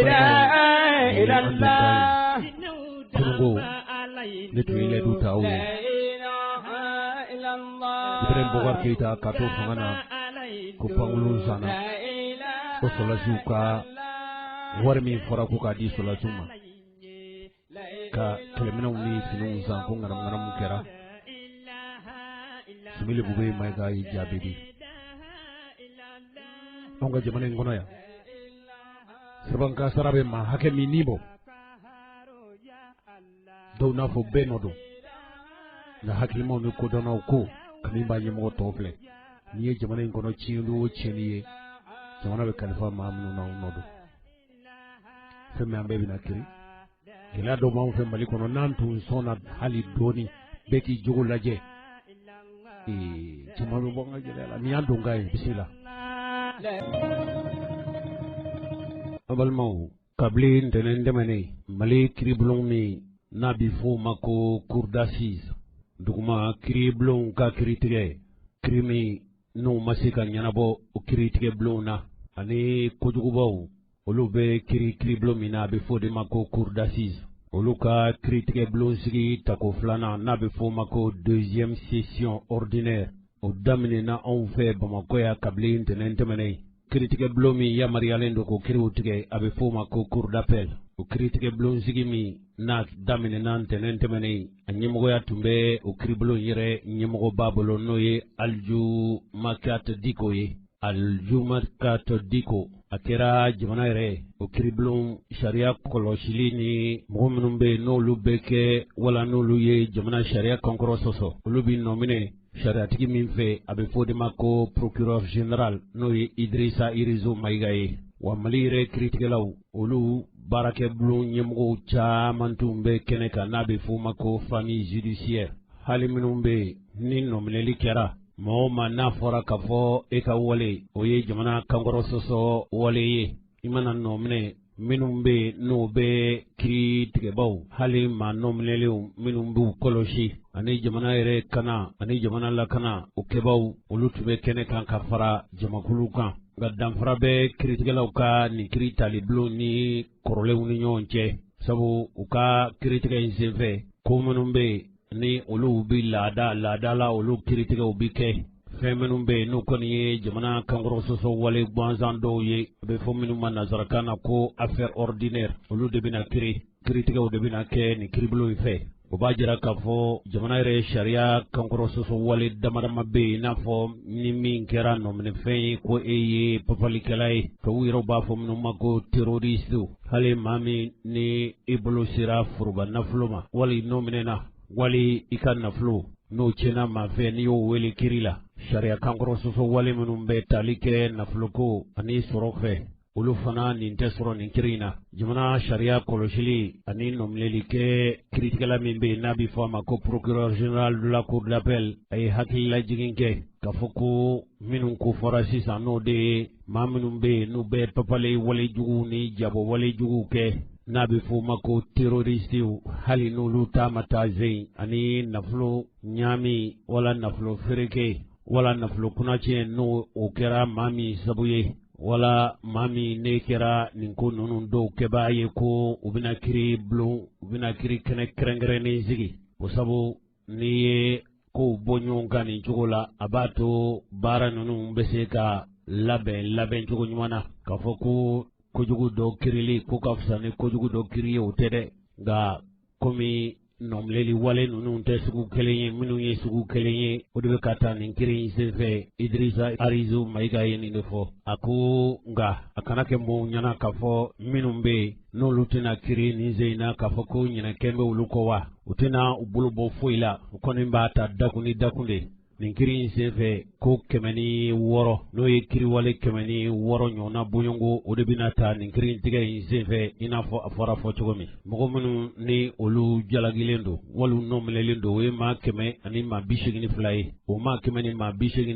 Balimaw, nin ye an donkan ye. Kununko ne tun ye layidu ta aw ye. Ibrahim Boubacar Keita ka to fanga na ko pankurun sanna ko sɔrɔdasiw ka wari min fɔra ko k'a di sɔrɔdasiw ma ka kɛlɛminɛnw ni finiw san ko ŋanamuŋanamu kɛra. Soumeylou Boubèye Maïga ye jaabi di. Anw ka jamana in kɔnɔ yan, sirabakankasara bɛ maa hakɛ min ni bɔ, dɔw n'a fɔ bɛɛ nɔ don, nka hakilimaw ni kodɔnnaw ko kami b'a ɲɛmɔgɔ tɔ filɛ. N'i ye jamana in kɔnɔ tiɲɛni o tiɲɛni ye, jamana bɛ kalifa maa minnu na, u nɔ don. Fɛn min an bɛɛ bɛna kiri, gɛlɛya dɔw b'anw fɛ Mali kɔnɔ, n'an tun sɔnna hali dɔɔni bɛɛ k'i jogo lajɛ, caman bɛ bɔ an ka gɛlɛya la. Nin y'an donkan ye, bisimila. An balimaw, kabini ntɛnɛn tɛmɛnen, Mali kiribulon min n'a bɛ fɔ o ma ko cour d'assises, duguma kiribulonw ka kiritigɛ, kiri min n'u ma se ka ɲɛnabɔ o kiritigɛ bulonw na, ani kojugubaw olu bɛ kiri kiribulon min na, a bɛ fɔ o de ma ko cour d'assises, olu ka kiritigɛ bulon sigi tako filanan n'a bɛ fɔ o ma ko deuxième session ordinaire, o daminɛna anw fɛ Bamakɔ yan kabini ntɛnɛn tɛmɛnen. Kiritigɛ bulon min yamaruyalen don k'o kiriw tigɛ, a bɛ fɔ o ma ko cour d'appel. O kiritigɛ bulon sigi min n'a daminɛna ntɛnɛn tɛmɛnen, a ɲɛmɔgɔya tun bɛ o kiribulon yɛrɛ ɲɛmɔgɔba bolo, n'o ye Alju Makat Diko ye. Alju Makat Diko, a kɛra jamana yɛrɛ o kiribulon sariya kɔlɔsili ni mɔgɔ minnu bɛ yen n'olu bɛ kɛ wala n'olu ye jamana sariya kankɔrɔ sɔsɔ, olu bɛ nɔminɛ sariyatigi min fɛ, a bɛ fɔ o de ma ko procureur général, n'o ye Idrissa Irizo Mayiga ye. Wa Mali yɛrɛ kiritigɛlaw, olu baarakɛ bulon ɲɛmɔgɔw caman tun bɛ kɛnɛ kan, n'a bɛ fɔ o ma ko famille judiciaire. Hali minnu bɛ yen ni nɔminɛli kɛra maa o maa, n'a fɔra k'a fɔ e ka wale o ye jamana kankɔrɔ sɔsɔ wale ye, i mana nɔminɛ, minnu bɛ yen n'u bɛ kiri tigɛbaw, hali maa nɔminɛlenw minnu b'u kɔlɔsi ani jamana yɛrɛ kana ani jamana lakana o kɛbaw, olu tun bɛ kɛnɛ kan ka fara jamakulu kan. Nka danfara bɛ kiritigɛlaw ka nin kiri talibulon ni kɔrɔlenw ni ɲɔgɔn cɛ, sabu u ka kiritigɛ in senfɛ, ko minnu bɛ yen ni olu bɛ laada laada la, olu kiritigɛw bɛ kɛ. Fɛn minnu bɛ yen n'u kɔni ye jamana kankɔrɔ sɔsɔ wale gansan dɔw ye, a bɛ fɔ minnu ma nansarakan na ko affaire ordinaire, olu de bɛna kiri, kiritigɛw de bɛna kɛ nin kiribulon in fɛ. O b'a jira k'a fɔ jamana yɛrɛ sariya kankɔrɔ sɔsɔ wale damadama bɛ yen, i n'a fɔ ni min kɛra nɔminɛfɛn ye ko e ye papalikɛla ye, tubabu yɛrɛw b'a fɔ minnu ma ko terroriste, hali maa min ni i bolo sera foroba nafolo ma, wali nɔminɛna, wali i ka nafolo n'o tiɲɛna maa fɛ, n'i y'o wele kiri la. Sariya kankɔrɔ sɔsɔ wale minnu bɛ tali kɛ nafoloko ani sɔrɔ fɛ, olu fana nin tɛ sɔrɔ nin kiri in na. Jamana sariya kɔlɔsili ani nɔminɛli kɛ kiritigɛla min bɛ yen n'a bɛ fɔ a ma ko procureur général de la cour d'appel, a ye hakililajigin kɛ k'a fɔ ko minnu ko fɔra sisan, n'o de ye maa minnu bɛ yen n'u bɛ papale walejuguw ni jabɔ walejuguw kɛ, n'a bɛ fɔ o ma ko terroristew, hali n'olu ta ma taa zen ani nafolo ɲaami wala nafolo fereke wala nafolo kunnacɛ, n'o o kɛra maa min sabu ye, wala maa min ne kɛra nin ko ninnu dɔw kɛbaa ye, ko u bɛna kiri bulon, u bɛna kiri kɛnɛ kɛrɛnkɛrɛnnen sigi. O sabu n'i ye kow bɔ ɲɔgɔn kan nin cogo la, a b'a to baara ninnu bɛ se ka labɛn labɛn cogo ɲuman na. K'a fɔ ko kojugu dɔ kirili ko ka fisa ni kojugu dɔ kiri ye, o tɛ dɛ, nka komi nɔminɛli wale ninnu tɛ sugu kelen ye, minnu ye sugu kelen ye, o de bɛ ka taa nin kiri in senfɛ. Idrissa Arizo Mayiga ye nin de fɔ. A ko nka a kana kɛ mɔgɔw ɲɛna k'a fɔ minnu bɛ yen n'olu tɛna kiri nin sen in na, k'a fɔ ko ɲinɛkɛn bɛ olu kɔ wa u tɛna u bolo bɔ foyi la, u kɔni b'a ta dakun ni dakun de. Nin kiri in senfɛ, ko 106, n'o ye kiriwale 106 ɲɔgɔnna bɔɲɔgɔnko, o de bɛna ta nin kiri tigɛ in senfɛ. I n'a fɔ a fɔra fɔ cogo min, mɔgɔ minnu ni olu jalakilen don wali nɔminɛlen don, o ye maa 182 ye. O maa 182, maa 106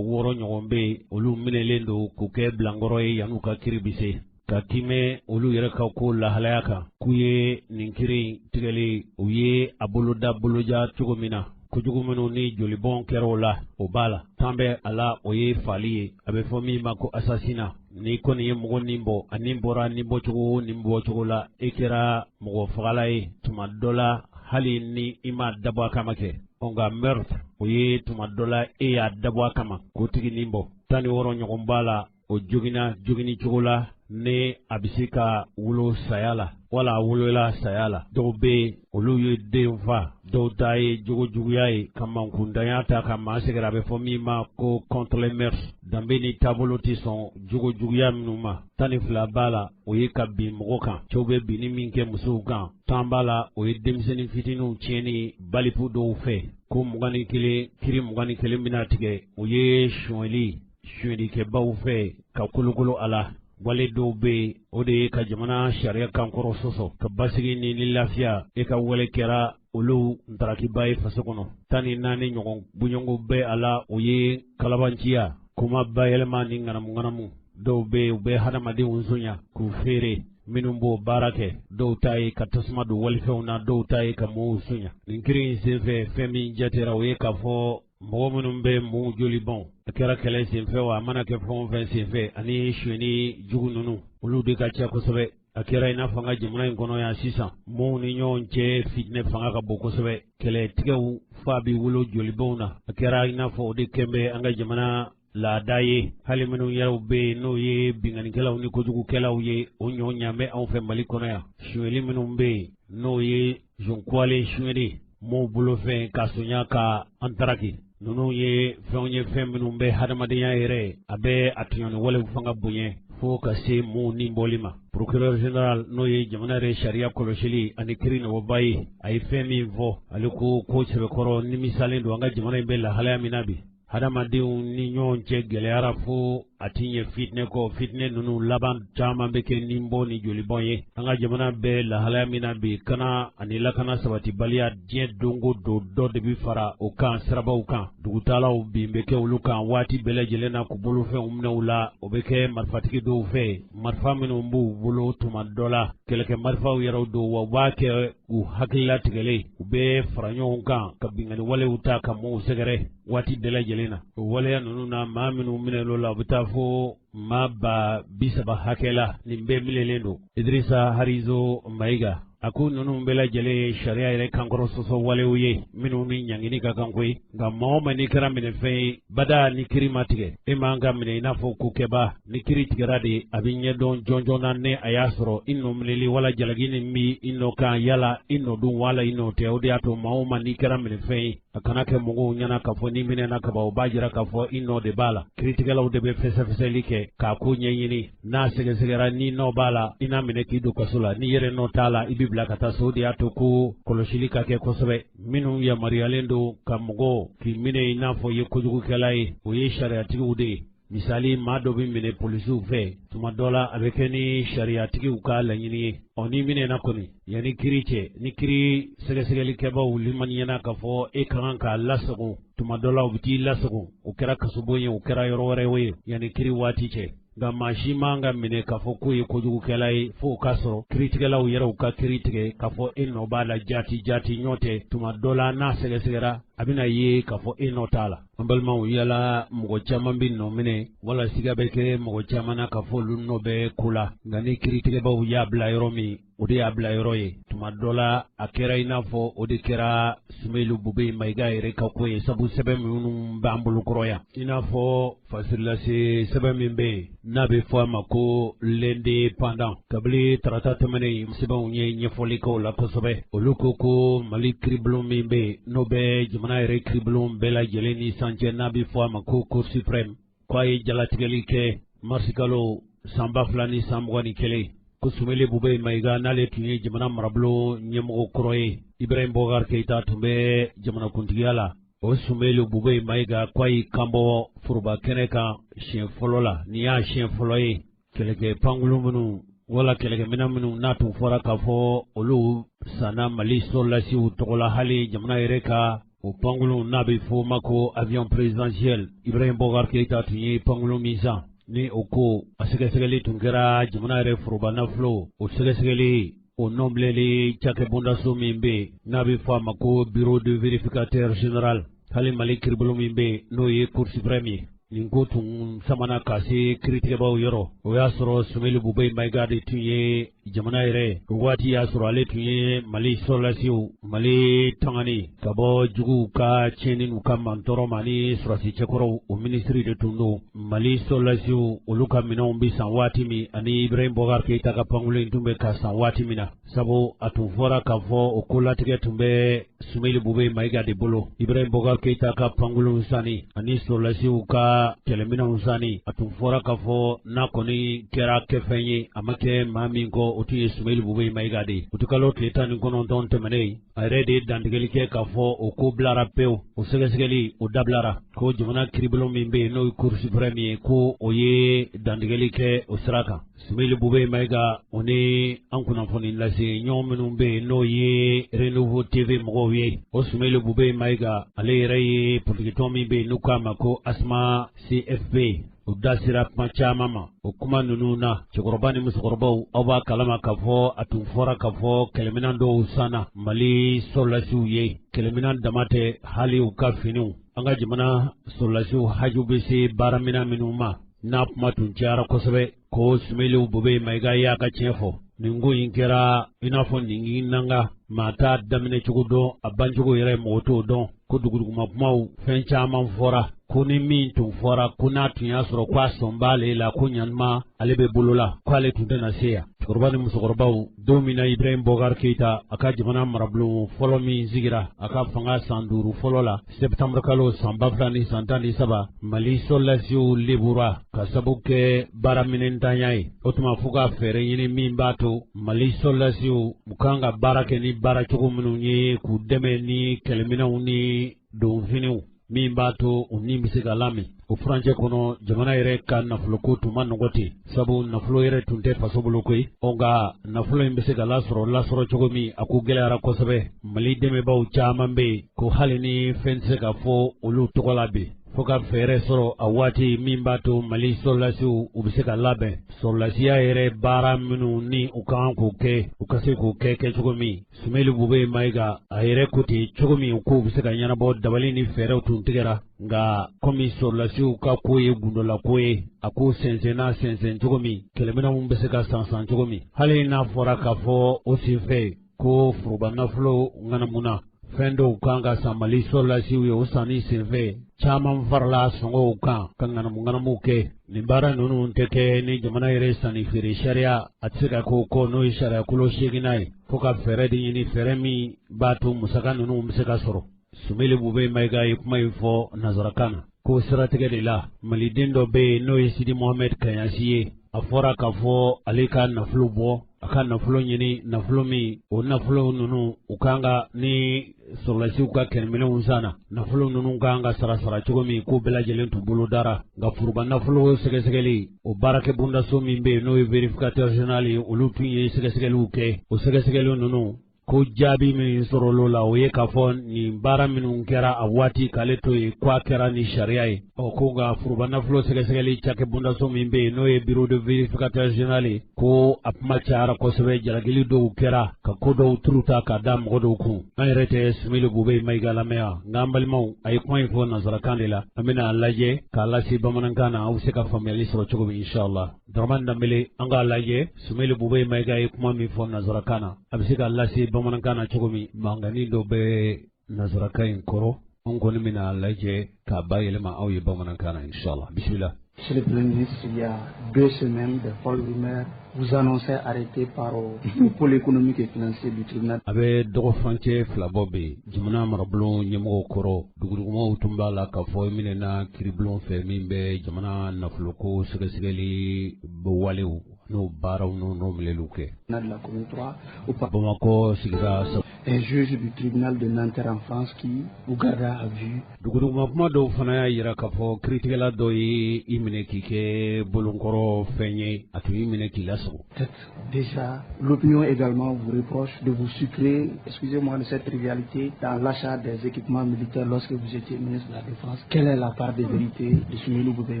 ɲɔgɔn bɛ yen, olu minɛlen don k'u kɛ bilankɔrɔ ye yan'u ka kiri bɛ se ka kimɛ olu yɛrɛ ka ko lahalaya kan, k'u ye nin kiri in tigɛli, u ye a boloda boloja cogo min na. Kojugu minnu ni jolibɔn kɛra o la, o b'a la. 10 bɛ a la, o ye faali ye, a bɛ fɔ min ma ko assassinat. Ni kɔni ye mɔgɔ nin bɔ, a nin bɔra nin bɔcogo o nin bɔcogo la, e kɛra mɔgɔ fagala ye tuma dɔ la, hali ni i ma dabɔ a kama kɛ. Nka meurtre, o ye tuma dɔ la e y'a dabɔ a kama k'o tigi nin bɔ. 16 ɲɔgɔn b'a la, o joginna jogini cogo la ni a bɛ se ka wolo saya la wala a wolola saya la. Dɔw bɛ yen, olu ye den fa, dɔw ta ye jogo juguya ye ka mankundanya ta ka maa sɛgɛrɛ, a bɛ fɔ min ma ko contre les mœurs. Danbe ni taabolo tɛ sɔn jogo juguya minnu ma. 12 b'a la, o ye ka bin mɔgɔ kan, cɛw bɛ binni min kɛ musow kan. 10 b'a la, o ye denmisɛnnin fitininw tiɲɛni baliku dɔw fɛ. Ko 21, kiri 21 bɛna tigɛ, o ye sonyɛli sonyɛlikɛbaw fɛ ka kolokolo a la. Wale dɔw bɛ yen, o de ye ka jamana sariya kankɔrɔ sɔsɔ, ka basigi ni lafiya. E ka wale kɛra olu ntarakiba ye faso kɔnɔ. 14 ɲɔgɔn bɔɲɔgɔnko bɛ a la, o ye kalabanciya, kuma bayɛlɛma ni ŋanamuŋanamu. Dɔw bɛ yen, u bɛ hadamadenw sonya k'u feere. Minnu b'o baara kɛ, dɔw ta ye ka tasuma don walifɛnw na, dɔw ta ye ka mɔgɔw sonya. Nin kiri in senfɛ, fɛn min jatera, o ye k'a fɔ mɔgɔ minnu bɛ mɔgɔw joli bɔn, a kɛra kɛlɛ senfɛ wa, a mana kɛ fɛn o fɛn senfɛ, ani sonyɛni jugu ninnu, olu de ka ca kosɛbɛ. A kɛra i n'a fɔ an ka jamana in kɔnɔ yan sisan, mɔgɔw ni ɲɔgɔn cɛ fitinɛ fanga ka bon kosɛbɛ, kɛlɛtigɛw fa bɛ wolo jolibɔnw na. A kɛra i n'a fɔ o de kɛn bɛ an ka jamana laada ye. Hali minnu yɛrɛw bɛ yen, n'o ye binkannikɛlaw ni kojugukɛlaw ye, o ɲɔ ɲan bɛ anw fɛ Mali kɔnɔ yan. Sonyɛli minnu bɛ yen, n'o ye zonkwale sonyɛli, mɔgɔw bolofɛn ka sonya ka an taraki, ninnu ye fɛnw ye, fɛn minnu bɛ hadamadenya yɛrɛ, a bɛ a tɔɲɔni walew fanga bonya fo ka se mɔgɔw ni bɔli ma. Procureur général, n'o ye jamana yɛrɛ sariya kɔlɔsili ani kiri nɔgɔba ye, a ye fɛn min fɔ, ale ko ko sɛbɛkɔrɔ nimisalen don an ka jamana in bɛ lahalaya min na bi. Hadamadenw ni ɲɔgɔn cɛ gɛlɛyara fo a ti ɲɛ fitinɛ kɔ. Fitinɛ ninnu laban caman bɛ kɛ ninbɔ ni jolibɔn ye. An ka jamana bɛ lahalaya min na bi, kana ani lakana sabatibaliya, diɲɛ don o don dɔ de bɛ fara o kan sirabaw kan. Dugutalaw bin bɛ kɛ olu kan waati bɛɛ lajɛlen na k'u bolofɛnw minɛ u la. O bɛ kɛ marifatigi dɔw fɛ, marifa minnu b'u bolo tuma dɔ la kɛlɛkɛ marifaw yɛrɛ don wa, u b'a kɛ u hakilila tigɛlen, u bɛ fara ɲɔgɔn kan ka binkanni walew ta ka mɔgɔw sɛgɛrɛ waati bɛɛ lajɛlen na. O waleya ninnu na, maa minnu minɛlen la, u bɛ taa fo maa 30,000 hakɛ la. Nin bɛɛ minɛlen don. Idrissa Harizo Mayiga a ko ninnu bɛɛ lajɛlen ye sariya yɛrɛ kankɔrɔ sɔsɔ walew ye minnu ni ɲangini ka kan koyi. Nka maa o maa n'i kɛra minɛfɛn ye bada, ni kiri ma tigɛ, e man ka minɛ i n'a fɔ kokɛba. Ni kiri tigɛra de, a bɛ ɲɛdɔn jɔnjɔn na ne a y'a sɔrɔ i nɔ minɛli wala jalaki ni bɛ i nɔ kan, yala i nɔ don wala i nɔ tɛ. O de y'a to maa o maa n'i kɛra minɛfɛn ye, a kana kɛ mɔgɔw ɲɛna k'a fɔ n'i minɛna kaban, o b'a jira k'a fɔ i nɔ de b'a la. Kiritigɛlaw de bɛ fɛsɛfɛsɛli kɛ k'a ko ɲɛɲini. N'a sɛgɛsɛgɛra, ni nɔ b'a la, i n'a minɛ k'i don kaso la. N'i yɛrɛ nɔ t'a la, i bɛ bila ka taa so. O de y'a to ko kɔlɔsili ka kɛ kosɛbɛ. Minnu yamaruyalen don ka mɔgɔ k'i minɛ i n'a fɔ i ye kojugukɛla ye, o ye sariyatigiw de ye. Misali, maa dɔ bɛ minɛ polisiw fɛ tuma dɔ la, a bɛ kɛ ni sariyatigiw ka laɲini ye. Ɔ n'i minɛna kɔni, yanni kiri cɛ, ni kiri sɛgɛsɛgɛlikɛbaw limaniyana k'a fɔ e ka kan k'a lasago, tuma dɔ la u bɛ t'i lasago, o kɛra kasobon ye, o kɛra yɔrɔ wɛrɛ ye, yanni kiri waati cɛ. Nka maa si man ka minɛ k'a fɔ k'o ye kojugukɛla ye fo o k'a sɔrɔ kiritigɛlaw yɛrɛw ka kiri tigɛ k'a fɔ e nɔ b'a la jaati jaati. Ɲɔ tɛ, tuma dɔ la n'a sɛgɛsɛgɛra, a bɛna ye k'a fɔ e nɔ t'a la. An balimaw, yala mɔgɔ caman bɛ nɔ minɛ wala siga bɛ kɛ mɔgɔ caman na k'a fɔ olu nɔ bɛ ko la. Nka ni kiritigɛbaw y'a bila yɔrɔ min, o de y'a bila yɔrɔ ye. Tuma dɔ la a kɛra i n'a fɔ o de kɛra Sumeyilu Bubɛyi Mayiga yɛrɛ ka ko ye, sabu sɛbɛn minnu b'an bolo kɔrɔ yan, i n'a fɔ fasililase sɛbɛn min bɛ yen n'a bɛ fɔ a ma ko L'Indépendant, kabini tarata tɛmɛnen, sɛbɛnw ye ɲɛfɔli kɛ o la kosɛbɛ. Olu ko ko Mali kiribulon min bɛ yen, n'o bɛ jamana yɛrɛ kiribulon bɛɛ lajɛlen ni san cɛ, n'a bɛ fɔ a ma ko Cour suprême, k'a ye jalatigɛli kɛ marisikalo san 2021, ko Sumeyilu Bubɛyi Mayiga, n'ale tun ye jamana marabolo ɲɛmɔgɔ kɔrɔ ye, Ibrahim Boubacar Keïta tun bɛ jamanakuntigiya la, o Sumeyilu Bubɛyi Mayiga, k'a y'i kanbɔ foroba kɛnɛ kan siɲɛ fɔlɔ la. Nin y'a siɲɛ fɔlɔ ye. Kɛlɛkɛ pankurun minnu wala kɛlɛkɛminɛn minnu n'a tun fɔra k'a fɔ olu sanna Mali sɔrɔdasiw tɔgɔ la, hali jamana yɛrɛ ka o pankurun n'a bɛ fɔ o ma ko avion présidentiel, Ibrahim Boubacar Keïta tun ye pankurun min san, ni o ko a sɛgɛsɛgɛli tun kɛra jamana yɛrɛ foroba nafolo, o sɛgɛsɛgɛli. O nɔbilɛli cakɛbondaso min bɛ yen n'a bɛ fɔ a ma ko bureau de vérificateur général, hali Mali kiribulon min bɛ yen n'o ye Cour suprême ye, nin ko tun samana ka se kiritigɛbaw yɔrɔ. O y'a sɔrɔ Soumeylou Boubèye Maïga de tun ye jamana yɛrɛ o waati y'a sɔrɔ ale tun ye Mali sɔrɔlasiw Mali tangani ka bɔ juguw ka tiɲɛni n'u ka mantɔɔrɔ ma ni sɔrɔsi cɛkɔrɔw, o minisiri de tun don. Mali sɔrɔlasiw olu ka minɛnw bɛ san waati min ani Ibrahim Boubacar Keïta ka pankurun in tun bɛ ka san waati min na, sabu a tun fɔra k'a fɔ o kolatigɛ tun bɛ Soumeylou Boubèye Maïga de bolo. Ibrahim Boubacar Keïta ka pankurun sanni ani sɔrɔlasiw ka kɛlɛminɛnw sanni, a tun fɔra k'a fɔ n'a kɔni kɛra kɛfɛn ye, a ma kɛ maa min kɔ, o tun ye Soumeylou Boubèye Maïga de ye. Utikalo tile 19 tɛmɛnen, a yɛrɛ de ye dantigɛli kɛ k'a fɔ o ko bilara pewu, o sɛgɛsɛgɛli o dabilara, ko jamana kiribulon min bɛ yen n'o ye Cour suprême ye, ko o ye dantigɛli kɛ o sira kan. Soumeylou Boubèye Maïga, o ni an kunnafoni lase ɲɔgɔn minnu bɛ yen n'o ye Renouveau TV mɔgɔw ye, o Soumeylou Boubèye Maïga, ale yɛrɛ ye politikitɔn min bɛ yen n'u k'a ma ko ASMA CFP, u da sera kuma caman ma. O kuma ninnu na, cɛkɔrɔba ni musokɔrɔbaw, aw b'a kalama k'a fɔ a tun fɔra k'a fɔ kɛlɛminɛn dɔw sanna Mali sɔrɔlasiw ye. Kɛlɛminɛn dama tɛ, hali u ka finiw, an ka jamana sɔrɔlasiw haju bɛ se baaraminɛn minnu ma, n'a kuma tun cayara kosɛbɛ ko Soumeylou Boubèye Maïga y'a ka tiɲɛ fɔ. Nin ko in kɛra i n'a fɔ nin nanga, maa t'a daminɛ cogo dɔn, a bancogo yɛrɛ mɔgɔ t'o dɔn, ko duguduguma kumaw fɛn caman fɔra, ko ni min tun fɔra ko n'a tun y'a sɔrɔ ko a sɔn b'ale la, ko ɲanima ale bɛ bolo la, ko ale tun tɛna se yan. Cɛkɔrɔba ni musokɔrɔbaw, don min na Ibrahim Boubacar Keïta a ka jamana marabulon fɔlɔ min sigira a ka fanga san 5 fɔlɔ la, septembre kalo san 2013, Mali sɔrɔlasiw lebura ka sabu kɛ baaraminɛntanya ye. O tuma fo ka fɛɛrɛ ɲini min b'a to Mali sɔrɔlasiw u kan ka baara kɛ ni baaracogo minnu ye, k'u dɛmɛ ni kɛlɛminɛnw ni donfiniw min b'a to u ni bɛ se ka lamin. O furancɛ kɔnɔ, jamana yɛrɛ ka nafoloko tun ma nɔgɔ ten, sabu nafolo yɛrɛ tun tɛ faso bolo koyi. Ɔ nka nafolo in bɛ se ka lasɔrɔ cogo min, a ko gɛlɛyara kosɛbɛ. Mali dɛmɛbaaw caman bɛ yen ko hali ni fɛn tɛ se ka fɔ olu tɔgɔ la bi, fo ka fɛɛrɛ sɔrɔ a waati min b'a to Mali sɔrɔlasiw u bɛ se ka labɛn sɔrɔlasiya yɛrɛ baara minnu ni u kan k'o kɛ, u ka se k'o kɛ kɛcogo min. Soumeylou Boubèye Maïga a yɛrɛ ko ten cogo min k'o bɛ se ka ɲɛnabɔ, dabali ni fɛɛrɛw tun tigɛra. Nka komi sɔrɔlasiw ka ko ye gundola ko ye, a ko sɛnsɛnna sɛnsɛn cogo min, kɛlɛminɛnw bɛ se ka san san cogo min, hali n'a fɔra k'a fɔ o senfɛ ko foroba nafolo ŋanamuna fɛn dɔw kan ka san Mali sɔrɔlasiw ye, o sanni senfɛ caman farala sɔngɔw kan ka ŋanamu ŋanamuw kɛ. Nin baara ninnu tɛ kɛ ni jamana yɛrɛ sanni feere sariya, a tɛ se ka k'o kɔ, n'o ye sariyakolo 8nan ye, fo ka fɛɛrɛ de ɲini, fɛɛrɛ min b'a to musaka ninnu bɛ se ka sɔrɔ. Soumeylou Boubèye Maïga ye kuma in fɔ nansarakan na ko siratigɛ de la, maliden dɔ bɛ yen n'o ye Sidi Mohamed Kayasi ye, a fɔra k'a fɔ ale ka nafolo bɔ, a ka nafolo ɲini, nafolo min o nafolo ninnu u kan ka ni sɔrɔlasiw ka kɛlɛminɛnw sanna, nafolo ninnu kan ka sara sara cogo min, k'o bɛɛ lajɛlen tun bolo dara. Nka foroba nafolo sɛgɛsɛgɛli o baarakɛ bondaso min bɛ yen n'o ye vérificateur général ye, olu tun ye sɛgɛsɛgɛliw kɛ. O sɛgɛsɛgɛli ninnu ko jaabi min sɔrɔl'o la, o ye k'a fɔ nin baara minnu kɛra a waati k'ale to yen, k'a kɛra ni sariya ye. Ɔ ko nka foroba nafolo sɛgɛsɛgɛli cakɛ bondaso min bɛ yen n'o ye bureau de vérificateur général ye, ko a kuma cayara kosɛbɛ, jalakili dɔw kɛra ka ko dɔw turu ta k'a da mɔgɔ dɔw kun. An yɛrɛ tɛ Soumeylou Boubèye Maïga lamɛn yan, nka an balimaw, a ye kuma in fɔ nansarakan de la, an bɛna a lajɛ k'a lase bamanankan na, aw bɛ se ka faamuyali sɔrɔ cogo min, inshallah. Dramane Danbele, an k'a lajɛ Soumeylou Boubèye Maïga ye kuma min fɔ nansarakan na, a bɛ se ka lase bamanankan na cogo min. Mankanni dɔ bɛ nansarakan in kɔrɔ, an kɔni bɛna a lajɛ k'a bayɛlɛma aw ye bamanankan na, inshallah. Bisimila. Monsieur le Premier ministre, il y a 2 semaines, des folles rumeurs vous annonçaient arrêté par le pôle économique et financier du tribunal. A bɛ dɔgɔfurancɛ 2 bɔ bi, jamana marabulon ɲɛmɔgɔw kɔrɔ, dugudugumaw tun b'a la k'a fɔ minɛna kiribulon fɛ min bɛ jamana nafoloko sɛgɛsɛgɛli walew n'o baaraw n'o minɛliw kɛ. De la commune 3 au Bamakɔ sigida. un juge du tribunal de Nanterre en France qui vous garda à vue. Duguduguma kuma dɔw fana y'a yira k'a fɔ kiiritigɛla dɔ ye i minɛ k'i kɛ bolonkɔrɔ fɛn ye, a tun y'i minɛ k'i lasogo. Peut-être déjà, l'opinion également vous reproche de vous sucrer, excusez-moi de cette trivialité, dans l'achat des équipements militaires lorsque vous étiez ministre de la Défense. Quelle est la part de vérité de Soumeylou Boubèye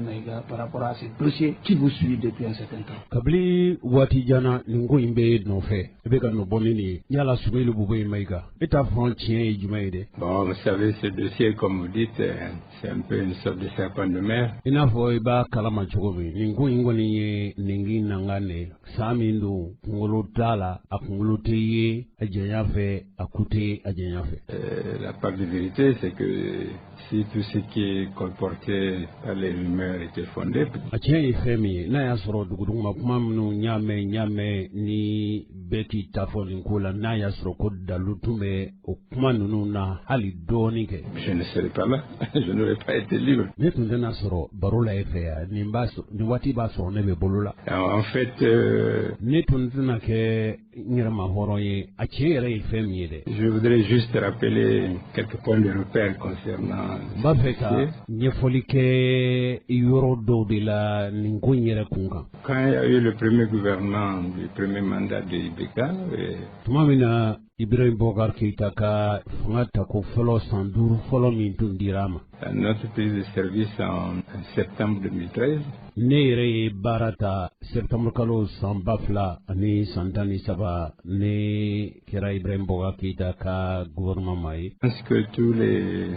Maïga par rapport à ce dossier qui vous suit depuis un certain temps? Kabini waati jan na, nin ko in bɛ nɔfɛ, i bɛ ka nɔ bɔ ni nin ye. Yala Soumeylou Boubèye Maïga, e t'a fɔ tiɲɛ ye jumɛn ye dɛ? Bon, vous savez, ce dossier, comme vous dites, c'est un peu une sorte de serpent de mer. I n'a fɔ i b'a kalama cogo min, nin ko in kɔni ye ningi nangan de ye. San min don, kunkolo t'a la, a kunkolo tɛ ye a janya fɛ, a ku tɛ a janya fɛ. La part de vérité, c'est que si tout ce qui est colporté par les rumeurs était fondé, A tiɲɛ ye fɛn min ye, n'a y'a sɔrɔ duguduguma kuma minnu ɲa mɛn ɲa mɛn ni bɛɛ k'i ta fɔ nin ko la, n'a y'a sɔrɔ ko dalu tun bɛ o kuma ninnu na hali dɔɔni kɛ, je ne serais pas là, je n'aurais pas été libre. Ne tun tɛna sɔrɔ baro la e fɛ yan nin b'a sɔrɔ, nin waati b'a sɔrɔ ne bɛ bolo la. En fait, Ne tun tɛna kɛ n yɛrɛ ma hɔrɔn ye. A tiɲɛ yɛrɛ ye fɛn min ye dɛ, je voudrais juste rappeler quelques points de repère concernant n b'a fɛ ka ce dossier. ɲɛfɔli kɛ yɔrɔ dɔw de la nin ko in yɛrɛ kun kan. Quand il y a eu le premier gouvernement du premier mandat de IBK, Tuma min na Ibrahim Boubacar Keïta ka fanga tako fɔlɔ, san 5 fɔlɔ min tun dira a ma, à notre prise de service en septembre 2013, ne yɛrɛ ye baara ta septembre kalo san 2013, ne kɛra Ibrahim Boubacar Keïta ka gouvernement ma ye. Je pense que tous les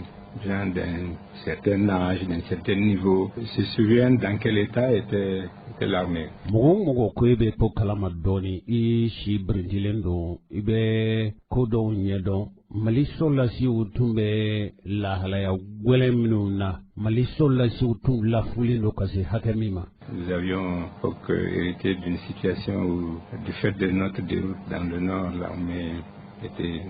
gens d'un certain âge, d'un certain niveau, se souviennent dans quel état était l'armée. Mɔgɔ o mɔgɔ ko e bɛ ko kalama dɔɔni, i si birintilen don, i bɛ ko dɔw ɲɛdɔn, Mali sɔrɔdasiw tun bɛ lahalaya gwɛlɛn minnu na, Mali sɔrɔdasiw tun lafulen don ka se hakɛ min ma. Nous avions donc hérité d'une situation où, du fait de notre déroute dans le nord, l'armée était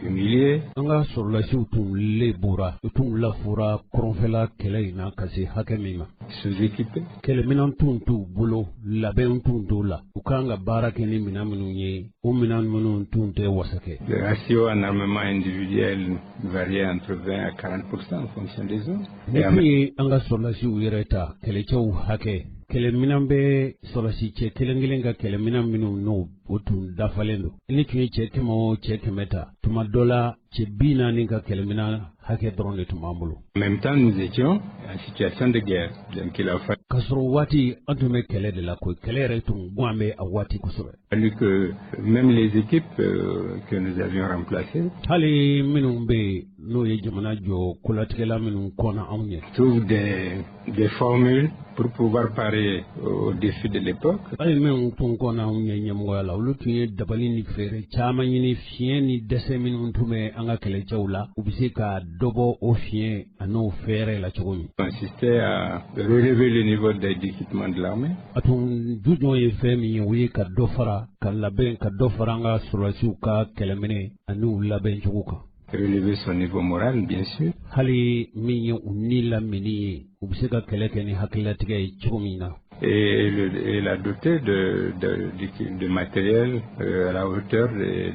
humiliée. An ka sɔrɔdasiw tun lebura, u tun lafura kɔrɔnfɛla kɛlɛ in na ka se hakɛ min ma, sous-équipée. Kɛlɛminɛn tun t'u bolo, labɛn tun t'u la. U kan ka baara kɛ ni minɛn minnu ye, o minɛn minnu tun tɛ wasa kɛ. Le ratio en armement individuel variait entre 20 à 40 en fonction des zones. Ni tun ye an ka sɔrɔdasiw yɛrɛ ta, kɛlɛcɛw hakɛ, kɛlɛminɛn bɛ sɔrɔdasi cɛ kelen kelen ka kɛlɛminɛn minnu n'o o tun dafalen don, ni tun ye cɛ 100 o cɛ 100 ta, tuma dɔ la cɛ 40 ka kɛlɛminɛn hakɛ dɔrɔn de tun b'an bolo. En même temps, nous étions en situation de guerre. Donc il a fallu K'a sɔrɔ waati an tun bɛ kɛlɛ de la koyi, kɛlɛ yɛrɛ tun gan bɛ a waati kosɛbɛ. Que même les équipes que nous avions remplacées Hali minnu bɛ yen n'o ye jamana jɔ kolatigɛla minnu kɔnna anw ɲɛ, trouvent des formules pour pouvoir parer aux défis de l'époque. Hali minnu tun kɔnna anw ɲɛ ɲɛmɔgɔya la, olu tun ye dabali ni fɛɛrɛ caman ɲini, fiɲɛ ni dɛsɛ minnu tun bɛ an ka kɛlɛcɛw la, u bɛ se ka dɔ bɔ o fiɲɛ an'o fɛɛrɛ la cogo min. Consistait à relever le niveau d'équipement de l'armée, A tun jujɔn ye fɛn min ye, o ye ka dɔ fara ka labɛn, ka dɔ fara an ka sɔrɔdasiw ka kɛlɛminɛ ani u labɛn cogo kan. Relever son niveau moral, bien sûr, Hali min ye u ni lamini ye, u bɛ se ka kɛlɛ kɛ ni hakililatigɛ ye cogo min na, et la doter de matériel à la hauteur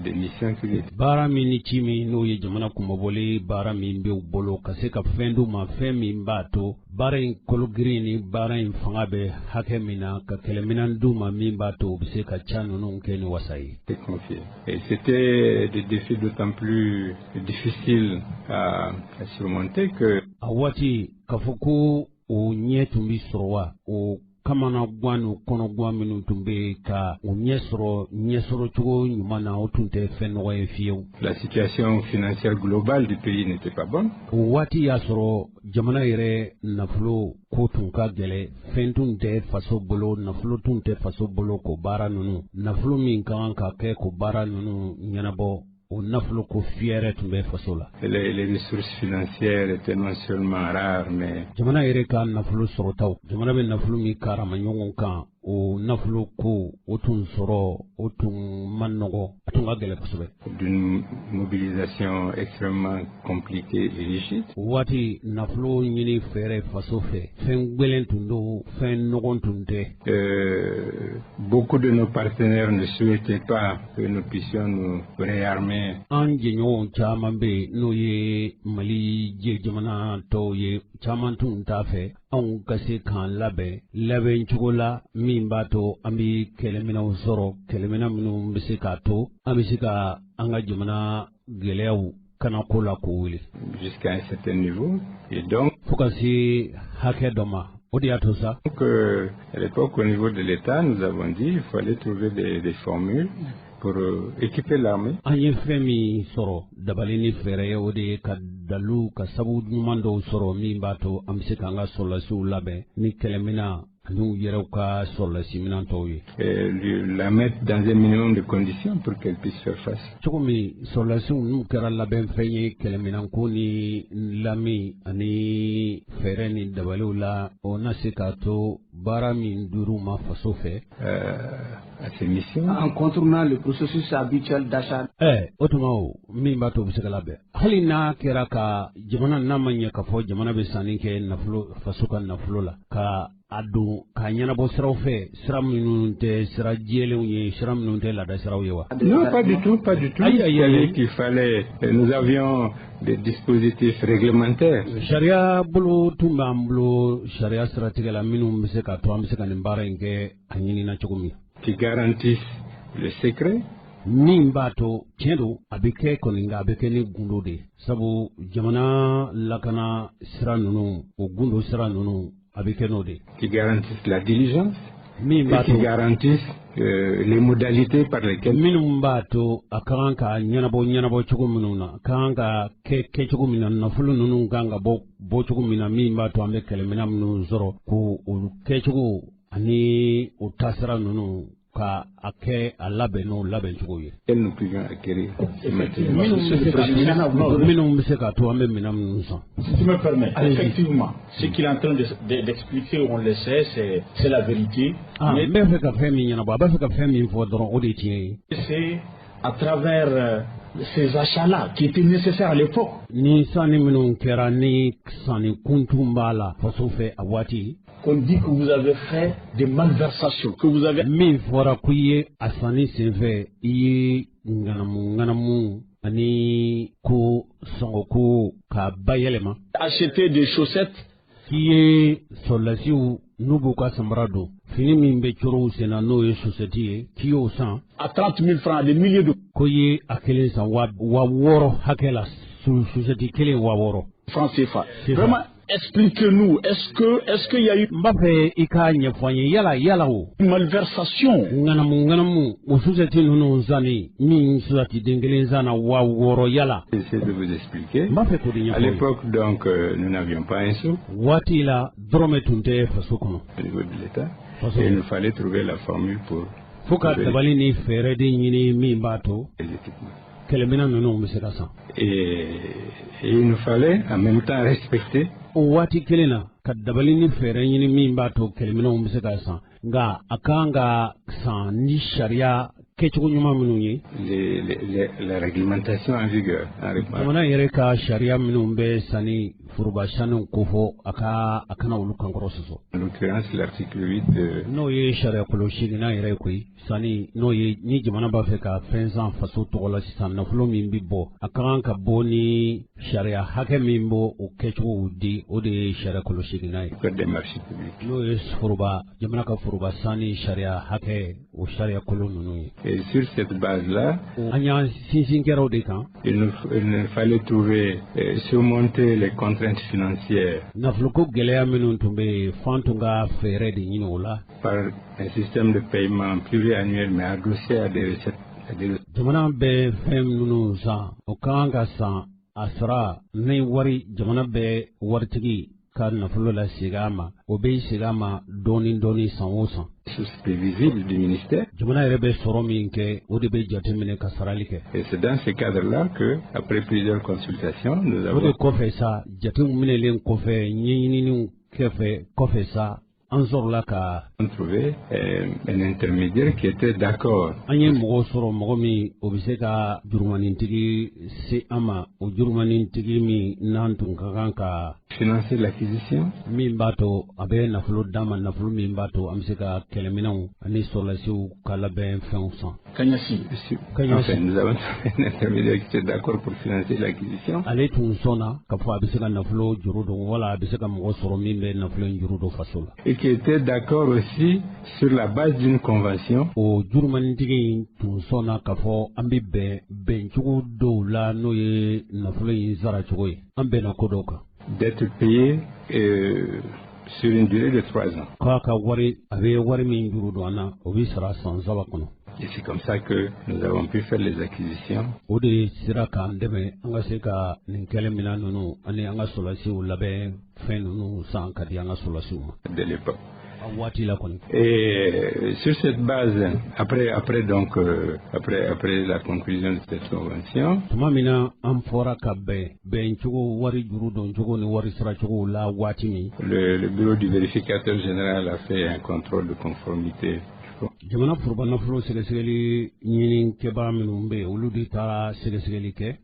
des missions qu'il était. Baara min ni ci min n'o ye jamana kunmabɔli baara min bɛ u bolo, ka se ka fɛn d'u ma, fɛn min b'a to baara in kologirin ni baara in fanga bɛ hakɛ min na, ka kɛlɛminɛn d'u ma min b'a to u bɛ se ka ca ninnu kɛ ni wasa ye. Confié. Et c'était des défis d'autant plus difficiles à surmonter que A waati k'a fɔ ko o ɲɛ tun bɛ sɔrɔ wa, o kamana gan n'u kɔnɔgan minnu tun bɛ ka o ɲɛ sɔrɔ, ɲɛ sɔrɔ cogo ɲuman na, o tun tɛ fɛn nɔgɔ ye fiyewu. La situation financière globale du pays n'était pas bonne. O waati y'a sɔrɔ jamana yɛrɛ nafolo ko tun ka gɛlɛ, fɛn tun tɛ faso bolo, nafolo tun tɛ faso bolo ko baara ninnu, nafolo min ka kan ka kɛ ko baara ninnu ɲɛnabɔ, o nafolo ko fiyɛrɛ tun bɛ faso la. Les ressources financières étaient non seulement rares, mais Jamana yɛrɛ ka nafolo sɔrɔtaw, jamana bɛ nafolo min karama ɲɔgɔn kan, o nafolo ko o tun sɔrɔ o tun man nɔgɔ, a tun ka gɛlɛn kosɛbɛ. D'une mobilisation extrêmement compliquée et rigide. O waati nafolo ɲini fɛɛrɛ faso fɛ, fɛn gwɛlɛn tun don, fɛn nɔgɔn tun tɛ. Beaucoup de nos partenaires ne souhaitaient pas que nous puissions nous réarmer. An jɛɲɔgɔnw caman bɛ yen, n'o ye Mali jɛ jamana tɔw ye, caman tun t'a fɛ anw ka se k'an labɛn labɛn cogo la min b'a to an bɛ kɛlɛminɛnw sɔrɔ, kɛlɛminɛn minnu bɛ se k'a to an bɛ se ka an ka jamana gɛlɛyaw kana ko la k'o wuli. Jusqu'à un certain niveau. Et donc, fo ka se hakɛ dɔ ma, o de y'a to sa. Donc, à l'époque, au niveau de l'État, nous avons dit qu'il fallait trouver des formules pour équiper l'armée. An ye fɛn min sɔrɔ dabali ni fɛɛrɛ ye, o de ye ka dalu ka sabu ɲuman dɔw sɔrɔ min b'a to an bɛ se k'an ka sɔrɔlasiw labɛn ni kɛlɛminɛn ani u yɛrɛw ka sɔrɔlasi minɛn tɔw ye. Et la mettre dans un minimum de conditions pour qu'elle puisse faire face. Cogo min sɔrɔlasiw n'u kɛra labɛnfɛn ye kɛlɛminɛnko ni lami ani fɛɛrɛ ni dabaliw la, o na se k'a to baara min dir'u ma faso fɛ. À ces missions. En contournant le processus habituel d'achat. Ɛ, o tuma o min b'a to u bɛ se ka labɛn, hali n'a kɛra ka jamana n'a ma ɲɛ k'a fɔ jamana bɛ sanni kɛ nafolo faso ka nafolo la ka a don k'a ɲɛnabɔ siraw fɛ, sira minnu tɛ sira jɛlenw ye, sira minnu tɛ laada siraw ye wa? Non, pas du tout, pas du tout. Aïe, aïe, aïe. C'est-à-dire qu'il fallait, nous avions des dispositifs réglementaires. Sariya bolo tun b'an bolo, sariya siratigɛ la, minnu bɛ se k'a to an bɛ se ka nin baara in kɛ a ɲinina cogo min. Qui garantissent le secret. Min b'a to tiɲɛ don, a bɛ kɛ kɔni, nka a bɛ kɛ ni gundo de ye, sabu jamana lakana sira ninnu, o gundo sira ninnu, a bɛ kɛ n'o de ye. Qui garantissent la diligence min et b'a qui to garantissent les modalités par lesquelles minnu b'a to a ka kan ka ɲɛnabɔ ɲɛnabɔ cogo minnu na, a ka kan ka kɛ kɛcogo min na, nafolo ninnu kan ka bɔ bɔ cogo min na, min b'a to an bɛ kɛlɛminɛn minnu sɔrɔ, k'o o kɛcogo ani o taasira ninnu ka a kɛ a labɛn n'o labɛn cogo ye. Nous pouvions acquérir ces matériaux. Minnu bɛ se k'a to an bɛ minɛn minnu san. Si tu me permets, Allez-y. Effectivement, ce qu'il est en train d'expliquer, on le sait, c'est la vérité. Ah, Mais n bɛ fɛ ka fɛn min ɲɛnabɔ, a b'a fɛ ka fɛn min fɔ dɔrɔn, o de ye tiɲɛ ye. C'est à travers ces achats-là qui étaient nécessaires à l'époque. Ni sanni minnu kɛra ni sanni kuntun b'a la faso fɛ a waati. Qu'on dit que vous avez fait des malversations, que vous avez Min fɔra ko i ye a sanni senfɛ, i ye ŋanamu ŋanamu ani ko sɔngɔko k'a bayɛlɛma. Acheté des chaussettes K'i ye sɔrɔlasiw n'u b'u ka samara don, fini min bɛ corow sen na, n'o ye chaussette ye, k'i y'o san à 30 000 francs, des milliers de ko i ye a kelen san 6000 hakɛ la, chaussette kelen 6000. Francs CFA. CFA. Vraiment, expliquez-nous, est-ce qu'il y a eu N b'a fɛ i k'a ɲɛfɔ an ye, yala yala o une malversation? Ŋanamu ŋanamu o chaussette ninnu sanni min, chaussette den kelen sanna 6000, yala? J'essaie de vous expliquer. N b'a fɛ k'o de À ɲɛfɔ aw ye. L'époque, donc, nous n'avions pas un sou Waati la dɔrɔmɛ tun tɛ faso kɔnɔ. Au niveau de l'État. Faso Et il nous fallait trouver la formule pour fo ka trouver dabali ni fɛɛrɛ de ɲini min b'a to les équipements. kɛlɛminɛn ninnu bɛ se ka san. Et il nous fallait en même temps respecter O waati kelen na, ka dabali ni fɛɛrɛ ɲini min b'a to kɛlɛminɛnw bɛ se ka san, nka a kan ka san ni sariya kɛcogo ɲuman minnu ye. La réglementation en vigueur. En Jamana yɛrɛ ka sariya minnu bɛ sanni foroba sanniw kofɔ, a ka a kana olu kankɔrɔ sɔsɔ. L'occurrence, l'article 8 de N'o ye sariya kolo seeginnan yɛrɛ ye koyi, sanni n'o ye ni jamana b'a fɛ ka fɛn san faso tɔgɔ la sisan, nafolo min bɛ bɔ, a ka kan ka bɔ ni sariya hakɛ min b'o o kɛcogow di, o de ye sariya kolo seeginnan ye. Code des marchés publics. N'o ye foroba jamana ka foroba sanni sariya hakɛ, o sariya kolo ninnu ye. Et sur cette base-là, An y'an sinsin kɛra o de kan. il nous fallait trouver, surmonter les contraintes financières Nafoloko gɛlɛya minnu tun bɛ yen, f'an tun ka fɛɛrɛ de ɲini o la. Par un système de paiement pluriannuel, mais adossé à des recettes, à des Jamana bɛ fɛn minnu san, o ka kan ka san a sara ni wari jamana bɛ waritigi ka nafolo la segin a ma, o bɛ segin a ma dɔɔni dɔɔni san o san. Sources prévisibles du ministère. Jamana yɛrɛ bɛ sɔrɔ min kɛ, o de bɛ jateminɛ ka sarali kɛ. Et c'est dans ce cadre-là que, après plusieurs consultations, nous O de avons kɔfɛ sa, jatew minɛlen kɔfɛ, ɲɛɲininiw kɛfɛ kɔfɛ sa, An sɔrɔla ka trouvé un intermédiaire qui était d'accord. An ye mɔgɔ sɔrɔ, mɔgɔ min o bɛ se ka jurumanintigi se an ma, o jurumanintigi min n'an tun ka kan ka financer l'acquisition. Min b'a to a bɛ nafolo d'an ma, nafolo min b'a to an bɛ se ka kɛlɛminɛnw ani sɔrɔlasiw ka labɛn fɛnw san. Kagnassy. Enfin, nous avons trouvé un intermédiaire qui était d'accord pour financer l'acquisition. Ale tun sɔnna k'a fɔ a bɛ se ka nafolo juru don, wala a bɛ se ka mɔgɔ sɔrɔ min bɛ nafolo in juru don faso la. Et qui était d'accord aussi sur la base d'une convention. O jurumanintigi in tun sɔnna k'a fɔ an bɛ bɛn bɛncogo dɔw la, n'o ye nafolo in sara cogo ye. An bɛnna ko dɔw kan. D'être payé sur une durée de 3 ans. K'a ka wari, a bɛ wari min juru don an na, o bɛ sara san 3 kɔnɔ. Et c'est comme ça que nous avons pu faire les acquisitions. O de sera k'an dɛmɛ an ka se ka nin kɛlɛminɛn ninnu ani an ka sɔrɔlasiw labɛn fɛn ninnu san ka di an ka sɔrɔlasiw ma. De l'époque. A waati la kɔni. Et sur cette base, après la conclusion de cette convention, Tuma min na an fɔra ka bɛn bɛncogo wari juru don cogo ni wari saracogo la waati min, le bureau du vérificateur général a fait un contrôle de conformité. Jamana foroba nafolo sɛgɛsɛgɛli ɲinikɛbaa minnu bɛ yen, olu de taara sɛgɛsɛgɛli kɛ.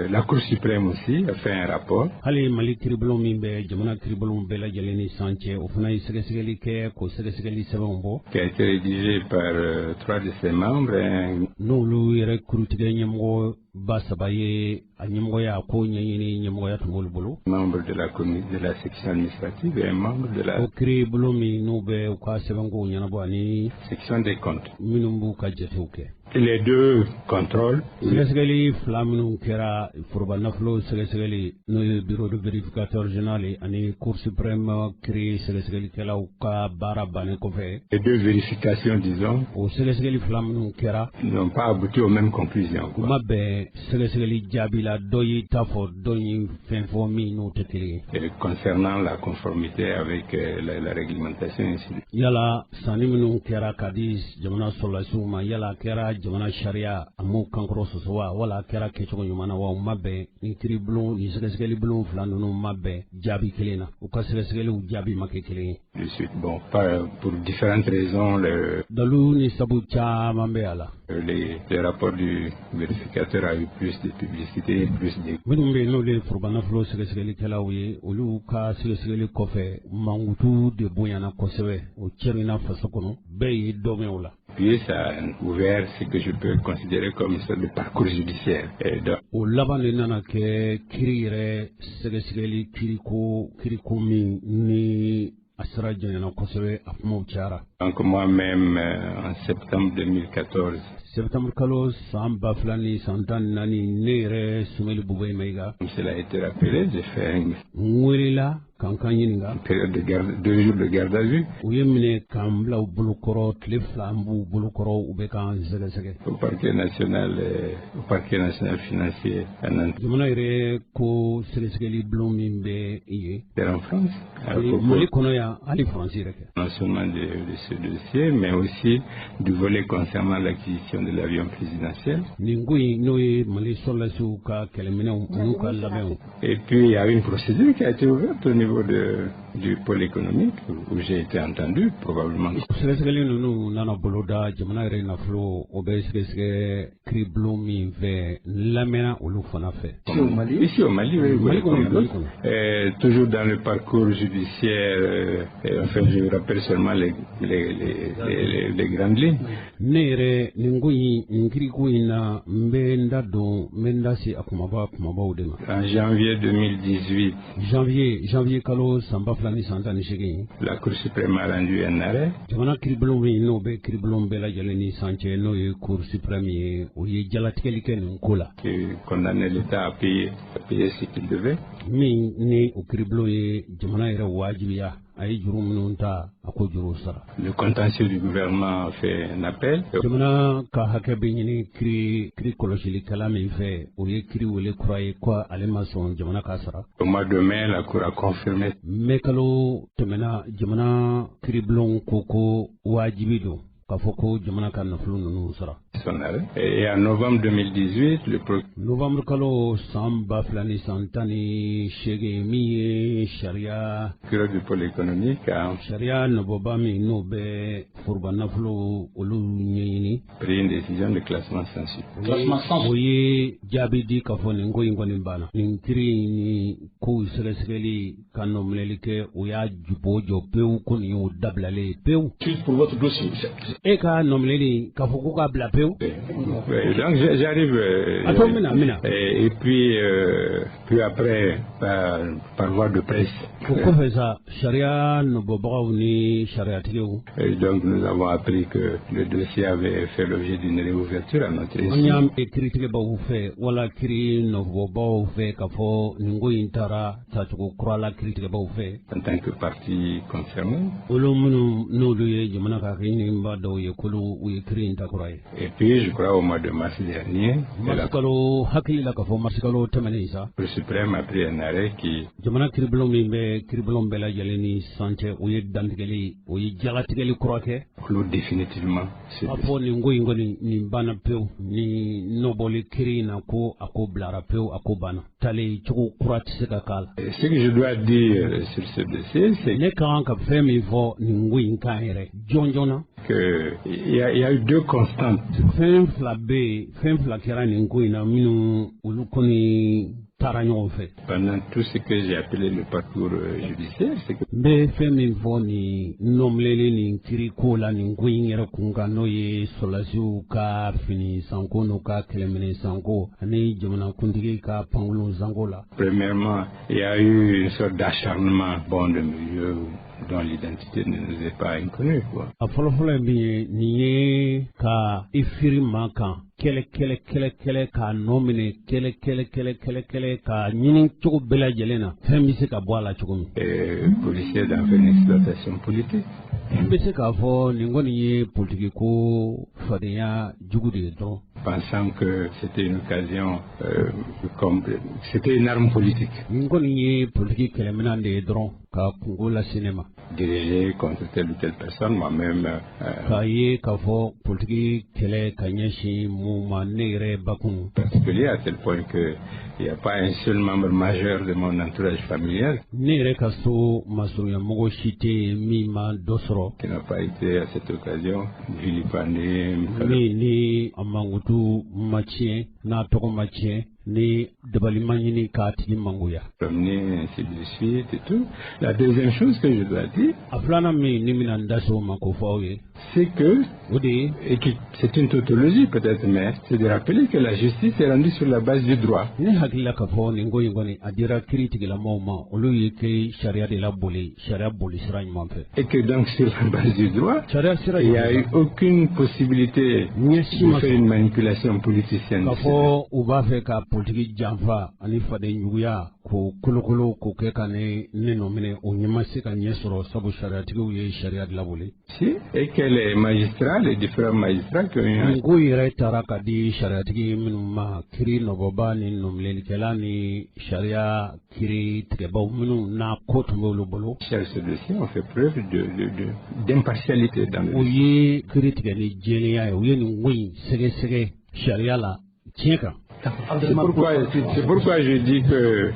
La Cour suprême aussi a fait un rapport. Hali Mali kiribulon min bɛ jamana kiribulon bɛɛ lajɛlen ni san cɛ, o fana ye sɛgɛsɛgɛli kɛ k'o sɛgɛsɛgɛli sɛbɛnw bɔ. Qui a été rédigé par trois de ses membres. N'olu yɛrɛ kurutigɛ ɲɛmɔgɔ ba saba ye a ɲɛmɔgɔya ko ɲɛɲini, ɲɛmɔgɔya tun b'olu bolo. Membre de la section administrative et un membre de la O kiribulon min n'u bɛ u ka sɛbɛnkow ɲɛnabɔ ani section des comptes. minnu b'u ka jatew kɛ. Les deux contrôles Sɛgɛsɛgɛli fila minnu kɛra, foroba nafolo sɛgɛsɛgɛli, n'o ye bureau de vérificateur général ye, ani Cour suprême kiri sɛgɛsɛgɛlikɛlaw ka baara bannen kɔfɛ, les deux vérifications, disons, o sɛgɛsɛgɛli fila minnu kɛra, n'ont pas abouti aux mêmes conclusions, u quoi. ma bɛn sɛgɛsɛgɛli jaabi la. Dɔ y'i ta fɔ, dɔ ye fɛn fɔ min n'o tɛ kelen ye. Et concernant la conformité avec la réglementation, ainsi de suite. Yala sanni minnu kɛra ka di jamana sɔrɔlasiw ma, yala a kɛra jamana sariya a m'o kankɔrɔ sɔsɔ wa, wala a kɛra kɛcogo ɲuman na wa, u ma bɛn ni kiribulon ni sɛgɛsɛgɛli bulon fila ninnu ma bɛn jaabi kelen na, u ka sɛgɛsɛgɛliw jaabi ma kɛ kelen ye. De suite. Bon, pour différentes raisons, Dalu ni sabu caman bɛ a la. Le rapport du vérificateur a eu plus de publicité, plus de Minnu bɛ yen, n'olu ye foroba nafolo sɛgɛsɛgɛlikɛlaw ye, olu ka sɛgɛsɛgɛli kɔfɛ, mankutu de bonyana kosɛbɛ, o cɛrinna faso kɔnɔ, bɛɛ ye dɔ mɛn o la. Puis ça a ouvert ce que je peux considérer comme une sorte de parcours judiciaire. Et donc, O laban de nana kɛ kiri yɛrɛ sɛgɛsɛgɛli, kiriko min ni a sira janyana kosɛbɛ, a kumaw cayara. Donc moi-même, en septembre 2014, Septembre kalo san 2014, ne yɛrɛ Soumeylou Boubèye Maïga, comme cela a été rappelé, j'ai fait une n welela k'an kan ɲininka. période de garde, 2 jours de garde à vue U ye minɛ k'an bila u bolokɔrɔ, tile 2 an b'u bolokɔrɔ, u bɛ k'an sɛgɛsɛgɛ. Au parquet national financier à Nanterre Jamana yɛrɛ ko sɛgɛsɛgɛli bulon min bɛ yen en France, à Mali kɔnɔ yan, hali Faransi yɛrɛ kɛ. Non seulement de ce dossier, mais aussi du volet concernant l'acquisition de l'avion présidentiel. Nin ko in, n'o ye Mali sɔrɔlasiw ka kɛlɛminɛw n'u ka labɛnw. Et puis, il y a une procédure qui a été ouverte au niveau du pôle économique, où j'ai été entendu, probablement. Sɛgɛsɛgɛli ninnu nana boloda jamana yɛrɛ nafolo, o bɛ sɛgɛsɛgɛ kiribulon min fɛ, n lamɛnna olu fana fɛ. Ici au Mali. Ici au Mali, oui, oui, Mali comme kɔnɔ, Mali d'autres. kɔnɔ. Toujours dans le parcours judiciaire, enfin, je rappelle seulement les grandes lignes. Ne yɛrɛ nin ko in, nin kiriko in na, n bɛ n da don, n bɛ n da se a kumaba kumabaw de ma. En janvier 2018, Janvier kalo san 2018, la Cour suprême a rendu un arrêt jamana kiribulon min n'o bɛ kiribulon bɛɛ lajɛlen ni san cɛ, n'o ye Cour suprême ye, o ye jalatigɛli kɛ nin ko la. Qui condamnait l'État à payer ce qu'il devait. Min ni o kiribulon ye jamana yɛrɛ wajibiya, a ye juru minnu ta, a ko juru sara. Le contentieux du gouvernement a fait un appel. Jamana ka hakɛ bɛ ɲini kiri kɔlɔsilikɛla min fɛ, o ye kiri wele kura ye ko ale ma sɔn jamana k'a sara. Au mois de mai, la Cour a confirmé Mɛ kalo tɛmɛna, jamana kiribulon ko wajibi don k'a fɔ ko jamana ka nafolo ninnu sara. Son arrêt. Et en novembre 2018, le procureur Novembre kalo san 2018, min ye sariya du pôle économique a sariya nɔbɔba min n'o bɛ foroba nafolo olu ɲɛɲini, pris une décision de classement sans suite. Classement sans o ye jaabi di k'a fɔ nin ko in kɔni banna, nin kiri in ni kow sɛgɛsɛgɛli ka nɔminɛli kɛ, o y'a bo jɔ pewu, ko nin y'o dabilalen ye pewu. Suite pour votre dossier. E ka nɔminɛli k'a fɔ ko k'a bila pewu. Ouais, donc j'arrive. Attends, mina, mina. Et puis après, par voie de presse. O kɔfɛ sa, sariya nɔbɔbagaw ni sariyatigiw, Et donc nous avons appris que le dossier avait fait l'objet d'une réouverture à notre an insu. y'a kiiritigɛbaw fɛ wala kiiri nɔbɔbaw fɛ k'a fɔ nin ko in taara tacogo kura la kiiritigɛbaw fɛ. En tant que partie concernée. Olu minnu n'olu ye jamana ka ɲiniba dɔw ye, k'olu u ye kiiri in ta kura ye. Et puis, je crois au mois de mars dernier, la Marisikalo, hakili la k'a fɔ marisikalo tɛmɛnen sa, Cour suprême a pris un arrêt qui jamana kiiribulon min bɛ kiiribulon bɛɛ lajɛlen ni san cɛ, o ye dantigɛli, o ye jalatigɛli kura kɛ clôt définitivement ce a dossier. fɔ nin ko in kɔni nin banna pewu, ni nɔbɔli kiiri in na, ko a ko bilara pewu, a ko banna, tali cogo kura tɛ se ka k'a la. Et ce que je dois dire sur ce dossier, c'est Ne ka kan ka fɛn min fɔ nin ko in kan yɛrɛ jɔn jɔn na, que il y a eu deux constantes fɛn fila bɛ yen, fɛn fila kɛra nin ko in na minnu olu kɔni taara ɲɔgɔn fɛ. pendant tout ce que j'ai appelé le parcours judiciaire, c'est que N bɛ fɛn min fɔ nin nɔminɛli nin kiiri ko la, nin ko in yɛrɛ kun kan, n'o ye sɔrɔdasiw ka fini sanko n'u ka kɛlɛminɛ sanko ani jamanakuntigi ka pankurun sanko la, premièrement, il y a eu une sorte d'acharnement, bon, de milieu dont l'identité ne nous est pas inconnue, quoi. A fɔlɔfɔlɔ ye min ye, nin ye ka i firi maa kan kɛlɛ kɛlɛ kɛlɛ kɛlɛ, k'a nɔ minɛ kɛlɛ kɛlɛ kɛlɛ kɛlɛ kɛlɛ, k'a ɲini cogo bɛɛ lajɛlen na fɛn bɛ se ka bɔ a la cogo min. Et policiers d'en faire une exploitation politique. N bɛ se k'a fɔ nin kɔni ye politiki ko fadenya jugu de ye dɔrɔn. Pensant que c'était une occasion, comme c'était une arme politique Nin kɔni ye politiki kɛlɛminɛn de ye dɔrɔn ka kungo lase ne ma, dirigée contre telle ou telle personne, moi-même, k'a ye k'a fɔ politiki kɛlɛ ka ɲɛsin mun ma, ne yɛrɛ bakun particulier, à tel point que il n'y a pas un seul membre majeur de mon entourage familial ne yɛrɛ ka so masurunyamɔgɔ si tɛ yen min ma dɔ sɔrɔ qui n'a pas été à cette occasion vilipendé, min ni a mankutu ma tiɲɛ, n'a tɔgɔ ma tiɲɛ, ni dabali ma ɲini k'a tigi mangoya. calomnié, ainsi de suite et tout. La deuxième chose que je dois dire, A filanan min ni bɛna n da se o ma k'o fɔ aw ye, c'est que, o de ye, et que c'est une tautologie peut-être, mais c'est de rappeler que la justice est rendue sur la base du droit. Ne hakilila k'a fɔ nin ko in kɔni a dira kiiri tigilamaw ma, olu ye kɛ sariya de la boli, sariya boli sira ɲuman fɛ. Et que donc sur la base du droit, Sariya sira il n'y a eu aucune possibilité ɲɛ si ma de faire une manipulation politicienne. K'a fɔ u b'a fɛ ka politiki janfa ani faden juguya k'o kolokolo k'o kɛ ka ne nɔ minɛ, o ɲɛ ma se ka ɲɛ sɔrɔ, sabu sariyatigiw ye sariya laboli. Si, et que les magistrats, les différents magistrats qui ont eu Nin ko yɛrɛ taara ka di sariyatigi minnu ma, kiiri nɔbɔba ni nɔminɛlikɛla ni sariya kiiri tigɛbaw minnu n'a ko tun b'olu bolo, chargé ce dossier ont fait preuve d'impartialité dans le o ye kiiri tigɛ ni jɛlenya ye, u ye nin ko in sɛgɛsɛgɛ sariya la tiɲɛ kan. C'est pourquoi je dis que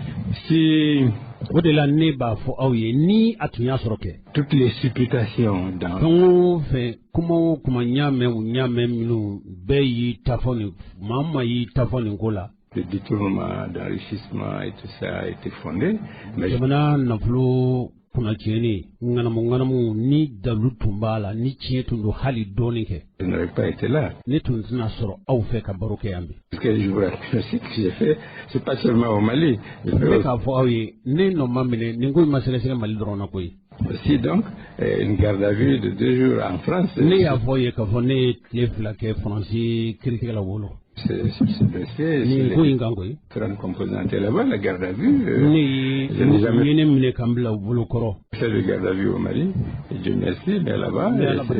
si O de la ne b'a fɔ aw ye, ni a tun y'a sɔrɔ kɛ toutes les supputations dans fɛn o fɛn, kuma o kuma, n y'a mɛn, u y'a mɛn, minnu bɛɛ y'i ta fɔ nin, maa o maa y'i ta fɔ nin ko la, de détournement, d'enrichissement et tout ça a été fondé, mais jamana nafolo kunna tiɲɛni ŋanamu ŋanamu, ni dalu tun b'a la, ni tiɲɛ tun don hali dɔɔni kɛ, je n'aurais pas été là. ne tun tɛna sɔrɔ aw fɛ ka baro kɛ yan bi. Parce que je vous rappelle aussi que j'ai fait, c'est pas seulement au Mali, j'ai N bɛ fait k'a fɔ aw ye, ne nɔ ma minɛ, nin ko in ma sɛgɛsɛgɛ Mali dɔrɔn na koyi. aussi donc une garde à vue de 2 jours en France. Ne y'a fɔ ye k'a fɔ ne ye tile 2 kɛ Faransi kiiritigɛlaw bolo C'est sur ce dossier, nin sur ko les in kan koyi. différentes composantes là-bas, la garde à vue. Ne ye Je n'ai jamais u ye ne minɛ ka n bila u bolo kɔrɔ. fait de garde à vue au Mali, et Dieu merci, mais là-bas, Mais et là-bas,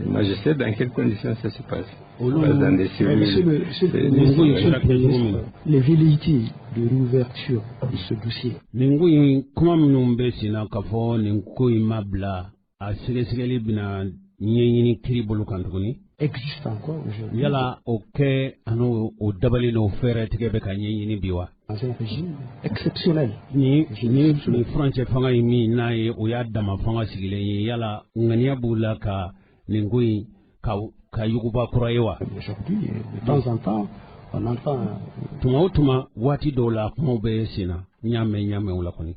et moi je sais dans quelles conditions ça se passe. Olu Ça se passe dans des Mais Monsieur cellules. le, monsieur le Nin ko in ministre, sera kɛ cogo min na, les velléités de réouverture de ce dossier, nin ko in kuma minnu bɛ sen na k'a fɔ nin ko in ma bila, a sɛgɛsɛgɛli bɛna ɲɛɲini kiiri bolo kan tuguni. Existe encore aujourd'hui? Yala o kɛ ani o dabali n'o fɛɛrɛ tigɛ bɛ ka ɲɛɲini bi wa? Dans un régime exceptionnel. Ni furancɛ fanga ye min n'a ye, o y'a dama fanga sigilen ye, yala ŋaniya b'u la ka nin ko in ka yuguba kura ye wa? Aujourd'hui, de temps en temps, on entend Tuma o tuma, waati dɔw la, kumaw bɛ sen na, n y'a mɛn, n y'a mɛn o la kɔni.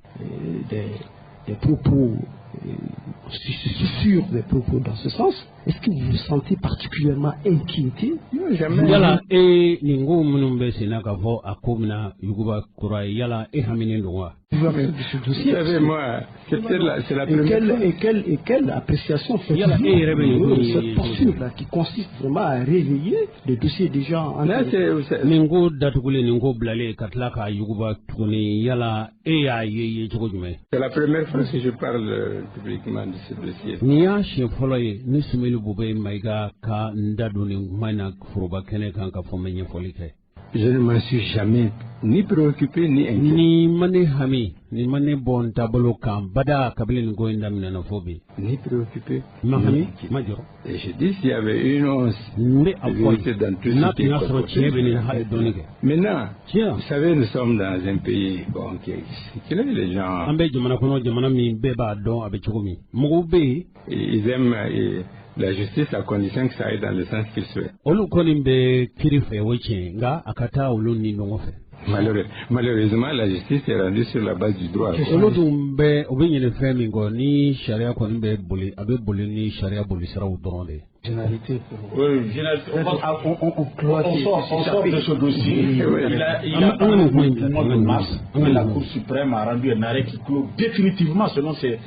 Des propos, sur des propos dans ce sens. Est-ce que vous vous sentez particulièrement inquiété? Non, jamais. Yala e nin ko minnu bɛ sen na k'a fɔ a ko bɛna yuguba kura ye, yala e haminen don wa? De ce Vous dossier? savez, moi, c'est peut-être c'est la Et première quelle, fois. et quelle appréciation Yala, faites-vous e yɛrɛ bɛ nin ko de in cette ye? posture-là qui consiste vraiment à réveiller des dossiers déjà en Là, Nin ko datugulen, nin ko bilalen ka tila k'a yuguba tuguni, yala e y'a ye cogo jumɛn? C'est la première fois que je parle publiquement de ce dossier. Nin y'a siɲɛ fɔlɔ ye ni Soumeylou Boubèye Maïga ka n da don nin kuma in na foroba kɛnɛ kan ka fɔ n bɛ ɲɛfɔli kɛ. Je ne m'en suis jamais ni préoccupé ni inquiété. Ni ma ne hami, ni ma ne bɔ n taabolo kan bada kabini nin ko in daminɛna fo bi. Ni préoccupé, Ma ni hami, inquiété. ma jɔrɔ. Et je dis, s'il y avait une once N bɛ a de fɔ vérité dans tout ye, n'a ce qui tun est y'a sɔrɔ colporté. tiɲɛ bɛ nin hali dɔɔni kɛ. Maintenant, Tiɲɛ. vous savez, nous sommes dans un pays, bon, qui est qui est les gens, An bɛ jamana kɔnɔ, jamana min bɛɛ b'a dɔn a bɛ cogo min, mɔgɔw bɛ yen. ils aiment la justice à condition que ça aille dans le sens qu'ils souhaitent. Olu kɔni bɛ kiiri fɛ, o ye tiɲɛ ye, nka a ka taa olu ni ɲɔgɔn fɛ. Malheureusement, la justice est rendue sur la base du droit. Olu dun bɛ u bɛ ɲinɛ fɛn min kɔ, ni sariya kɔni bɛ boli, a bɛ boli ni sariya boli siraw dɔrɔn de ye. Généralité pour Oui, général, on sort de ce dossier. Il a parlé du mois de mars, et la Cour suprême a rendu un arrêt qui clôt définitivement selon ses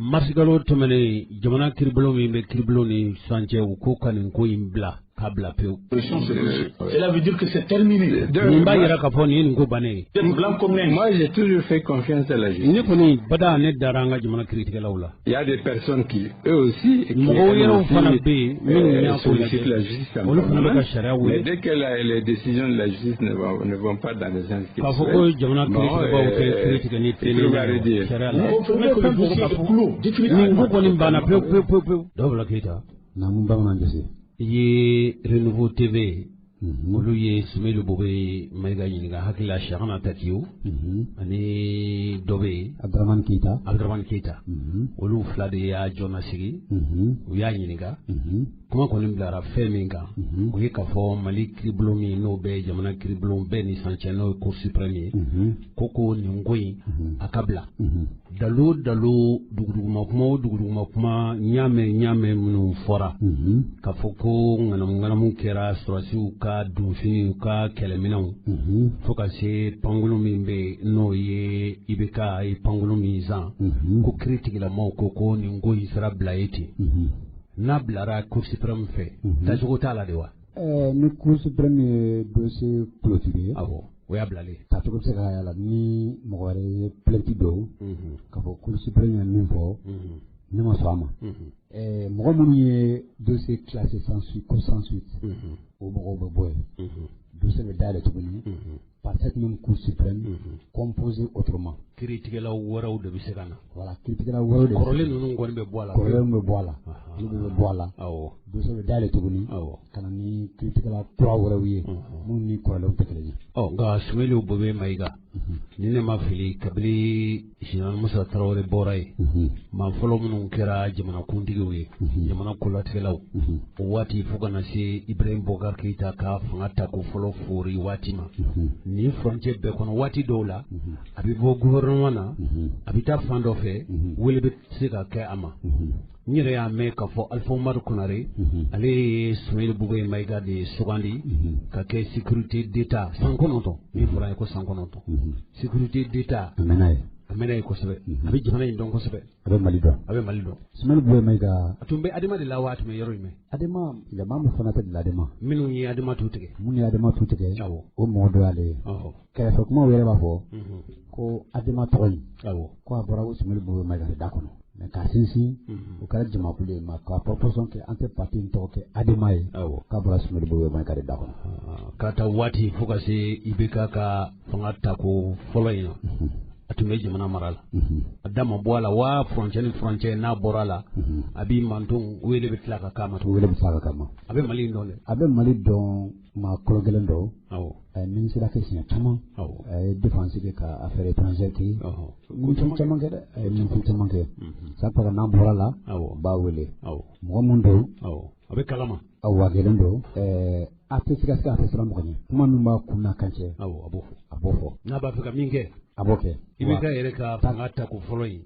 Marisikalo tɛmɛnen, jamana kiribulon min bɛ kiribulon ni sisan cɛ, u ko ka nin ko in bila k'a bila pewu. Expressions. Ce dossier. Cela veut dire que c'est terminé. Nin b'a yira k'a fɔ nin ye nin ko bannen ye. C'est blanc comme neige. Moi, j'ai toujours fait confiance à la justice. Ne kɔni bada ne dara an ka jamana kiritigɛlaw la. Il y a des personnes qui, eux aussi, qui Mɔgɔw yɛrɛw fana bɛ yen minnu y'a ko sollicitent la lajɛ, justice en olu fana bɛ ka permanence. sariya Mais wele dès que les décisions de la justice ne vont pas dans le sens qu'ils k'a fɔ ko souhaitent, jamana bon, kiritigɛbaw tɛ kiiri tigɛ ni ils tilennenya trouvent à ye redire. sariya la. Vous confirmez que le dossier est clos Nin définitivement. ko kɔni banna pewu pewu pewu pewu. Dawula Keyita. Naamu, bamanan jose. I ye Renouveau TV, olu ye Soumeylou Boubèye Maïga ɲininka, hakili la Cheikhana Takiou ani dɔ bɛ yen. Abdramane Keita. Abdramane Keita, olu fila de y'a jɔnna sigi, u y'a ɲininka. Kuma kɔni bilara fɛn min kan, o ye k'a fɔ Mali kiribulon min n'o bɛ jamana kiribulon bɛɛ ni san cɛ, n'o ye Cour suprême ye, ko nin ko in a ka bila. Dalu dalu, duguduguma kuma o duguduguma kuma, ɲaamɛ ɲaamɛ minnu fɔra k'a fɔ ko ŋanamu ŋanamu kɛra sɔrɔsiw ka dunfiniw ka kɛlɛminɛnw, fo ka se pankulu min bɛ yen n'o ye IBK ye pankulu min san, ko kiiri tigilamaw ko nin ko in sera bila ye ten, n'a bilara Cour suprême fɛ, tacogo t'a la de wa? Ni Cour suprême ye dossier clôturé, Awɔ, o y'a bilalen. Tacogo bɛ se ka y'a la ni mɔgɔ wɛrɛ ye plainte don k'a fɔ Cour suprême ye min fɔ, ne ma sɔn a ma. Mɔgɔ minnu ye dossier classé sans suite, ko sans suite, o mɔgɔw bɛ bɔ yen, dossier bɛ dayɛlɛ tuguni par cette même Cour suprême composée autrement. Kiiritigɛlaw wɛrɛw de bɛ se ka na. Voilà, kiiritigɛla wɛrɛw de bɛ se. Kɔrɔlen ninnu kɔni bɛ bɔ a la. Kɔrɔlenw bɛ bɔ a la, olu bɛ bɔ a la. Dossier bɛ dayɛlɛ tuguni ka na ni kiiritigɛla kura wɛrɛw ye minnu ni kɔrɔlenw tɛ kelen ye. Ɔ nka Soumeylou Boubèye Maïga, ni ne ma fili, kabini Général Musa Tarawele bɔra yen, maa fɔlɔ minnu kɛra jamanakuntigiw ye, jamana kolatigɛlaw, o waati fo ka na se Ibrahim Boubacar Keïta ka fanga tako fɔlɔ foori waati ma, nin furancɛ bɛɛ kɔnɔ, waati dɔw la a bɛ bɔ gouvernement na, a bɛ taa fan dɔ fɛ, wele bɛ se ka kɛ a ma. N yɛrɛ y'a mɛn k'a fɔ Alpha Umaru Konare, ale ye Soumeylou Boubèye Maïga de sugandi ka kɛ sécurité d'État san 9. Min fɔra an ye ko san 9 sécurité d'État. A mɛnna ye. A mɛnna ye kosɛbɛ, a bɛ jamana in dɔn kosɛbɛ. A bɛ Mali dɔn. A bɛ Mali dɔn. Soumeylou Boubèye Maïga. A tun bɛ ADEMA de la wa, a tun bɛ yɔrɔ jumɛn? ADEMA, jama min fana tɛ de l'ADEMA. Minnu ye ADEMA tu tigɛ. Minnu ye ADEMA tu tigɛ, o mɔgɔ dɔ y'ale ye. Kɛrɛfɛ kumaw yɛrɛ b'a fɔ ko ADEMA tɔgɔ in, ko a bɔra ko Soumeylou Boubèye Maïga de da kɔnɔ, mais k'a sinsin o kɛra jamakulu ye, ma k'a proposition kɛ an tɛ parti in tɔgɔ kɛ ADEMA ye, k'a bɔra Soumeylou Boubèye Maïga de da kɔnɔ. K'a ta waati fo ka se IBK ka fanga tako fɔlɔ in na. A tun bɛ jamana mara la, a da ma bɔ a la wa furancɛ ni furancɛ n'a bɔra a la, a b'i manton wele bɛ tila ka k'a ma. Wele bɛ tila ka k'a ma. A bɛ Mali in dɔn dɛ. A bɛ Mali dɔn, maa kolo gɛlɛn dɔn. A ye ministre kɛ siɲɛ caman. A ye défense kɛ, ka affaires étrangères kɛ. Ministre caman kɛ dɛ, a ye ministre caman kɛ. Chaque fois n'an bɔra la, u b'a wele. Mɔgɔ mun don. A bɛ kalama. Wa gɛlɛn don. A tɛ siga siga, a tɛ siran mɔgɔ ɲɛ. Kuma min b'a kun n'a kan cɛ. Awɔ, a b'o fɔ. A b'o fɔ. N'a b'a fɛ ka min kɛ. A b'o kɛ. I bɛ ka yɛrɛ ka fanga tako fɔlɔ ye,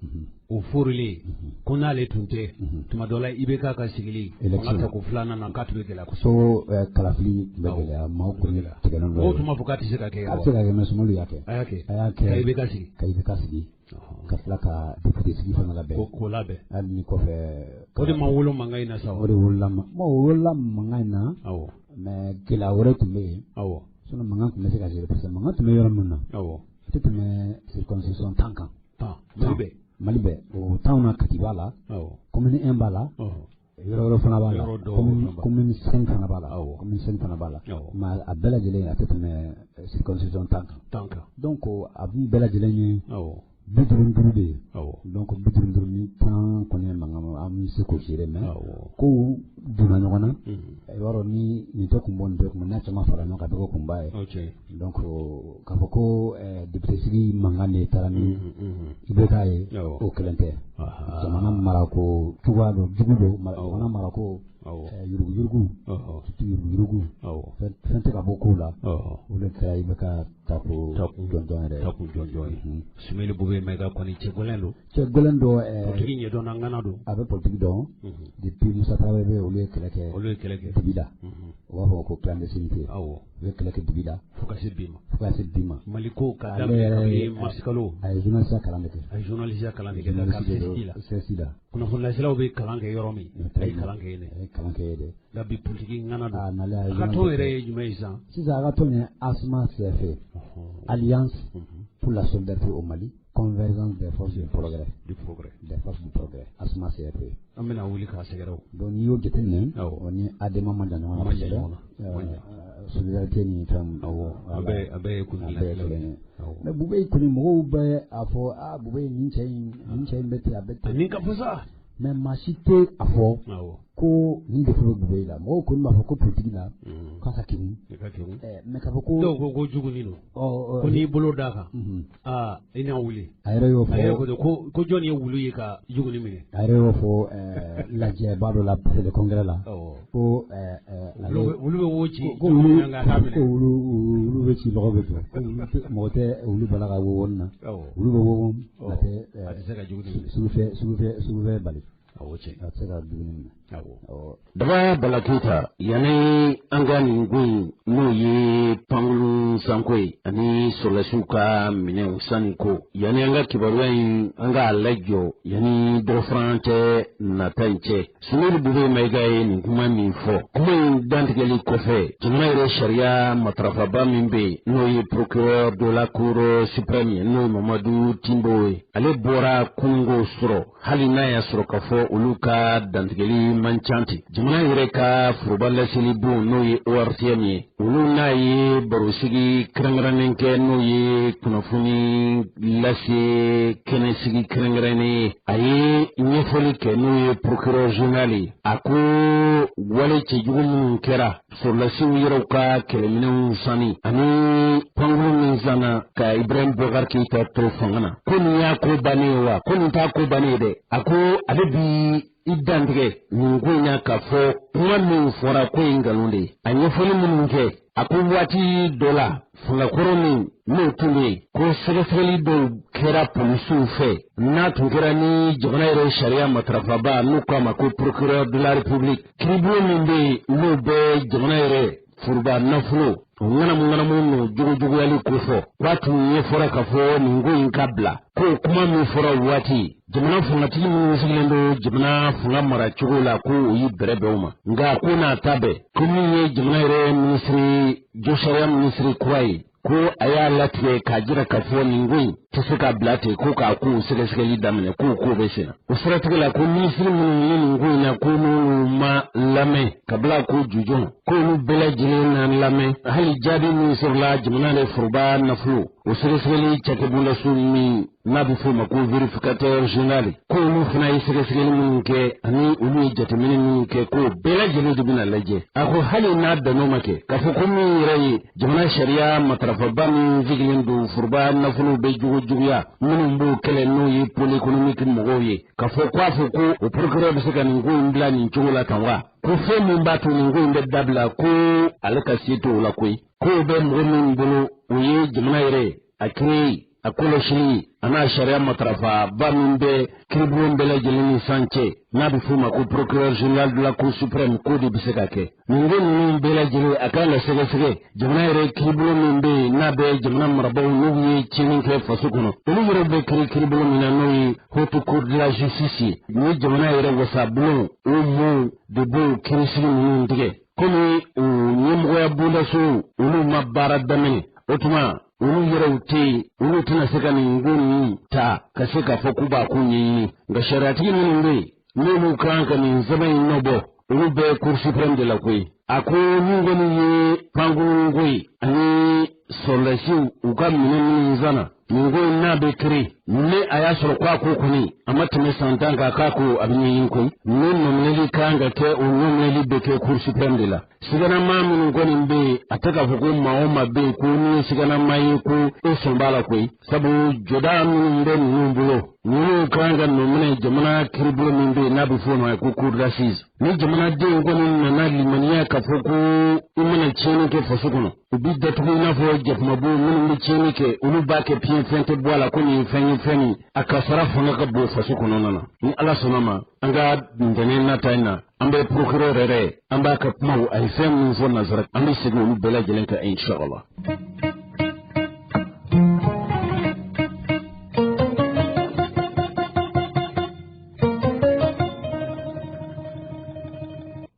o forilen ko n'ale tun tɛ, tuma dɔ la i bɛ k'a ka sigili fanga tako filanan na, k'a tun bɛ gɛlɛya kosɛbɛ. So kalafili tun bɛ gɛlɛya, maaw kun tigɛlen don. Mɔgɔw tun b'a fɔ k'a tɛ se ka kɛ. A tɛ se ka kɛ, mais Soumaïla y'a kɛ. A y'a kɛ. A y'a kɛ. Ka IBK sigi. Ka IBK sigi. Ka tila ka député sigi fana labɛn. K'o labɛn. Hali ni kɔfɛ. O de ma wolo mankan in na sa. O de wolola, bon, o wolola mankan in na. Mais gɛlɛya wɛrɛ tun bɛ yen. Sinon mankan tun bɛ se ka gérer, parce que mankan tun bɛ yɔrɔ min na. A tɛ tɛmɛ circonscription 10 kan. 10, Mali bɛɛ. Mali bɛɛ, o 10 na, Kati b'a la. Commune 1 b'a la. Yɔrɔ wɛrɛ fana b'a la. Commune 5 fana b'a la. Commune 5 fana b'a la. Mais a bɛɛ lajɛlen, a tɛ tɛmɛ circonscription 10 kan. 10 kan. Donc a b'u bɛɛ lajɛlen ye 55 de ye. Donc 55 ni 10 kɔni ye mankan, an bɛ se k'o gérer, mais kow donna ɲɔgɔn na. I b'a dɔn, ni nin tɛ kun bɔ, nin tɛ kun bɔ, n'a caman fara ɲɔgɔn kan, a bɛ kɛ kunba ye. Donc k'a fɔ ko député sigi mankan de taara ni IBK ye, o kelen tɛ. Jamana marako cogoya dɔ jugu don, jamana marako yuruguyurugu, surtout yuruguyurugu, fɛn tɛ ka bɔ kow la, o de kɛra IBK tako jɔnjɔn yɛrɛ. Tako jɔnjɔn ye. Soumaïla Boubèye Maïga kɔni, cɛ gɛlɛn don. Cɛ gɛlɛn don. Politique ɲɛdɔnna ŋana don. A bɛ politique dɔn. Depuis Musa Tarawele bɛ, olu ye kɛlɛ kɛ. Olu ye kɛlɛ kɛ. Dibi la. U b'a fɔ ko clandestinité. U ye kɛlɛ kɛ dibi la. Fo ka se bi ma. Fo ka se bi ma. Mali ko ka daminɛ kabini mars kalo. A ye journaliste kalan de kɛ. A ye journaliste kalan de kɛ ka CESTI la. CESTI la. Kunnafonilaselaw bɛ kalan kɛ yɔrɔ min, a ye kalan kɛ yen dɛ. A ye kalan kɛ yen dɛ. Nka bi politique ŋana don. A nalen, a ye. A ka tɔn yɛrɛ ye jumɛn ye sisan? Sisan a ka tɔn ye ASMA CFA. Alliance pour la solidarité au Mali, convergence des forces du progrès. Du progrès. Des forces du progrès. ASMA CFA. An bɛna wuli k'a sɛgɛrɛ o. Donc n'i y'o jateminɛ, o ni ADEMA man jan ɲɔgɔn na kosɛbɛ. Solidarité ni fɛn. Awɔ, a bɛɛ ye kuntilenna kelen ye. Mais Boubèye kɔni, mɔgɔw bɛ a fɔ aa, Boubèye, nin cɛ in, nin cɛ in bɛ ten, a bɛ ten. Nin ka fusa. Mais maa si tɛ a fɔ ko nin défaut bɛ Boubèye la. Mɔgɔw kɔni b'a fɔ ko politique la, k'a ka kegun. Mais k'a fɔ ko. Dɔw ko ko jugunin don. Ko n'i bolo d'a kan, aa, i n'a wuli. A yɛrɛ y'o fɔ. A yɛrɛ ko ko jɔnni ye wulu ye ka jugunin minɛ. A yɛrɛ y'o fɔ lajɛba dɔ la, palais de congrès la. Ko wulu bɛ wo ci. Ko wulu, ko wulu, wulu bɛ ci, lɔgɔ bɛ jɔ. Ko mɔgɔ tɛ wulu bala ka wo na. Wulu bɛ wo, a tɛ. A tɛ se ka jugunin minɛ. Sugufɛ, sugufɛ, sugufɛ bali. Awɔ, cɛ. A tɛ se ka dumuni minɛ. Awɔ. Daba Bala Keyita, yanni an ka nin ko in, n'o ye pankurun sanko ye ani sɔrɔdasiw ka minɛnw sanni ko, yanni an ka kibaruya in an k'a lajɔ, yanni dɔgɔfaran cɛ nata in cɛ, Soumaïla Boubèye Maïga ye nin kuma min fɔ, kuma in dantigɛli kɔfɛ, jamana yɛrɛ sariya matarafaba min bɛ yen, n'o ye procureur de la cour suprême ye, n'o ye Mamadu Timbo ye, ale bɔra kununko sɔrɔ, hali n'a y'a sɔrɔ k'a fɔ olu ka dantigɛli man ca ten. Jamana yɛrɛ ka foroba laseli bon, n'o ye ORTM ye, olu n'a ye barosigi kɛrɛnkɛrɛnnen kɛ, n'o ye kunnafoni lase kɛnɛsigi kɛrɛnkɛrɛnnen ye, a ye ɲɛfɔli kɛ, n'o ye procureur général ye. A ko wale cɛjugu minnu kɛra, sɔrɔdasiw yɛrɛw ka kɛlɛminɛnw sanni ani pankuru min sanna ka Ibrahim Boubacar Keïta to fanga na, ko nin y'a ko bannen ye wa? Ko nin t'a ko bannen ye dɛ. A ko ale bi i dantigɛ nin ko in na k'a fɔ kuma min fɔra ko ye nkalon de ye. A ɲɛfɔli minnu kɛ, a ko waati dɔ la, fangakɔrɔ min n'o tun bɛ yen, ko sɛgɛsɛgɛli dɔw kɛra polisiw fɛ, n'a tun kɛra ni jamana yɛrɛ sariya matarafaba, n'u k'a ma ko procureur de la république, kiiribulon min bɛ yen, n'o bɛ jamana yɛrɛ foroba nafolo o ŋanamu ŋanamu n'o jugujuguyali kofɔ, k'a tun ɲɛfɔra k'a fɔ nin ko in ka bila. Ko kuma min fɔra waati, jamana fangatigi minnu sigilen don jamana fanga maracogo la, ko o y'i bɛrɛ bɛn o ma. Nka ko n'a ta bɛɛ, ko min ye jamana yɛrɛ minisiri josariya minisiri kura ye, ko a y'a latigɛ k'a jira k'a fɔ nin ko in tɛ se ka bila ten, ko k'a kow sɛgɛsɛgɛli daminɛ, k'o ko bɛ sen na. O siratigɛ la, ko minisiri minnu ye nin ko in na, ko n'olu ma lamɛn ka bila ko jujɔn, k'olu bɛɛ lajɛlen na lamɛn, hali jaabi min sɔrɔla jamana yɛrɛ foroba nafolo o sɛgɛsɛgɛli cakɛbondaso min. n'a bɛ f'o ma ko vérificateur général, ko olu fana ye sɛgɛsɛgɛli minnu kɛ ani olu ye jateminɛ minnu kɛ, k'o bɛɛ lajɛlen de bɛna lajɛ. A ko hali n'a bɛnn'o ma kɛ, k'a fɔ ko min yɛrɛ ye jamana sariya matarafaba min sigilen don foroba nafolow bɛ jogo juguya minnu b'o kɛlɛ, n'o ye pôle économique mɔgɔw ye, k'a fɔ ko a fɔ ko o procureur bɛ se ka nin ko in bila nin cogo la tan wa, ko fɛn min b'a to nin ko in bɛ dabila, ko ale ka se t'o la koyi. K'o bɛ mɔgɔ min bolo, o ye jamana yɛrɛ a créé, a kɔlɔsili a n'a sariya matarafaba min bɛ kiribulon bɛɛ lajɛlen ni san cɛ, n'a bɛ f'o ma ko procureur général de la Cour suprême, k'o de bɛ se ka kɛ. Nin ko ninnu bɛɛ lajɛlen, a kan ka sɛgɛsɛgɛ jamana yɛrɛ kiribulon min bɛ yen, n'a bɛ jamana marabaaw n'u ye tiɲɛni kɛ faso kɔnɔ, olu yɛrɛ bɛ kiiri kiribulon min na, n'o ye Haute Cour de la justice ye. Ni jamana yɛrɛ wasabulon, o mɔɔw de b'o kiirisigi ninnu tigɛ. Komi o ɲɛmɔgɔya bondaso, olu ma baara daminɛ, o tuma olu yɛrɛw tɛ yen, olu tɛna se ka nin ko ninnu ta ka se k'a fɔ k'u b'a ko ɲɛɲini. Nka sariyatigi minnu bɛ yen, n'olu kan ka nin sɛbɛn in nɔbɔ, olu bɛ Cour suprême de la koyi. A ko min kɔni ye pankurun ko ye ani sɔrɔdasiw u ka minɛn minnu sanna, nin ko in n'a bɛ kiri, ni a y'a sɔrɔ k'a ko kɔni a ma tɛmɛ san 10 kan, k'a ko a bɛ ɲɛɲini koyi. Ni nɔminɛli kan ka kɛ, o nɔminɛli bɛ kɛ Cour suprême de la. Siganama minnu kɔni bɛ yen, a tɛ k'a fɔ ko maa o maa bɛ yen ko n'i ye siganama ye ko e sɔn b'a la koyi, sabu jɔda minnu bɛ ninnu bolo, ninnu kan ka nɔminɛ jamana kiribulon min bɛ yen, n'a bɛ f'o ma ko cour d'assises. Ni jamanadenw kɔni nana limaniya k'a fɔ ko i mana tiɲɛni kɛ faso kɔnɔ, u b'i datugu i n'a fɔ jakumabo minnu bɛ tiɲɛni kɛ, olu b'a kɛ piɲɛ, fɛn tɛ bɔ a la, ko nin ye fɛn ye, fɛn min a kasara fanga ka bon faso kɔnɔna na. Ni Ala sɔnna ma, an ka ntɛnɛn nata in na, an bɛ procureur yɛrɛ, an b'a ka kumaw, a ye fɛn minnu fɔ nansara, an bɛ segin olu bɛɛ lajɛlen kan, inshallah.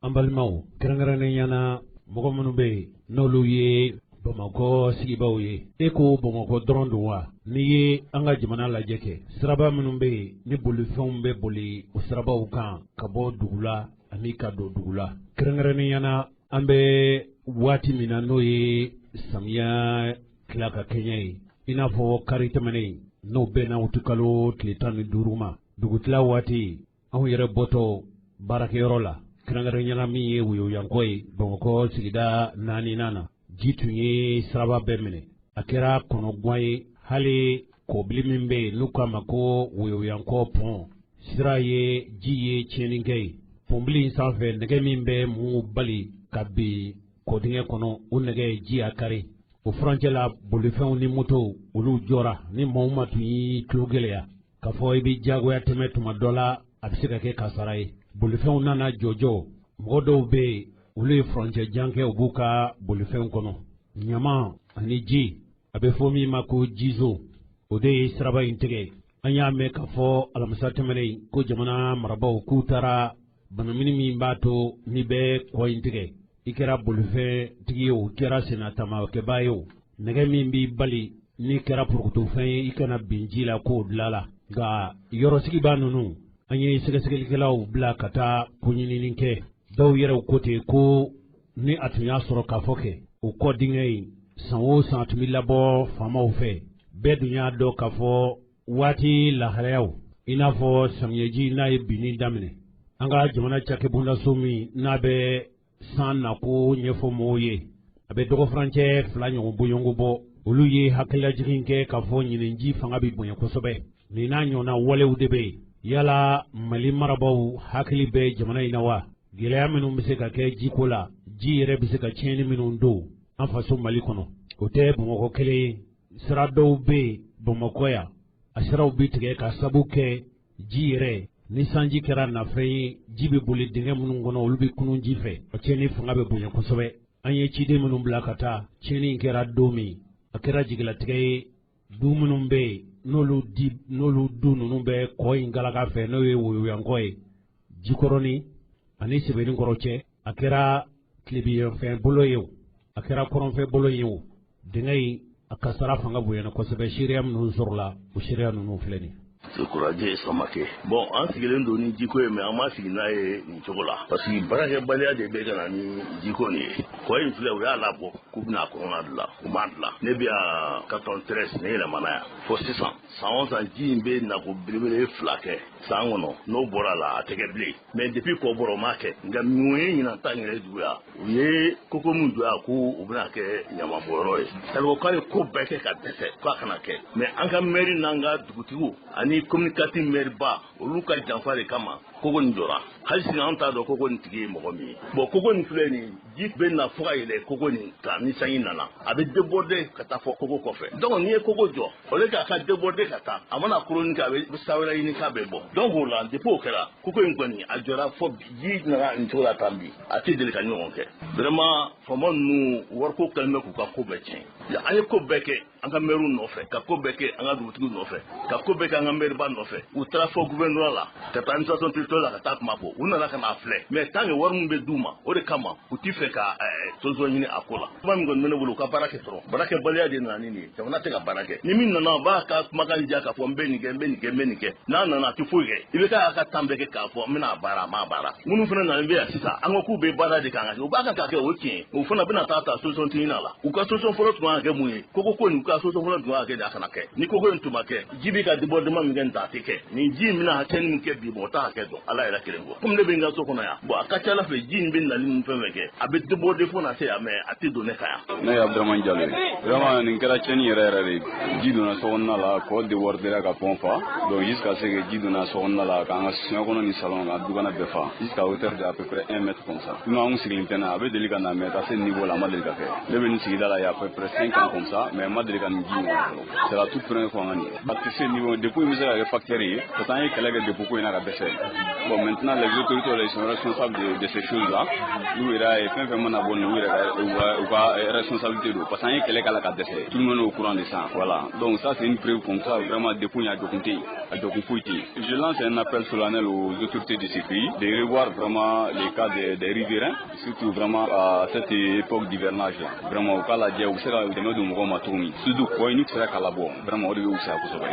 An balimaw, kɛrɛnkɛrɛnnenya na mɔgɔ minnu bɛ yen n'olu ye Bamakɔ sigibaw ye, e ko Bamakɔ dɔrɔn don wa? N'i ye an ka jamana lajɛ kɛ, siraba minnu bɛ yen ni bolifɛnw bɛ boli o sirabaw kan ka bɔ dugu la ani ka don dugu la, kɛrɛnkɛrɛnnenya na an bɛ waati min na, n'o ye samiya tila ka kɛɲɛ ye, i n'a fɔ kari tɛmɛnen, n'o bɛnna utikalo tile 15 ma, dugutila waati, anw yɛrɛ bɔtɔ baarakɛyɔrɔ la, kɛrɛnkɛrɛnnenya min ye Woyowayankɔ ye, Bamakɔ sigida naaninan na, ji tun ye siraba bɛɛ minɛ. A kɛra kɔnɔguwan ye, hali kɔbili min bɛ yen n'u k'a ma ko Woyowayankɔ pɔn, sira ye ji ye tiɲɛni kɛ yen. Pɔnbili in sanfɛ, nɛgɛ min bɛ mun bali ka bin kɔdingɛ kɔnɔ, o nɛgɛ, ji y'a kari. O furancɛ la, bolifɛnw ni motow, olu jɔra. Ni maaw ma tun y'i tulo gɛlɛya k'a fɔ i bɛ diyagoya tɛmɛ, tuma dɔ la a bɛ se ka kɛ kasara ye. Bolifɛnw nana jɔjɔ, mɔgɔ dɔw bɛ yen, olu ye furancɛ jan kɛ u b'u ka bolifɛnw kɔnɔ. Ɲama ani ji, a bɛ fɔ min ma ko jizo, o de ye siraba in tigɛ. An y'a mɛn k'a fɔ alamisa tɛmɛnen ko jamana marabaaw k'u taara banamini min b'a to n'i bɛ kɔ in tigɛ, i kɛra bolifɛntigi ye o, i kɛra sennataamakɛbaa ye o, nɛgɛ min b'i bali n'i kɛra porokotofɛn ye i kana bin ji la, k'o dilan la. Nka yɔrɔsigibaa ninnu, an ye sɛgɛsɛgɛlikɛlaw bila ka taa koɲinini kɛ. Dɔw yɛrɛw ko ten ko ni a tun y'a sɔrɔ k'a fɔ kɛ o kɔ dingɛ in, san o san a tun bɛ labɔ faamaw fɛ. Bɛɛ dun y'a dɔn k'a fɔ waati lahalayaw, i n'a fɔ samiyɛji n'a ye binni daminɛ, an ka jamana cakɛbondaso min n'a bɛ san nako ɲɛfɔ mɔgɔw ye, a bɛ dɔgɔfurancɛ 2 ɲɔgɔn bɔɲɔgɔnko bɔ, olu ye hakililajigin kɛ k'a fɔ ɲinɛnji fanga bɛ bonya kosɛbɛ. Nin n'a ɲɔgɔnna walew de bɛ yen. Yala Mali marabaaw hakili bɛ jamana in na wa? Gɛlɛya minnu bɛ se ka kɛ jiko la, ji yɛrɛ bɛ se ka tiɲɛni minnu don an faso Mali kɔnɔ, o tɛ Bamakɔ kelen ye. Sira dɔw bɛ yen Bamakɔ yan, a siraw bɛ tigɛ ka sabu kɛ ji yɛrɛ. Ni sanji kɛra nafɛn ye, ji bɛ boli dingɛ minnu kɔnɔ, olu bɛ kunun ji fɛ, o tiɲɛni fanga bɛ bonya kosɛbɛ. An ye ciden minnu bila ka taa, tiɲɛni in kɛra don min, a kɛra jigilatigɛ ye. Du minnu bɛ yen, n'olu di n'olu du ninnu bɛ kɔ in galaka fɛ, n'o ye Woyowayankɔ ye, Jikɔrɔni ani Sɛbɛnnikɔrɔ cɛ, a kɛra tilebinyanfɛn bolo ye o, a kɛra kɔrɔnfɛ bolo ye o, dingɛ in a kasara fanga bonyana kosɛbɛ. Seereya minnu sɔrɔla, o seereya ninnu filɛ nin ye. Kurajɛ Samake. Bon, an sigilen don ni jiko ye, mais an ma sigi n'a ye nin cogo la, parce que baarakɛbaliya de bɛ ka na ni jiko nin ye. Kɔ in filɛ, u y'a labɔ k'u bɛna a kɔnɔna dilan, u m'a dilan. Ne bɛ yan 93, ne yɛlɛmana yan fo sisan. San o san, ji in bɛ nako belebele 2 kɛ san kɔnɔ. N'o bɔra la, a tɛ kɛ bilen. Mais depuis kɔ bɔra, o m'a kɛ. Nka mun ye ɲinan ta in yɛrɛ juguya, u ye koko min jɔ yan ko u bɛna kɛ ɲamanbɔyɔrɔ ye. Kaliko k'ale ko bɛɛ kɛ ka dɛsɛ k'a kana kɛ. Mais an ka mairie n'an ka dugutigiw ani commune 4 maire ba, olu ka janfa de kama koko nin jɔra. Hali sini an t'a dɔn koko nin tigi ye mɔgɔ min ye. Bon, koko nin filɛ nin, ji bɛ na fo ka yɛlɛ koko nin kan. Ni sanji nana, a bɛ déborder ka taa fɔ koko kɔfɛ. Donc n'i ye koko jɔ, au lieu k'a ka déborder ka taa, a mana koroni kɛ, a bɛ sa wɛrɛ ɲini k'a bɛ bɔ. Donc o la, depuis o kɛra, koko in kɔni a jɔra fo bi. Ji nana nin cogo la tan bi, a tɛ deli ka ɲɔgɔn kɛ. Vraiment, faama ninnu, wariko kɛlen bɛ k'u ka ko bɛɛ tiɲɛ. An ye ko bɛɛ kɛ an ka maires nɔfɛ, ka ko bɛɛ kɛ an ka dugutigiw nɔfɛ, ka ko bɛɛ kɛ an ka maire ba nɔfɛ. U taara fɔ gouvernorat la, ka taa administration territoriale la, ka taa kuma fɔ. U nana ka n'a filɛ, mais tant que wari min bɛ d'u ma, o de kama u ti fɛ ka solution ɲini a ko la. Kuma min kɔni bɛ ne bolo, u ka baara kɛ dɔrɔn. Baarakɛbaliya de nana ni nin ye. Jamana tɛ ka baara kɛ. Ni min nana, a b'a ka kumakan diya k'a fɔ n bɛ nin kɛ, n bɛ nin kɛ, n bɛ nin kɛ. N'a nana, a tɛ foyi kɛ. I bɛ k'a ka temps bɛɛ kɛ k'a fɔ n bɛna a baara, a m'a baara. Minnu fana nana bɛ yan sisan, an ko k'u bɛ baara de kan ka kɛ, u b'a kan ka kɛ, o tiɲɛ. O fana bɛna taa ta solution tɛ ɲini a la. U ka solution fɔlɔ tun kan ka kɛ mun ye? Koko ko nin, u ka solution fɔlɔ tun kan ka kɛ de a kana kɛ. Ni koko in tun ma kɛ, ji bɛ ka débordement min kɛ nin ta, a tɛ kɛ. Nin ji in bɛna tiɲɛni min kɛ bi, mɔgɔ t'a hakɛ dɔn, Ala yɛrɛ kelen kɔ. Komi ne bɛ n ka so kɔnɔ yan, bon, a ka ca Ala fɛ, ji in bɛ nali min fɛn fɛn kɛ, a bɛ déborder fo na se yan, mais a tɛ don ne kan yan. Ne ye Abdramane Diallo ye. Vraiment, nin kɛra tiɲɛni yɛrɛ yɛrɛ de ye. Ji donna sokɔnɔna la, kɔ débordera ka pont fa. Donc jusqu'à ce que ji donna sokɔnɔna la k'an ka soɲɛ kɔnɔ ni salon ka dukɔnɔ bɛɛ fa, jusqu'à hauteur de à peu près 1 mètre comme ça. Sinon an kun sigilen tɛ n'a, a bɛ deli ka na, mais ka se niveau la, a ma deli ka kɛ. Ne bɛ nin sigida la il y a à peu près 5 ans comme ça, mais ma deli ka nin ji ɲɔgɔn fɔlɔ. C'est la toute première fois an ka nin ye. A tɛ se niveau dépôt in bɛ se ka kɛ facteur ye, parce que an ye kɛlɛ kɛ dépôt ko in na ka dɛsɛ. Bon, maintenant les autorités là, ils sont responsables de ces choses là. N'u yɛrɛ y'a ye, fɛn fɛn mana bɔ nin, u yɛrɛ ka u ka responsabilité don, parce que an ye kɛlɛ k'a la ka dɛsɛ. Tout le monde est au courant de ça. Voilà, donc ça, c'est une preuve comme ça, vraiment, dépôt in a jɔkun tɛ yen, a jɔkun foyi tɛ yen. Je lance un appel solennel aux autorités de ce pays de revoir vraiment les cas des riverains, surtout vraiment à cette époque d'hivernage là. Vraiment, u k'a lajɛ u bɛ se ka dɛmɛ don mɔgɔw ma cogo min, surtout kɔ in, n'u sera k'a labɔ, vraiment, o de bɛ fisaya kosɛbɛ.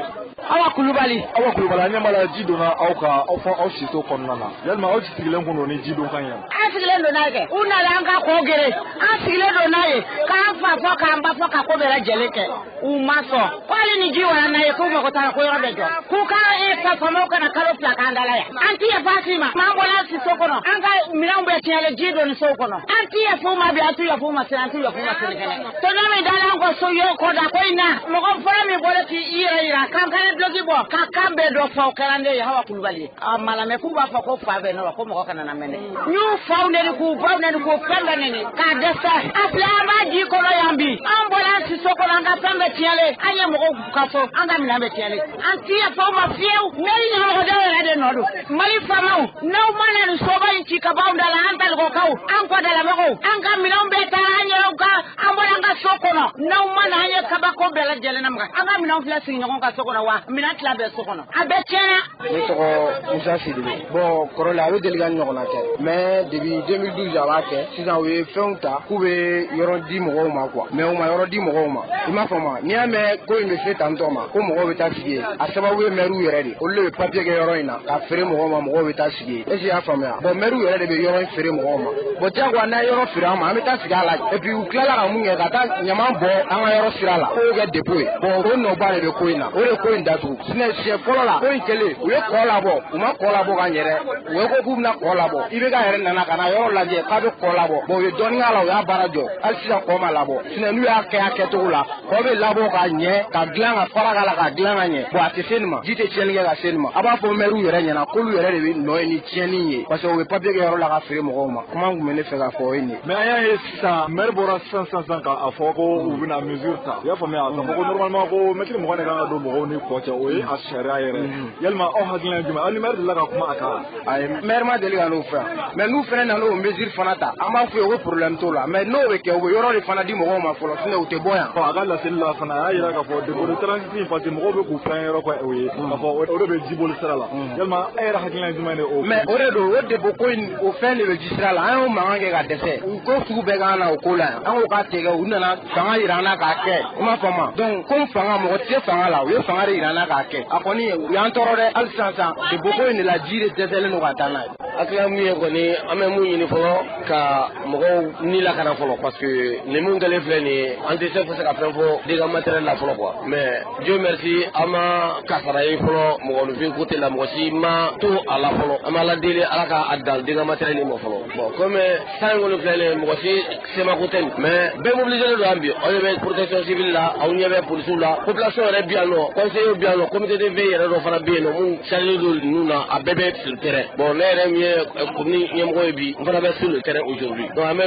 Awa Kulubali. Awa Kulubali, an ɲɛ b'a la ji donna aw ka aw fɔ aw siso kɔnɔna na. Yalima aw sigilen kun don ni ji don kan ye? An sigilen don n'a ye kɛ. U nana an ka kɔ gere, an sigilen don n'a ye k'an fa fɔ, k'an ba fɔ, ka ko bɛɛ lajɛlen kɛ, u ma sɔn. Ko hali ni ji wara n'a ye, k'u mago t'a la, ko yɔrɔ bɛ jɔ, k'u ka faamaw kana kalo 2 k'an da la yan. An ti yafa si ma. An bɔra siso kɔnɔ, an ka minɛnw bɛɛ tiɲɛlen, ji donni sow kɔnɔ. An ti yafa u ma bi, an ti yafa u ma sini, an ti yafa u ma sinikɛnɛ. Tɔnɔ min dala an kɔ so yo kɔda ko in na, mɔgɔ fɔlɔ min bɔra k'i yɛrɛ yira k'an kana duloki bɔ ka kan bɛɛ dɔ fɔ, o kɛra ne ye, Hawa Kulubali ye. A malamɛ k'u b'a fɔ ko fa bɛ ne wa, ko mɔgɔ kana na mɛnɛ. N y'u faw neni, k'u baw neni, k'u fɛn bɛɛ neni k'a dɛsɛ. A filɛ, an b'a ji kɔnɔ yan bi. An bɔra an siso kɔnɔ, an ka fɛn bɛɛ tiɲɛlen, an ye mɔgɔw ka so, an ka minɛn bɛɛ tiɲɛlen. An ti yafa u ma fiyewu. Mɛri ɲɛmɔgɔdenw yɛrɛ de nɔ don. Mali faamaw, n'aw ma na nin soba in ci ka bɔ anw da la, an talikɔkaw, an kɔdalamɔgɔw, an ka minɛnw bɛɛ taara, an yɛrɛw ka an bɔra an ka so kɔnɔ. N'aw ma na, an ye kabako bɛɛ lajɛlen na maga. An ka minɛnw filɛ sigiɲɔgɔn ka so kɔnɔ wa, minɛn tila bɛɛ so kɔnɔ, a bɛɛ tiɲɛna. Ne tɔgɔ Musa Sidibe. Bon, kɔrɔlen a bɛ deli ka ɲɔgɔnna kɛ, mais depuis 2012 a b'a kɛ. Sisan u ye fɛnw ta k'u bɛ yɔrɔ di mɔgɔw ma quoi, mais u ma yɔrɔ di mɔgɔw ma. I m'a faamu? N'i y'a mɛn ko in bɛ se tantɔ ma ko mɔgɔw bɛ taa sigi yen, a sababu ye maire yɛrɛ de. Olu de bɛ papier kɛ yɔrɔ in na k'a feere mɔgɔw ma, mɔgɔw bɛ taa sigi yen. Est ce que i y'a faamuya? Bon, maire yɛrɛ de bɛ yɔrɔ in feere mɔgɔw ma. Bon, diyagoya n'a ye yɔrɔ feere an ma, an bɛ taa sigi a la. Et puis u tilala ka mun kɛ? Ka taa ɲaman bɔ an ka yɔrɔ sira la k'o kɛ dépôt ye. Bon, o nɔba de bɛ ko in na, o de ko in datugu. Sinon siɲɛ fɔlɔ la, ko in kɛlen, u ye kɔ labɔ, u ma kɔ labɔ ka ɲɛ dɛ. U ye ko k'u bɛna kɔ labɔ, i bɛ ka yɛrɛ nana ka na yɔrɔ lajɛ k'a bɛ kɔ labɔ. Bon, u ye dɔɔnin k'a la, u y'a baara jɔ. Hali sisan kɔ ma labɔ. Sinon n'u y'a kɛ a kɛcogo la, kɔ bɛ labɔ ka ɲɛ, ka dilan, ka fara k'a la, ka dilan ka ɲɛ. Bon, a tɛ se nin ma, ji tɛ tiɲɛni kɛ ka se nin ma. A b'a fɔ maire yɛrɛ ɲɛna k'olu yɛrɛ de bɛ nɔ ye ni tiɲɛni ye, parce que u bɛ papier kɛ yɔrɔ la ka feere mɔgɔw ma. Kuma kun bɛ ne fɛ k'a fɔ, o ye nin ye. Mais an y'a ye sisan, maire bɔra sisan sisan sisan k'a fɔ ko u bɛna mesure ta. I y'a faamuya, k'a fɔ ko normalement ko mètre 20 de kan ka don mɔgɔw ni kɔ cɛ, o ye a sariya yɛrɛ. Yalima aw hakilina ye jumɛn? Aw ni maire delila ka kuma a kan? Ayi, maire ma deli ka n'o fɔ yan. Mais n'u fana nana o mesure fana ta, an b'a f'u ye ko problème t'o la. Mais n'o bɛ kɛ, u bɛ yɔrɔ de fana di mɔgɔw ma fɔlɔ, sinon u tɛ bɔ yan. A ka laseli la fana, a y'a yira k'a fɔ dépôt de transit in, parce que mɔgɔw bɛ k'u fɛn yɔrɔ kɔ o ye k'a fɔ o de bɛ ji boli sira la. Yalima e yɛrɛ hakilina ye jumɛn de o? Mais o de don, o dépôt ko in, o fɛn de bɛ ji sira la. An y'o mankan kɛ ka dɛsɛ. U ko sugu bɛɛ k'an na o ko la yan. An ko k'a tɛ kɛ, u nana fanga yira an na k'a kɛ. I m'a faamu. Donc comme fanga mɔgɔ tɛ se fanga la, u ye fanga de yira an na k'a kɛ. A kɔni u y'an tɔɔrɔ dɛ, hali sisan sisan dépôt ko in de la, ji de dɛsɛlen don ka taa n'a ye. Hakilina mun ye kɔni, an bɛ mun ɲini fɔlɔ, ka mɔgɔw ni lakana fɔlɔ, parce que nin mun kɛlen filɛ nin ye, an tɛ se ka fɛn fɔ dégâts matériel la fɔlɔ quoi. Mais Dieu merci, an ma kasara ye fɔlɔ mɔgɔninfin côté la, mɔgɔ si ma to a la fɔlɔ. An bɛ Ala deli, Ala ka a dan dégâts matériel ma fɔlɔ. Bon, comme san in kɔni filɛ nin ye, mɔgɔ si semako tɛ nin, mais bɛɛ mobilisé don yan bi. Aw ɲɛ bɛ protection civile la, aw ɲɛ bɛ polisiw la, population yɛrɛ bi yan nɔ, conseillers bi yan nɔ, comité de veille yɛrɛ dɔ fana bɛ yen nɔ mun chargé don ninnu na, a bɛɛ bɛ sur le terrain. Bon, ne yɛrɛ min ye commune ɲɛmɔgɔ ye bi, n fana bɛ sur le terrain aujourd'hui. Donc an bɛ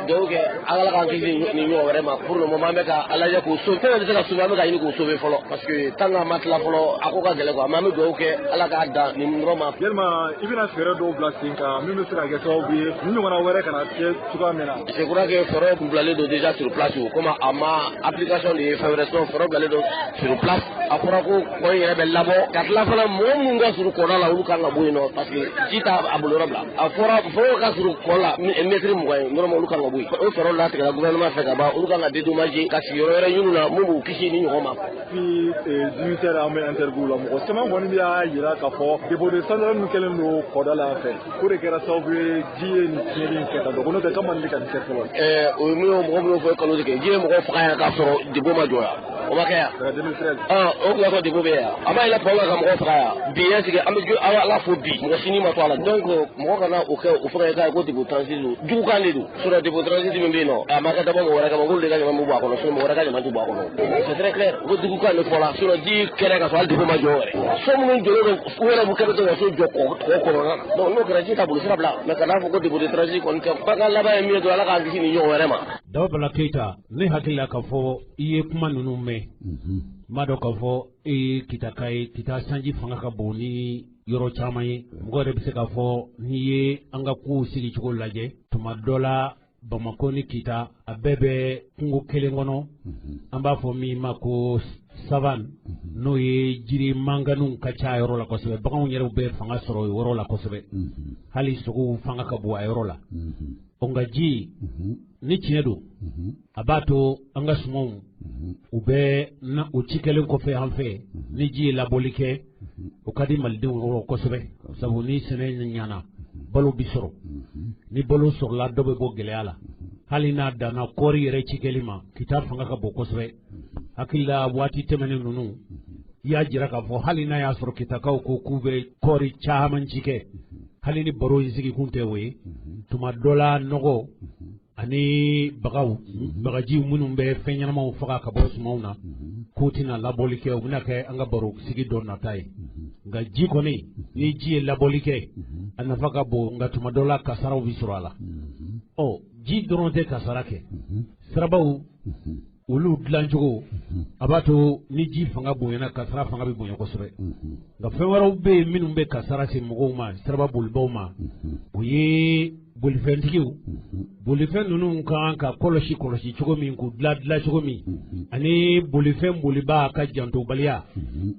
dugawu kɛ Ala k'an kisi nin ɲɔgɔn wɛrɛ ma. Pour le moment, an bɛ ka a lajɛ k'o sauver, fɛn bɛɛ bɛ se ka sauver, an bɛ ka ɲini k'o sauver fɔlɔ, parce que tant que a ma tila fɔlɔ, a ko ka gɛlɛn quoi. Mais an bɛ dugawu kɛ, Ala k'a dan nin yɔrɔ ma. Yalima i bɛna fɛɛrɛ dɔw bila sen kan min bɛ se ka kɛ sababu ye ni ɲɔgɔnna wɛrɛ kana kɛ cogoya min na? Je crois que fɛɛrɛw bilalen don déjà sur place. Comme a ma application de ye fɛn wɛrɛ, sinon fɛɛrɛw bilalen don sur place. A fɔra ko kɔ in yɛrɛ bɛ labɔ ka tila fana, mɔgɔ minnu ka surun kɔda la, olu kan ka bɔ yen nɔ, parce que ji t'a a bolo yɔrɔ bila. A fɔra fɛn ka surun kɔ la mètre 20 ye, normalement olu kan ka bɔ yen. O fɛɛrɛw latigɛra gouvernement fɛ ka ban, olu kan ka dédommager ka sigiyɔrɔ wɛrɛ ɲini na mun b'u kisi ni ɲɔgɔn ma. Depuis 18 heures an bɛ interview la, mɔgɔ caman kɔni b'a yira k'a fɔ dépôt de centrale min kɛlen don kɔda la yan fɛ, k'o de kɛra sababu ye ji ye nin tiɲɛni in kɛ tan tɔ, ko n'o tɛ k'a man deli ka nin kɛ fɔlɔ. O ye mun ye, mɔgɔ minnu fɔ kalo tigɛ, ji ye mɔgɔ faga yan k'a sɔrɔ dépôt ma jɔ yan, o ma kɛ yan. 2013. O tun y'a sɔrɔ dépôt bɛ yan, a ma yɛlɛ pɔn kan ka mɔgɔ faga yan bi. Est ce que an bɛ Ala fo bi, mɔgɔ si ni ma to a la. Donc mɔgɔ kana o kɛ o fɛngɛ k'a ye ko dépôt transit don, jugukan de don. Sinon dépôt transit min bɛ yen nɔ, a ma kɛ dabɔ mɔgɔ wɛrɛ kama, k'olu de ka ɲama bɛ bɔ a kɔnɔ, sinon mɔgɔ wɛrɛ ka ɲama tɛ bɔ a kɔnɔ. C'est très clair ko jugukan de fɔla, sinon ji kɛrɛ ka sɔrɔ hali dépôt ma jɔ yɛrɛ. So minnu jɔlen don, u yɛrɛ b'u kɛ bɛ to ka so jɔ kɔ kɔnɔna na. Donc n'o kɛra, ji t'a bolo sira bila, mais kana fɔ ko dépôt de transit kɔni tɛ. Kumakan laban ye min ye dɔrɔn, Ala k'an kisi nin ɲɔgɔn wɛrɛ ma. Daba Bala Keyita, ne hakili la k'a fɔ i ye kuma ninnu mɛn. N b'a dɔn k'a fɔ e ye Kitaka ye. Kita sanji fanga ka bon ni yɔrɔ caman ye. Mɔgɔ yɛrɛ bɛ se k'a fɔ n'i ye an ka kow sigicogo lajɛ, tuma dɔ la Bamakɔ ni Kita a bɛɛ bɛ kungo kelen kɔnɔ, an b'a fɔ min ma ko savane, n'o ye jiri manganiw ka ca a yɔrɔ la kosɛbɛ. Baganw yɛrɛ bɛ fanga sɔrɔ o yɔrɔ la kosɛbɛ, hali sogow fanga ka bon a yɔrɔ la. Ɔ nka ji ni tiɲɛ don, a b'a to an ka sumanw u bɛ na o ci kɛlen kɔfɛ an fɛ, ni ji ye labɔli kɛ, o ka di malidenw yɔrɔ kosɛbɛ, sabu ni sɛnɛ ɲana, balo bi sɔrɔ. Ni balo sɔrɔla, dɔ bɛ bɔ gɛlɛya la, hali n'a danna kɔɔri yɛrɛ cikɛli ma. Kita fanga ka bon kosɛbɛ. Hakili la waati tɛmɛnen ninnu i y'a jira k'a fɔ hali n'a y'a sɔrɔ Kitakaw ko k'u bɛ kɔɔri caman ci kɛ, hali ni baro in sigi kun tɛ o ye, tuma dɔ la nɔgɔ ani bagaw, bagaji minnu bɛ fɛn ɲɛnamaw faga ka bɔ sumanw na, k'o tɛna labɔli kɛ, o bɛna kɛ an ka baro sigi dɔ nata ye. Nka ji kɔni, ni ji ye labɔli kɛ, a nafa ka bon, nka tuma dɔ la kasaraw bɛ sɔrɔ a la. Ɔ ji dɔrɔn tɛ kasara kɛ, sirabaw olu dilancogo a b'a to ni ji fanga bonyana, kasara fanga bɛ bonya kosɛbɛ. Nka fɛn wɛrɛw bɛ yen minnu bɛ kasara se mɔgɔw ma, siraba bolibaw ma, o ye bolifɛntigiw. Bolifɛn ninnu ka kan ka kɔlɔsi kɔlɔsi cogo min, k'u dilan dilan cogo min, ani bolifɛn bolibaa ka jantobaliya.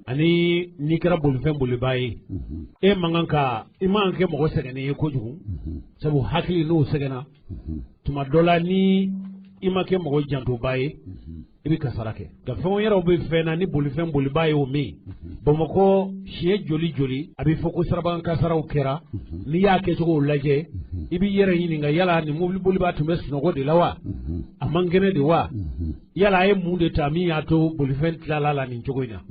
Ani n'i kɛra bolifɛn bolibaa ye, e man kan ka i man kan kɛ mɔgɔ sɛgɛnnen ye kojugu, sabu hakili n'o sɛgɛnna, tuma dɔ la ni i ma kɛ mɔgɔ jantoba ye, i bɛ kasara kɛ. Nka fɛn wɛrɛw bɛ fɛn na ni bolifɛn bolibaa ye o min. Bamakɔ siɲɛ joli joli a bɛ fɔ ko sirabakan kasaraw kɛra, n'i y'a kɛcogo lajɛ, i b'i yɛrɛ ɲininka yala nin mobili bolibaa tun bɛ sunɔgɔ de la wa, a man kɛnɛ de wa, yala a ye mun de ta min y'a to bolifɛn tilala la nin cogo in na?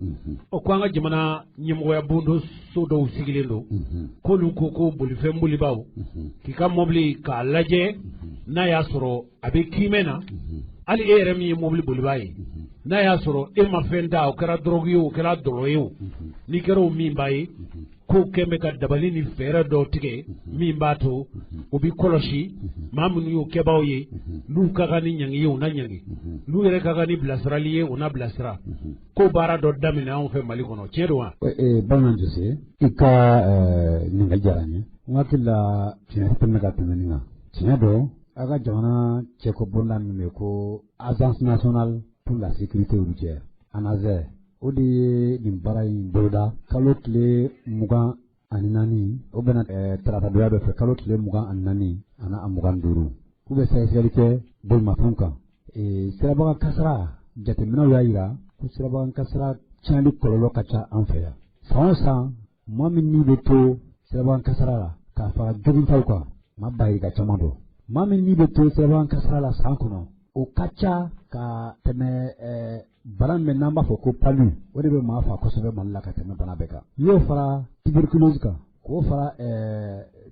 Ɔ ko an ka jamana ɲɛmɔgɔya bondo so dɔw sigilen don, k'olu ko ko bolifɛn bolibaaw k'i ka mobili k'a lajɛ n'a y'a sɔrɔ a bɛ kiimɛ na, hali e yɛrɛ min ye mobili bolibaa ye, n'a y'a sɔrɔ e ma fɛn ta, o kɛra dɔrɔgu ye, o kɛra dɔlɔ ye, o n'i kɛra o minba ye, k'o kɛn bɛ ka dabali ni fɛɛrɛ dɔw tigɛ min b'a to o bɛ kɔlɔsi maa minnu y'o kɛbaaw ye, n'u ka kan ni ɲangi ye, u na ɲangi, n'u yɛrɛ ka kan ni bilasirali ye, u na bilasira. Ko baara dɔ daminɛ anw fɛ Mali kɔnɔ, tiɲɛ don wa? Bamanan Jose, i ka ɲininkali diyara n ye. N hakili la tiɲɛ tɛmɛ ka tɛmɛ nin kan. Tiɲɛ don, aw ka jamana cɛko bonda min bɛ ko Agence nationale pour la sécurité routière, ANASER, o de ye nin baara in boloda kalo tile 24, o bɛna taratadonya dɔ fɛ, kalo tile 24 ani a 25, k'u bɛ sɛgɛsɛgɛli kɛ bolimafɛnw kan, sirabaga kasara. Jateminɛw y'a jira ko sirabakan kasara tiɲɛli kɔlɔlɔ ka ca an fɛ yan. San o san, maa min ni bɛ to sirabakan kasara la k'a fara jogintaw kan, maa ba caman don. Maa min ni bɛ to sirabakan kasara la san kɔnɔ, o ka ca ka tɛmɛ bana min n'an b'a fɔ ko palu, o de bɛ maa fa kosɛbɛ Mali la ka tɛmɛ bana bɛɛ kan. N'i y'o fara tuberculose kan, k'o fara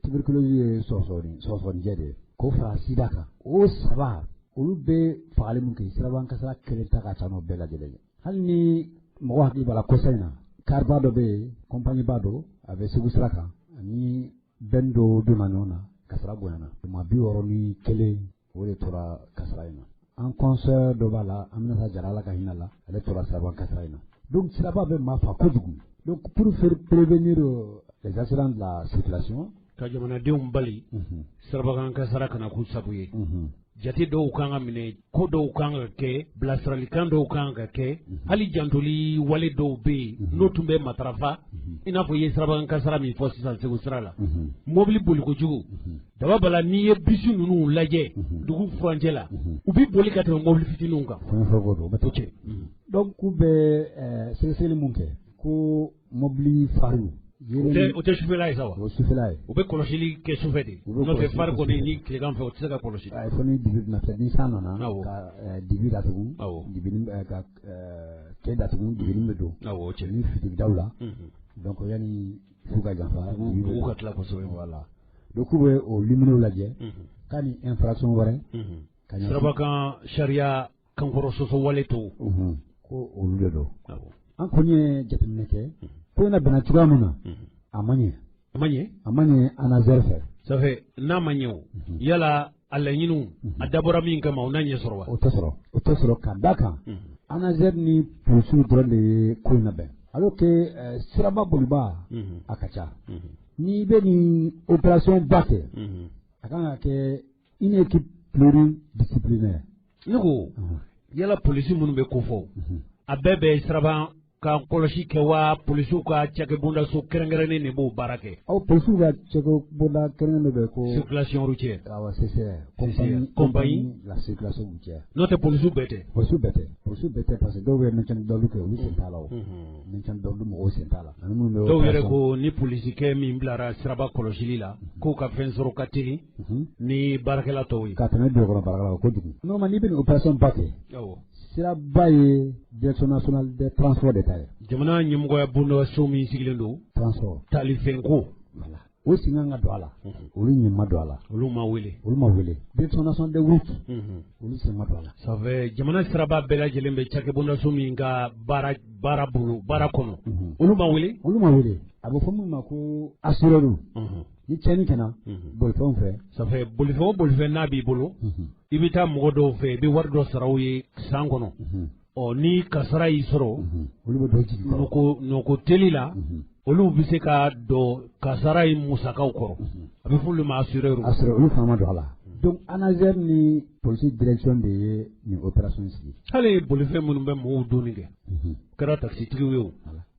tuberculose ye sɔgɔsɔgɔnijɛ de ye, k'o fara sida kan, o saba olu bɛ fagali min kɛ, sirabakan kasara kelen ta ka ca n'o bɛɛ lajɛlen ye. Hali ni mɔgɔ hakili b'a la kɔsa in na, kariba dɔ bɛ yen, kɔnpaniba don, a bɛ Segu sira kan, ani bɛn dɔ donna ɲɔgɔn na, kasara bonyana, maa 61 o de tora kasara in na. An consœur dɔ b'a la, Aminata Jara, Ala ka hinɛ la, ale tora sirabakan kasara in na. Donc siraba bɛ maa fa kojugu. Donc pour faire prévenir les accidents de la circulation, ka jamanadenw bali sirabakan kasara kana k'u sago ye, jate dɔw kan ka minɛ, ko dɔw kan ka kɛ, bilasiralikan dɔw kan ka kɛ, hali jantoli wale dɔw bɛ yen n'o tun bɛ matarafa. I n'a fɔ i ye sirabakan kasara min fɔ sisan Segu sira la, mobili boli kojugu daba bala, n'i ye bisi ninnu lajɛ dugu furancɛ la, u bɛ boli ka tɛmɛ mobili fitininw kan. Fɛn o bɛ to cɛ. Donc k'u bɛ sɛgɛsɛgɛli mun kɛ ko mobili farew, o tɛ sufɛla ye sa wa? O sufɛla ye. U bɛ kɔlɔsili kɛ sufɛ de, n'o tɛ phare kɔni ni tilegan fɛ o tɛ se ka kɔlɔsi. Ayi, fo ni dibi bɛna fɛ, ni san nana ka dibi datugu, dibini ka kɛ datugu, dibini bɛ don. Awɔ, cɛ. Ni fitiridaw la. Donc yanni su ka janfa, dugu ka tila kosɛbɛ. Voilà, donc k'u bɛ o luminew lajɛ k'a ni infraction wɛrɛ. Sirabakan sariya kankɔrɔ sɔsɔ wale tɔw. Ko olu de don. An kɔni ye jateminɛ kɛ, ko in na bɛnna cogoya min na, a ma ɲɛ. A ma ɲɛ. A ma ɲɛ ANASER fɛ. Ça fait n'a ma ɲɛ o, yala a laɲiniw a dabɔra min kama, o n'a ɲɛ sɔrɔ wa? O tɛ sɔrɔ, o tɛ sɔrɔ, ka da kan ANASER ni polisiw dɔrɔn de ye ko in labɛn, alors que siraba boliba a ka ca. N'i bɛ nin opération ba kɛ, a kan ka kɛ une équipe pluridisciplinaire. Ne ko yala polisi minnu bɛ ko fɔ, a bɛɛ bɛ siraba ka kɔlɔsi kɛ wa, polisiw ka cakɛbondaso kɛrɛnkɛrɛnnen de b'o baara kɛ? Aw, polisiw ka cakɛbonda kɛrɛnkɛrɛnnen bɛ ko circulation routière. Awɔ, CCR, compagnie compagnie la circulation routière. N'o tɛ, polisiw bɛɛ tɛ. Polisiw bɛɛ tɛ, polisiw bɛɛ tɛ, parce que dɔw bɛ maintien d'ordre kɛ, olu sen t'a la. O maintien d'ordre mɔgɔw sen t'a la, ani minnu bɛ. Dɔw yɛrɛ ko ni polisikɛ min bilara siraba kɔlɔsili la, k'o ka fɛn sɔrɔ ka teli ni baarakɛla tɔw ye. Ka tɛmɛ bureau kɔnɔ baarakɛla kan kojugu. Normalement, n'i bɛ nin opération ba kɛ, siraba ye direction nationale des transports de ta ye. Jamana ɲɛmɔgɔya bondaso min sigilen don. Transport. Talifɛnko. Voilà, o sen kan ka don a la, olu ɲɛ ma don a la. Olu ma wele. Olu ma wele. Direction nationale des routes, olu sen ma don a la. Ça fait jamana siraba bɛɛ lajɛlen bɛ cakɛbondaso min ka baara bolo baara kɔnɔ, olu ma wele. Olu ma wele. A bɛ fɔ min ma ko assureur, ni tiɲɛni kɛna bolifɛnw fɛ. Ça fait bolifɛn o bolifɛn n'a b'i bolo, i bɛ taa mɔgɔ dɔw fɛ, i bɛ wari dɔ sara u ye san kɔnɔ. Ɔ, ni kasara y'i sɔrɔ, olu bɛ dɔ jigin. Nɔgɔ teli la, olu bɛ se ka don kasara in musakaw kɔrɔ. A bɛ fɔ olu ma assureur. Assureur, olu fana ma don a la. Donc ANASER ni police direction de ye nin opération sigi. Hali bolifɛn minnu bɛ mɔgɔw donni kɛ, kɛra taxitigiw ye o,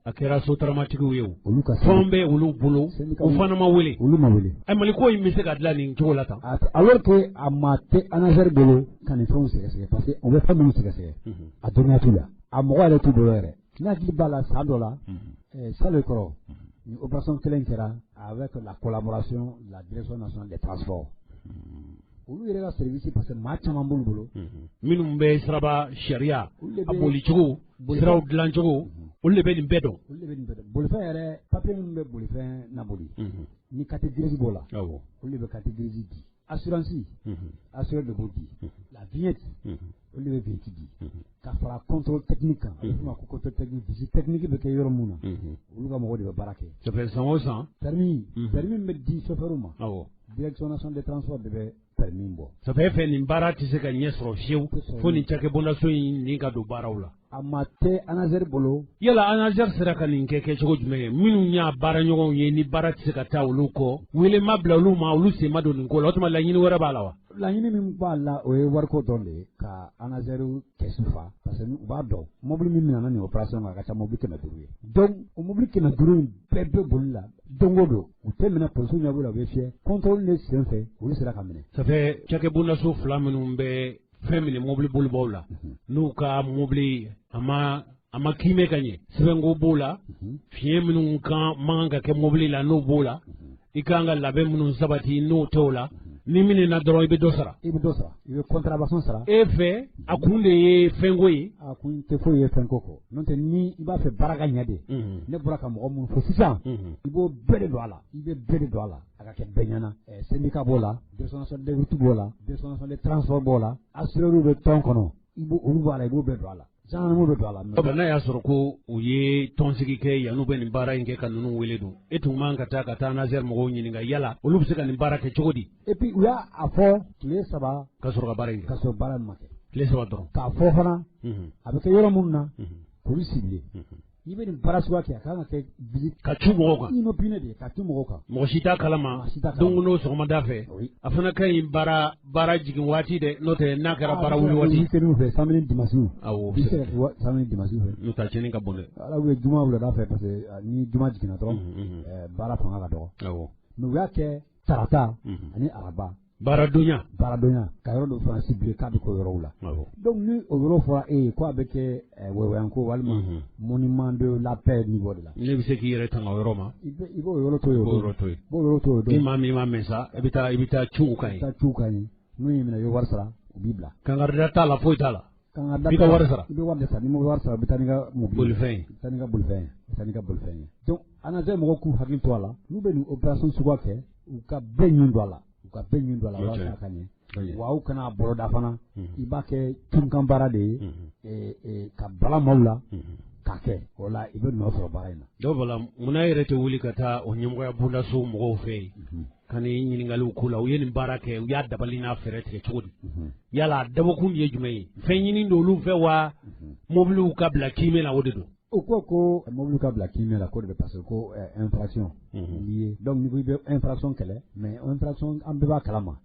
a kɛra sotaramatigiw ye o, olu ka fɛn bɛ olu bolo, o fana ma wele. Olu ma wele. Ɛ, Mali ko in bɛ se ka dilan nin cogo la tan. Alors que a ma tɛ ANASER bolo ka nin fɛnw sɛgɛsɛgɛ, parce que u bɛ fɛn minnu sɛgɛsɛgɛ, a dɔnniya t'u la, a mɔgɔ yɛrɛ t'u bolo yɛrɛ. Ne hakili b'a la, san dɔ la, Sale kɔrɔ, nin opération kelen kɛra avec la collaboration de la direction nationale des transports, olu yɛrɛ ka service, parce que maa caman b'olu bolo. Minnu bɛ siraba sariya a bolicogo, siraw dilancogo, olu de bɛ nin bɛɛ dɔn. Olu de bɛ nin bɛɛ dɔn. Bolifɛn yɛrɛ, papier minnu bɛ bolifɛn naboli, ni carte grise b'o la, olu de bɛ carte grise di. Assurance, assureur de b'o di. La vignette, olu de bɛ vignette di. Ka fara contrôle technique kan, a bɛ f'o ma ko contrôle technique, visite technique bɛ kɛ yɔrɔ mun na, olu ka mɔgɔw de bɛ baara kɛ. Ça fait san o san. Permis min bɛ di chauffeur ma, direction nationale des transports de bɛ permis bɔ. Ça fait fɛn nin baara tɛ se ka ɲɛ sɔrɔ fiyewu fo nin cakɛbondaso in nin ka don baaraw la. A ma tɛ ANASER bolo. Yala ANASER sera ka nin kɛ kɛcogo jumɛn ye? Minnu y'a baara ɲɔgɔnw ye, ni baara tɛ se ka taa olu kɔ, wele ma bila olu ma, olu sen ma don nin ko la, o tuma laɲini wɛrɛ b'a la wa? Laɲini min b'a la, o ye wariko dɔrɔn de ye, ka ANASER kɛsu fa, parce que u b'a dɔn mobili min minɛna nin opération kan, a ka ca mobili 500 ye. Donc o mobili 500 in bɛɛ bɛ boli la don o don, u tɛ minɛ, polisiw ɲɛ b'u la, u bɛ fiyɛ. Contrôle de sen fɛ, olu sera ka minɛ. Ça fait cakɛbondaso fila minnu bɛ fɛn minɛ mobili bolibaw la, N'u ka mobili a ma kiimɛ ka ɲɛ, sɛbɛnko b'o la, fiɲɛ minnu kan man kan ka kɛ mobili la n'o b'o la, i kan ka labɛn minnu sabati n'o t'o la, ni min na dɔrɔn i bɛ dɔ sara. I bɛ dɔ sara, i bɛ contravention sara. E fɛ a kun de ye fɛnko ye. A kun tɛ foyi ye fɛnko kɔ. N'o tɛ ni i b'a fɛ baara ka ɲɛ de. Ne bɔra ka mɔgɔ minnu fɔ sisan. I b'o bɛɛ de don a la. I bɛ bɛɛ de don a la. A ka kɛ bɛɛ ɲɛna. Syndicat b'o la, direction nationale des routes b'o la, direction nationale des transports b'o la, assureurs bɛ tɔn kɔnɔ. I b'o olu b'a la, i b'o bɛɛ don a la. Gendarme bɛ don a la. N'a y'a sɔrɔ ko u ye tɔnsigi kɛ yan'u bɛ nin baara in kɛ ka ninnu wele don, e tun man ka taa ANASER mɔgɔw ɲininka yala olu bɛ se ka nin baara kɛ cogo di? Et puis u y'a fɔ tile 3 ka sɔrɔ ka baara in kɛ. Ka sɔrɔ baara in ma kɛ. Tile 3 dɔrɔn. K'a fɔ fana. A bɛ kɛ yɔrɔ minnu na. K'olu sigilen. I bɛ nin baara suguya kɛ a kan ka kɛ visite. Ka cu mɔgɔw kan. Inopinée de ka cu mɔgɔw kan. Mɔgɔ si t'a kalama. Don o sɔgɔmada fɛ. A fana ka ɲi baara jigin waati dɛ, n'o tɛ n'a kɛra baara wuli waati. Week-end fɛ samedi dimanche. Awɔ. I bɛ se ka kɛ samedi dimanche fɛ. N'o tɛ a tiɲɛni ka bon dɛ. Ala u ye juma wulada fɛ parce que ni juma jiginna dɔrɔn. Baara fanga ka dɔgɔ. Awɔ. Mais u y'a kɛ tarata ani araba. Baaradonya. Baaradonya ka yɔrɔ dɔ fana ciblé k'a bɛ k'o yɔrɔw la. Donc ni o yɔrɔ fɔra e ye k'a bɛ kɛ Wɛwɛyanko walima monument de la paix niveau de la. Ne bɛ se k'i yɛrɛ tanga o yɔrɔ ma. I b'o yɔrɔ to yen. I b'o yɔrɔ to yen. I b'o yɔrɔ to yen. Ni maa min m'a mɛn sa, i bɛ taa cun u kan yen. I bɛ taa cun u kan yen. N'u y'i minɛ i bɛ wari sara u b'i bila. Kankarida t'a la, foyi t'a la. Kankarida I b'i ka wari sara. I bɛ wari de sara, n'i ma wari sara u bɛ taa n'i ka mobili. Bolifɛn ye. I bɛ taa n'i ka bolifɛn ye. I bɛ taa n'i ka bolifɛn ye. Donc ANASER mɔgɔw k'u hakili to a la, n'u bɛ nin opération suguya kɛ, u ka bɛɛ ɲin don a la. U ka bɛɛ ɲin don a la walasa a ka ɲɛ. Wa aw kana bɔrɔda fana. I b'a kɛ tunkan baara de ye, ka bala maaw la k'a kɛ. O la i bɛ nɔ sɔrɔ baara in na. Dɔw bala munna yɛrɛ tɛ wuli ka taa o ɲɛmɔgɔya bondaso mɔgɔw fɛ yen ka nin ɲininkaliw k'u la, u ye nin baara kɛ, u y'a dabali n'a fɛɛrɛ tigɛ cogo di? Yala a dabɔkun ye jumɛn ye? Fɛn ɲini don olu fɛ wa mobiliw ka bila kiimɛ la o de don? O ko mobili ka bila kiimɛ la ko de bɛ parce que ko infraction liée. Donc n'i ko i bɛ infraction kɛlɛ, mais infraction an bɛɛ b'a kalama.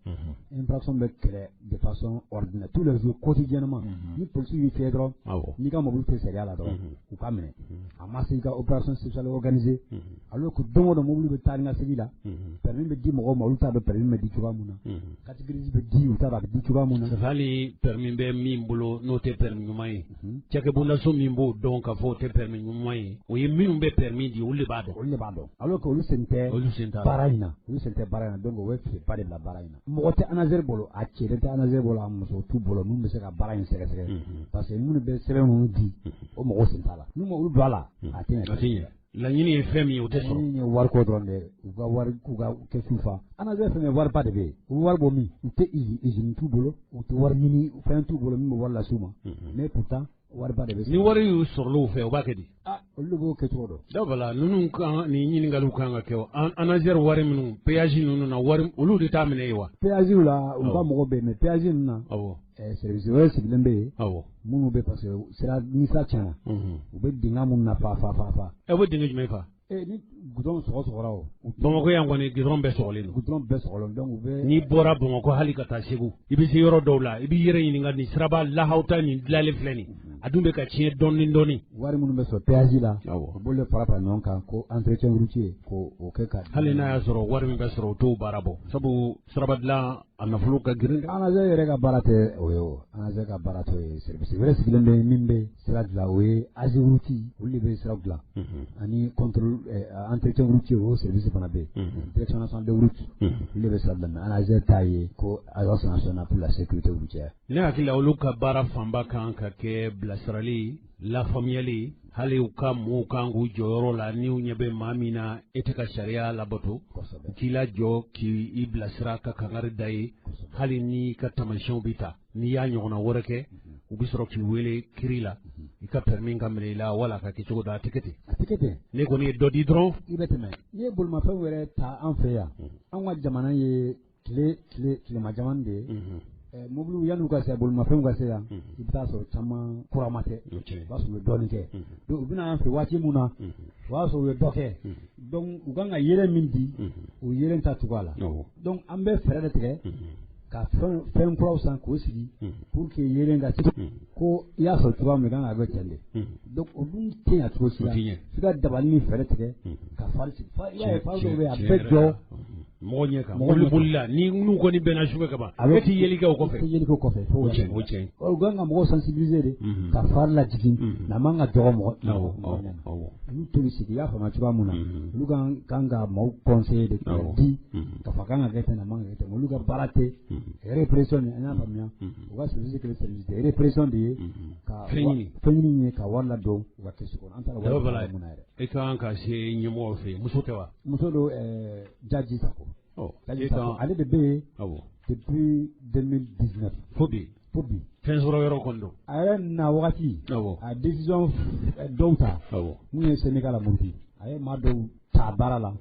Infraction bɛ kɛlɛ de façon ordinaire tous les jours quotidiennement. Ni policier y'i fɛ dɔrɔn, n'i ka mobili tɛ sariya la dɔrɔn, u ka minɛ. A ma se i ka opération spéciale organisée. Alors que don o don mobili bɛ taa ni ka segin la, permis bɛ di mɔgɔw ma, olu t'a dɔn permis bɛ di cogoya mun na. Carte grise bɛ di, u t'a dɔn a bɛ di cogoya mun na. Hali permis bɛ min bolo n'o tɛ permis ɲuman ye, cakɛbondaso min b'o dɔn k'a fɔ o tɛ permis ɲuman ye, o ye minnu bɛ permis di olu de b'a dɔn. Olu de b'a dɔn. Alors que olu sen tɛ baara in na, olu sen tɛ baara in na, donc o bɛ fiɲɛba de bila baara in na. Mɔgɔ tɛ ANASER bolo, a cɛ tɛ ANASER bolo, a muso t'u bolo minnu bɛ se ka baara in sɛgɛsɛgɛ. Parce que minnu bɛ sɛbɛn minnu di, o mɔgɔw sen t'a la. N'u ma olu don a la, a tɛ ɲɛ. Laɲini ye fɛn min ye o tɛ sɔrɔ. Laɲini ye wariko dɔrɔn de, u ka wari k'u ka kɛsu fa. ANASER fɛn fɛn wariba de bɛ yen, u bɛ wari bɔ min, u tɛ usine t'u bolo, u tɛ wari ɲini, fɛn t'u bolo min bɛ wari las'u ma. Mais pourtant wariba de bɛ. Ni wari y'u sɔrɔla u fɛ, u b'a kɛ di? Olu de b'o kɛ cogo dɔn. Dɔw bala ninnu kan nin ɲininkaliw kan ka kɛ o. ANASER wari minnu péage ninnu na wari olu de t'a minɛ ye wa? Péage la u ka mɔgɔ bɛ yen, mais péage ninnu na. Awɔ. Service wɛrɛ sigilen bɛ yen. Awɔ. Minnu bɛ parce que sira ni sira tiɲɛna. U bɛ dingɛ minnu na fa fa fa fa. Ɛ u bɛ dingɛ jumɛn fa? Ni goudron sɔgɔ sɔgɔra o. Bamakɔ yan kɔni goudron bɛɛ sɔgɔlen don. Goudron bɛɛ sɔgɔlen donc u bɛ. N'i bɔra Bamakɔ hali ka taa Segu, i bɛ se yɔrɔ dɔw la, i b'i yɛrɛ ɲininka nin siraba lahawuta nin dilanlen filɛ nin, a dun bɛ ka tiɲɛ dɔɔni dɔɔni. Wari minnu bɛ sɔrɔ péage la. Awɔ. U b'olu fara fara ɲɔgɔn kan ko entretien routier ko o kɛ ka. Hali n'a y'a sɔrɔ wari min bɛ sɔrɔ o t'o baara bɔ, sabu siraba dilan a nafolo ka girin dɛ. ANASER yɛrɛ ka baara tɛ o ye o. ANASER ka baara t'o ye, service wɛrɛ sigilen bɛ min bɛ sira dilan o ye AGEROUTE, olu de bɛ sira dilan. Ani contrôle entretien routier o service fana bɛ yen. Direction nationale des routes olu de bɛ sira dilan, mais ANASER ta ye ko agence nationale pour la sécurité routière. Ne hakili la olu ka baara fanba kan ka kɛ bilasirali, lafaamuyali, hali u ka mɔɔw kan k'u jɔyɔrɔ la n'u ɲɛ bɛ maa min na e tɛ ka sariya labato, k'i lajɔ k'i bilasira ka kangari da ye, hali n'i ka taamasiyɛnw bɛ ta, n'i y'a ɲɔgɔnna wɛrɛ kɛ, u bɛ sɔrɔ k'i wele kiri la, i ka permis ka minɛ i la wala ka kɛ cogo dɔ, a tɛ kɛ ten. A tɛ kɛ ten. Ne kɔni ye dɔ di dɔrɔn. I bɛ tɛmɛ. N'i ye bolimafɛn wɛrɛ ta an fɛ yan, an ka jamana ye tilema jamana de ye. Mobiliw yan'u ka se bolimafɛnw ka se yan, i bɛ taa sɔrɔ caman kurama tɛ, o b'a sɔrɔ u ye dɔɔnin kɛ. Donc u bɛna an fɛ waati min na, o b'a sɔrɔ u ye dɔ kɛ. Donc u kan ka yeelen min di, o yeelen ta cogoya la. Donc an bɛ fɛɛrɛ de tigɛ ka fɛn kuraw san k'o sigi pour que yeelen ka se ko i y'a sɔrɔ cogoya min kan ka kɛ ten de. Donc o dun tɛ ɲɛ cogo si la. F'i ka dabali ni fɛɛrɛ tigɛ ka fari sigi. I b'a ye fari dɔw bɛ yen a bɛɛ jɔ. Mɔgɔ ɲɛ kan mobili bolila ni n'u kɔni bɛnna sufɛ ka ban e t'i yeli kɛ o kɔfɛ. E t'i yeli kɛ o kɔfɛ. O tiɲɛ o tiɲɛ. U kan ka mɔgɔw sensibiliser de ka phare lajigin n'a man ka dɔgɔ mɔgɔ. Awɔ. Olu t'olu sigi i y'a faamuya cogoya mun na. Olu kan ka maaw conseiller de k'a di k'a fɔ a kan ka kɛ tan a man ka kɛ tan, olu ka baara tɛ répression ye, an y'a faamuya. U ka service kɛlen service de répression de ye ka fɛn ɲini ye ka wari ladon u ka kɛsu kɔnɔ. An taara wari mun na yɛrɛ. E ka kan ka se ɲɛmɔgɔ fɛ yen, muso tɛ wa? Muso don, Jaji Sako. Jaji Sako, ale de bɛ yen. Awɔ. Depuis 2019. Fo bi. Fo bi. Fɛn sɔrɔ yɔrɔ kɔni don. A yɛrɛ na wagati. Awɔ. A décision dɔw ta. Awɔ. Mun ye syndicat la muruti. A ye maa dɔw ta baara la.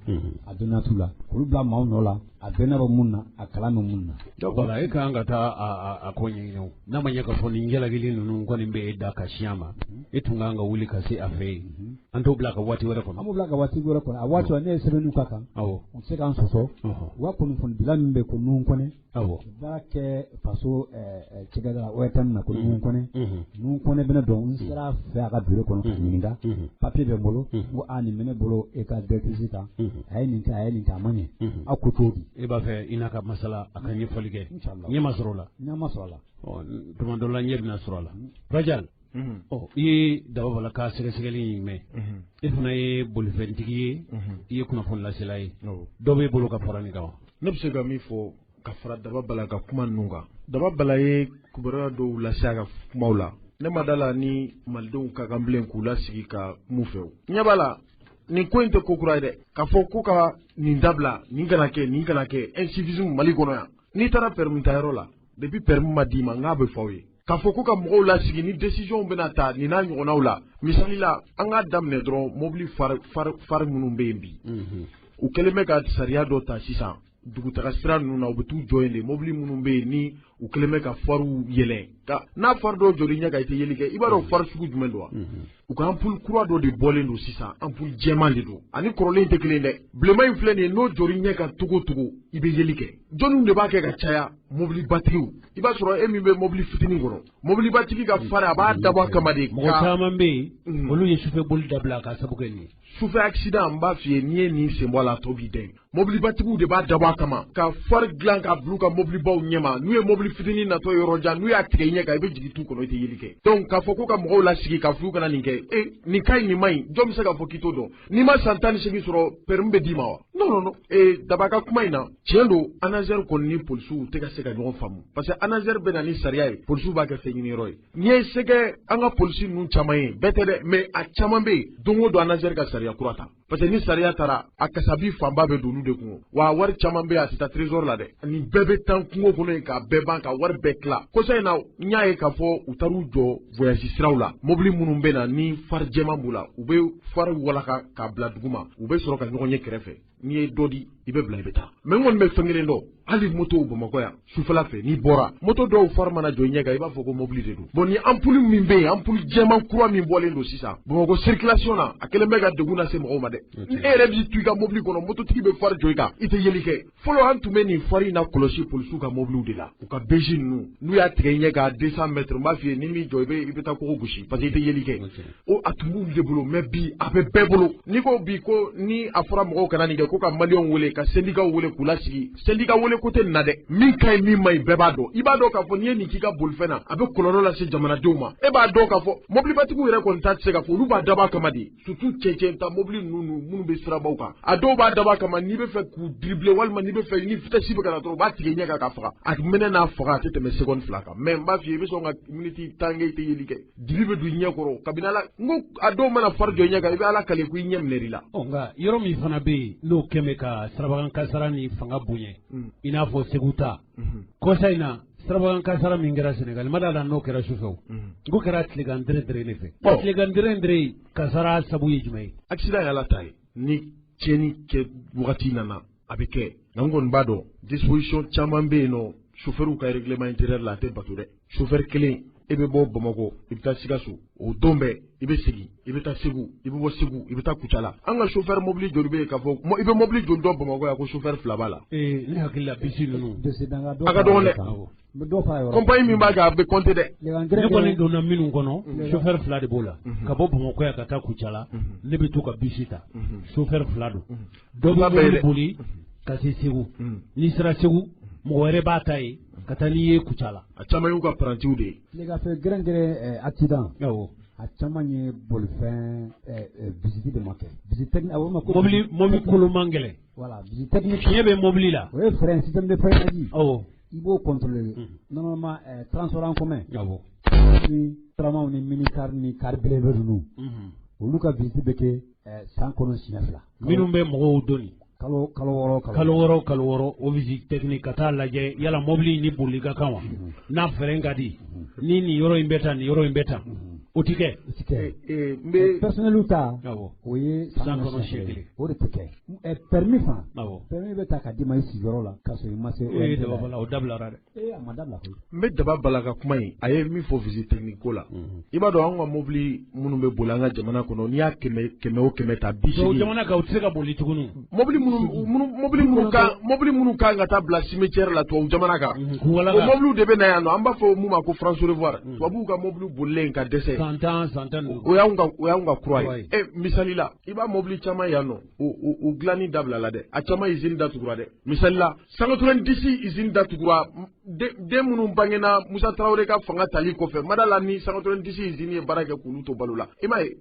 A dɔnniya t'u la. K'olu bila maaw nɔ la. A dɔnniya bɛ mun na, a kalan bɛ mun na. Donc voilà, e ka kan ka taa a ko ɲɛɲini o. N'a ma ɲɛ k'a fɔ nin jalakili ninnu kɔni bɛ e da ka sin a ma, e tun ka kan ka wuli ka se a fɛ yen. An t'o bila ka waati wɛrɛ kɔnɔ. An b'o bila ka waati wɛrɛ kɔnɔ. A waati ne ye sɛbɛnniw k'a kan. Awɔ. U tɛ se k'an sɔsɔ. U ka kunnafonidila min bɛ ko Nuhu Kɔnɛ. Awɔ. Baara kɛ faso cɛkɛda la ORTM na ko Nuhu Kɔnɛ. Nuhu Kɔnɛ bɛ ne dɔn, n sera a fɛ a ka bureau kɔnɔ k'a ɲininka. Papier bɛ n bolo. N ko a nin bɛ ne bolo e ka directrice kan. A ye nin kɛ, a ye nin kɛ, a ma ɲɛ. Aw ko cogo di? E b'a fɛ i n'a ka masala a ka ɲɛfɔli kɛ. Inchallah. Ɲɛ ma sɔrɔ o la. Ɲɛ ma sɔrɔ a la. Ɔ, tuma dɔ la ɲɛ bɛna sɔrɔ a la. Rajal. Ɔ, i ye Daba Bala ka sɛgɛsɛgɛli in mɛn. E fana ye bolifɛntigi ye. I ye kunnafoni lasela ye. Dɔ b'e bolo ka fara nin kan wa? Ne bɛ se ka min fɔ ka fara Daba Bala ka kuma ninnu kan. Daba Bala ye kibaruya dɔw lase a ka kumaw la. Ne ma da la ni malidenw ka kan bilen k'u lasigi ka kuma u fɛ o. Ɲɛ b'a la, nin ko in tɛ ko kura ye dɛ. K'a fɔ ko ka nin dabila, nin kana kɛ, nin kana kɛ, incivisme Mali kɔnɔ yan. N'i taara permis ta yɔrɔ la, depuis permis ma d'i ma, n k'a bɛ fɔ aw ye. K'a fɔ ko ka mɔgɔw lasigi ni décision bɛna ta nin n'a ɲɔgɔnnaw la. Misali la, an k'a daminɛ dɔrɔn mobili phare minnu bɛ yen bi. U kɛlen bɛ ka sariya dɔ ta sisan. Dugutaga sira ninnu na, u bɛ t'u jɔ yen de. Mobili minnu bɛ yen ni u kɛlen bɛ ka pharew yɛlɛn, ka n'a phare dɔw jɔr'i ɲɛ kan i tɛ yeli kɛ, i b'a dɔn phare sugu jumɛn don wa? U ka ampoule kura dɔ de bɔlen don sisan, ampoule jɛman de don, ani kɔrɔlen tɛ kelen dɛ. Bilenman in filɛ nin ye, n'o jɔr'i ɲɛ kan cogo o cogo, i bɛ yeli kɛ. Jɔnniw de b'a kɛ ka caya? Mobilibatigiw. I b'a sɔrɔ e min bɛ mobili fitinin kɔnɔ, mobilibatigi ka phare a b'a dabɔ a kama de. Mɔgɔ caman bɛ yen, olu ye sufɛ boli dabila k'a sababu kɛ nin ye. Sufɛ accident, n b'a f'i ye, n'i ye nin sen bɔ a la, a tɔ b'i dɛn. Mobilibatigiw de b'a dabɔ a kama ka phare dilan k'a bila u ka mobilibaw ɲɛma. N'u ye mobili fitinin natɔ yɔrɔ jan, n'u y'a tigɛ i ɲɛ kan, i bɛ jigin tu kɔnɔ, i tɛ yeli kɛ. Donc k'a fɔ ko ka mɔgɔw lasigi k'a f'u kana nin kɛ, e nin ka ɲi, nin man ɲi, jɔn bɛ se k'a fɔ k'i t'o dɔn? N'i ma san 18 sɔrɔ, permis bɛ d'i ma wa? Non, non, non. Daba ka kuma in na, tiɲɛ don, ANASER kɔni ni polisiw tɛ ka se ka ɲɔgɔn faamu, parce que ANASER bɛ na ni sariya ye, polisiw b'a kɛ fɛn ɲini yɔrɔ ye. N'i ye se kɛ an ka polisi ninnu caman ye, bɛɛ tɛ dɛ, mais a caman bɛ yen, don o don ANASER ka sariya kura ta. Parce que ni sariya taara, a kasabi fanba bɛ don olu de kun. Wa wari caman bɛ yen, a tɛ taa trésor la dɛ. Nin bɛɛ bɛ taa kungo kɔnɔ yen k'a bɛɛ ban, ka wari bɛɛ tila. Kɔsa in na, n y'a ye k'a fɔ u taar'u jɔ voyage siraw la. Mobili minnu bɛ na ni phare jɛman b'u la, u bɛ phare walaka k'a bila duguma, u bɛ sɔrɔ ka ɲɔgɔn ye kɛrɛfɛ. N'i ye dɔ di, i bɛ bila, i bɛ taa. Mais n kɔni bɛ fɛn kelen dɔn, hali moto Bamakɔ yan sufɛla fɛ, n'i bɔra moto dɔw phare mana jɔ i ɲɛ kan, i b'a fɔ ko mobili de don. Bon, ni ampoule min bɛ yen, ampoule jɛman kura min bɔlen don sisan Bamakɔ circulation na, a kɛlen bɛ ka degun lase mɔgɔw ma dɛ. E yɛrɛ b'i to i ka mobili kɔnɔ, mototigi bɛ phare jɔ i kan, i tɛ yeli kɛ. Fɔlɔ an tun bɛ nin phare in na kɔlɔsi polisiw ka mobiliw de la, u ka BG ninnu, n'u y'a tigɛ i ɲɛ kan 200 mètres, n b'a f'i ye, ni m'i jɔ, i bɛ taa kogo gosi, parce que i tɛ yeli kɛ. O a tun b'olu de bolo, mais bi a bɛ bɛɛ bolo. N'i ko bi ko ni a fɔra mɔgɔw kana nin kɛ, ko ka maliyɛnw wele, ka syndicat wele k'u lasigi, syndicat wele ko tɛ nin na dɛ. Min ka ɲi, min man ɲi, bɛɛ b'a dɔn. I b'a dɔn k'a fɔ n'i ye nin k'i ka bolifɛn na, a bɛ kɔlɔlɔ lase jamanadenw ma. E b'a dɔn k'a fɔ mobilibatigiw yɛrɛ kɔni ta tɛ se ka fɔ, olu b'a dabɔ a kama de, surtout cɛncɛn ta mobili ninnu minnu bɛ sirabaw kan, a dɔw b'a dabɔ a kama, n'i bɛ fɛ k'u dribbler walima n'i bɛ fɛ ni vitesse bɛ ka na dɔrɔn, u b'a tigɛ i ɲɛ kan k'a faga. A mɛnɛ n'a faga, a tɛ tɛmɛ seconde 2 kan. Mais n b'a f'i ye, i bɛ sɔn ka minute 10 kɛ, i tɛ yeli kɛ, dibi bɛ don i ɲɛ kɔrɔ kabini ala n ko a dɔw mana phare jɔ i ɲɛ kan, i bɛ ala kale ko i ɲɛ minɛ i la. Ɔ, nka yɔrɔ min fana bɛ yen n'o kɛn bɛ ka sirabakan kasara ni fanga bonya, i n'a fɔ Segu ta, kɔsa in na sirabakan kasara min kɛra Senegali, ma d'a la n'o kɛra sufɛ o, n ko kɛra tilegan dɛrɛ dɛrɛ de fɛ. Tilegan dɛrɛ dɛrɛ kasara sabu ye jumɛn ye? Accident ye ala ta ye, ni tiɲɛni kɛ wagati nana, a bɛ kɛ. Nka n kɔni b'a dɔn disposition caman bɛ yen nɔ, chauffeur ka règlement intérieur la, a tɛ bato dɛ. Chauffeur kelen, e bɛ bɔ Bamakɔ, i bɛ taa Sikaso, o don bɛɛ i bɛ segin, i bɛ taa Segu, i bɛ bɔ Segu, i bɛ taa Kucala. An ka chauffeur mobili joli bɛ yen k'a fɔ i bɛ mobili joli dɔn Bamakɔ yan ko chauffeur 2 b'a la? Ne hakili la bisi ninnu. A ka dɔgɔn dɛ. Compagnie min b'a kɛ, a bɛ compter dɛ. Ne kɔni donna minnu kɔnɔ, chauffeur 2 de b'o la. Ka bɔ Bamakɔ yan ka taa Kucala, ne bɛ to ka bisi ta. Chauffeur 2 don. Dɔ bɛ mobili boli. Ka se Segu, n'i sera Segu, mɔgɔ wɛrɛ b'a ta yen ka taa n'i ye Kucala. A caman y'u ka parantiw de ye. Tileganfɛ gɛrɛngɛrɛn accident. Awɔ. A caman ye bolifɛn visite de ma kɛ. Visite technique, a b'o ma ko mobili kolo man gɛlɛn. Voilà, visite technique. Fiɲɛ bɛ mobili la. O ye frein, système de freinage. Awɔ. I b'o contrôler. Normalement transport en commun. Awɔ. Ni tramw ni minicar ni car belebele ninnu. Olu ka visite bɛ kɛ san kɔnɔ siɲɛ 2. Minnu bɛ mɔgɔw doni. Kalo 6 kalo 6 o visite technique ka taa lajɛ yala mobili ni boli ka kan wa, n'a frein ka di, ni nin yɔrɔ in bɛ tan, nin yɔrɔ in bɛ tan, o ti kɛ. O ti kɛ. N bɛ personnel ta. Awɔ. O ye san kɔnɔ siɲɛ 1. O de tɛ kɛ. Permis fana. Awɔ. Permis bɛ ta ka d'i ma i sigiyɔrɔ la k'a sɔrɔ i ma se. Ee daba bala, o dabilara dɛ. Ee a ma dabila koyi. N bɛ daba bala ka kuma in, a ye min fɔ visite technique ko la. I b'a dɔn anw ka mobili minnu bɛ boli an ka jamana kɔnɔ, n'i y'a 100 o 100 ta 80. Jamana kan u tɛ se ka boli tuguni. Mobili minnu kan ka taa bila cimetière la tubabu jamana kan. O mobiliw de bɛ na yan nɔ, an b'a fɔ mun ma ko France Revoir. Tubabuw ka mobiliw bolilen ka dɛsɛ. San 10 san 15. O y'anw ka kura ye. Misali la, i b'a mobili caman yan nɔ, o dilanni dabila la dɛ. A caman usine datugura dɛ. Misali la, 190 usine datugura, den minnu bangena Musa Tarawele ka fanga tali kɔfɛ, madala ni 190 usine ye baara kɛ k'olu to balo la. I m'a ye,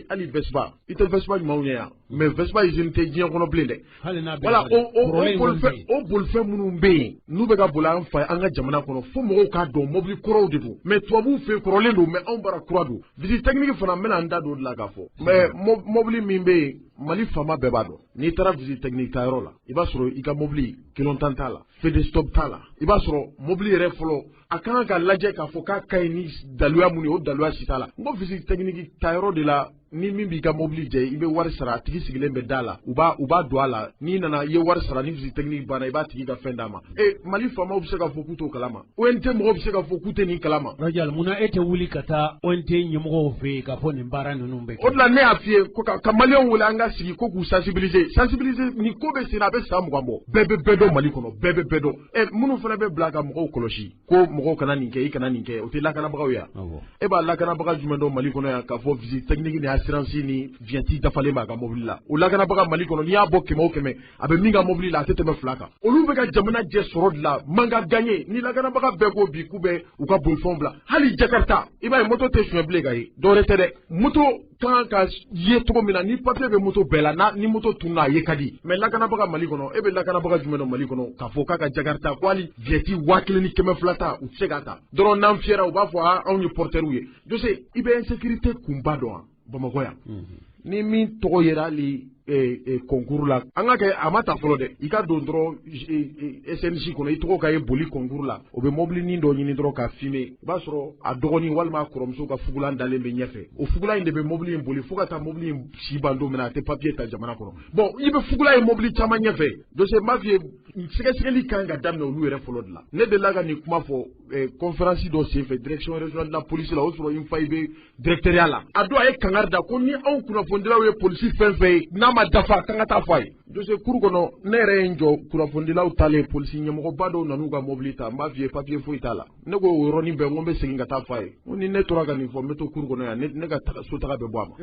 hali Vespa, i tɛ Vespa ɲumanw ye yan, mais Vespa usine tɛ diɲɛ kɔnɔ bilen dɛ. Voilà, o bolifɛn minnu bɛ yen, n'u bɛ ka boli an fa an ka jamana kɔnɔ, fo mɔgɔw k'a dɔn mobili kɔrɔw de don, mais tubabuw fɛ kɔrɔlen don, mais anw bara kura don. Visite technique fana, n bɛna n da don o de la k'a fɔ. Mais mobili min bɛ yen, Mali faama bɛɛ b'a dɔn. N'i taara visite technique ta yɔrɔ la, i b'a sɔrɔ i ka mobili kilon 10 t'a la, feu de stop t'a la, i b'a sɔrɔ mobili yɛrɛ fɔlɔ a kan ka lajɛ k'a fɔ k'a ka ɲi ni daluya mun ye, o daluya si t'a la. N ko visite technique ta yɔrɔ de la, ni min b'i ka mobili jɛ, i bɛ wari sara, a tigi sigilen bɛ da la, u b'a don a la, n'i nana i ye wari sara, ni visite technique banna, i b'a tigi ka fɛn d'a ma. Mali faamaw bɛ se k'a fɔ k'u t'o kalama, ONT mɔgɔw bɛ se k'a fɔ k'u tɛ nin kalama. Rajal, munna e tɛ wuli ka taa ONT ɲɛmɔgɔw fɛ yen k'a fɔ nin baara ninnu bɛ kɛ? O de la ne y'a f'i ye ko ka maliyɛnw wele an ka sigi ko k'u sensibiliser nin ko bɛ sen na, a bɛ san 20 bɔ, bɛɛ bɛ bɛɛ dɔn Mali kɔnɔ, bɛɛ bɛ bɛɛ dɔn. Minnu fana bɛ bila ka mɔgɔw kɔlɔsi ko mɔgɔw kana nin kɛ, i kana nin kɛ, o tɛ lakanabagaw ye. E b'a lakanabaga jumɛn dɔn Mali kɔnɔ yan k'a fɔ visite technique ni assurance ni vignette dafalen b'a ka mobili la? O lakanabaga Mali kɔnɔ, n'i y'a bɔ 100 o 100, a bɛ min ka mobili la, a tɛ tɛmɛ 2 kan. Olu bɛ ka jamana jɛ sɔrɔ de la, manque à gagner. Ni lakanabaga bɛɛ ko bi k'u bɛ u ka bolifɛnw bila, hali Jakarta, i b'a ye moto tɛ suɲɛ bilen ka ye, dɔwɛrɛ tɛ dɛ, moto kan ka ye cogo min na, ni papier bɛ moto bɛɛ la, ni moto tununa a ye ka di. Mais lakanabaga Mali kɔnɔ, e bɛ lakanabaga jumɛn dɔn Mali kɔnɔ k'a fɔ k'a ka Jakarta ko hali vignette 1200 ta, u tɛ se k'a ta dɔrɔn? N'an fiyɛra, u b'a fɔ anw ye porteurs ye. Jose, i bɛ insécurité kunba dɔn wa Bamakɔ yan? Ni min tɔgɔ yera hali concours la, an ka kɛ a ma ta fɔlɔ dɛ, i ka don dɔrɔn SNJ kɔnɔ, i tɔgɔ ka ye boli concours la, o bɛ mobilinin dɔ ɲini dɔrɔn ka filmer, i b'a sɔrɔ a dɔgɔnin walima a kɔrɔmuso ka fugulan dalen bɛ ɲɛfɛ, o fugulan in de bɛ mobili in boli fo ka taa mobili in si ban don min na, a tɛ papier ta jamana kɔnɔ. Bon, i bɛ fugulan ye mobili caman ɲɛfɛ. Jose, n b'a f'i ye, sɛgɛsɛgɛli kan ka daminɛ olu yɛrɛ fɔlɔ de la. Ne delila ka nin kuma fɔ conférence dɔ senfɛ direction régionale de la police la, o sɔrɔ Infa i bɛ directeur la. A don a ye kangari da ko ni anw kunnafonidilaw ye polisi fɛn fɛn ye n'a ma dafa, k'an ka taa fɔ a ye. Jose, kuru kɔnɔ, ne yɛrɛ ye n jɔ kunnafonidilaw talen, polisi ɲɛmɔgɔba dɔw nan'u ka mobili ta, n b'a f'i ye, papier foyi t'a la. Ne ko o yɔrɔnin bɛɛ, n ko n bɛ segin ka taa fɔ a ye, n ko ni ne tora ka nin fɔ, n bɛ to kuru kɔnɔ yan, ne ka so taga bɛ bɔ a ma.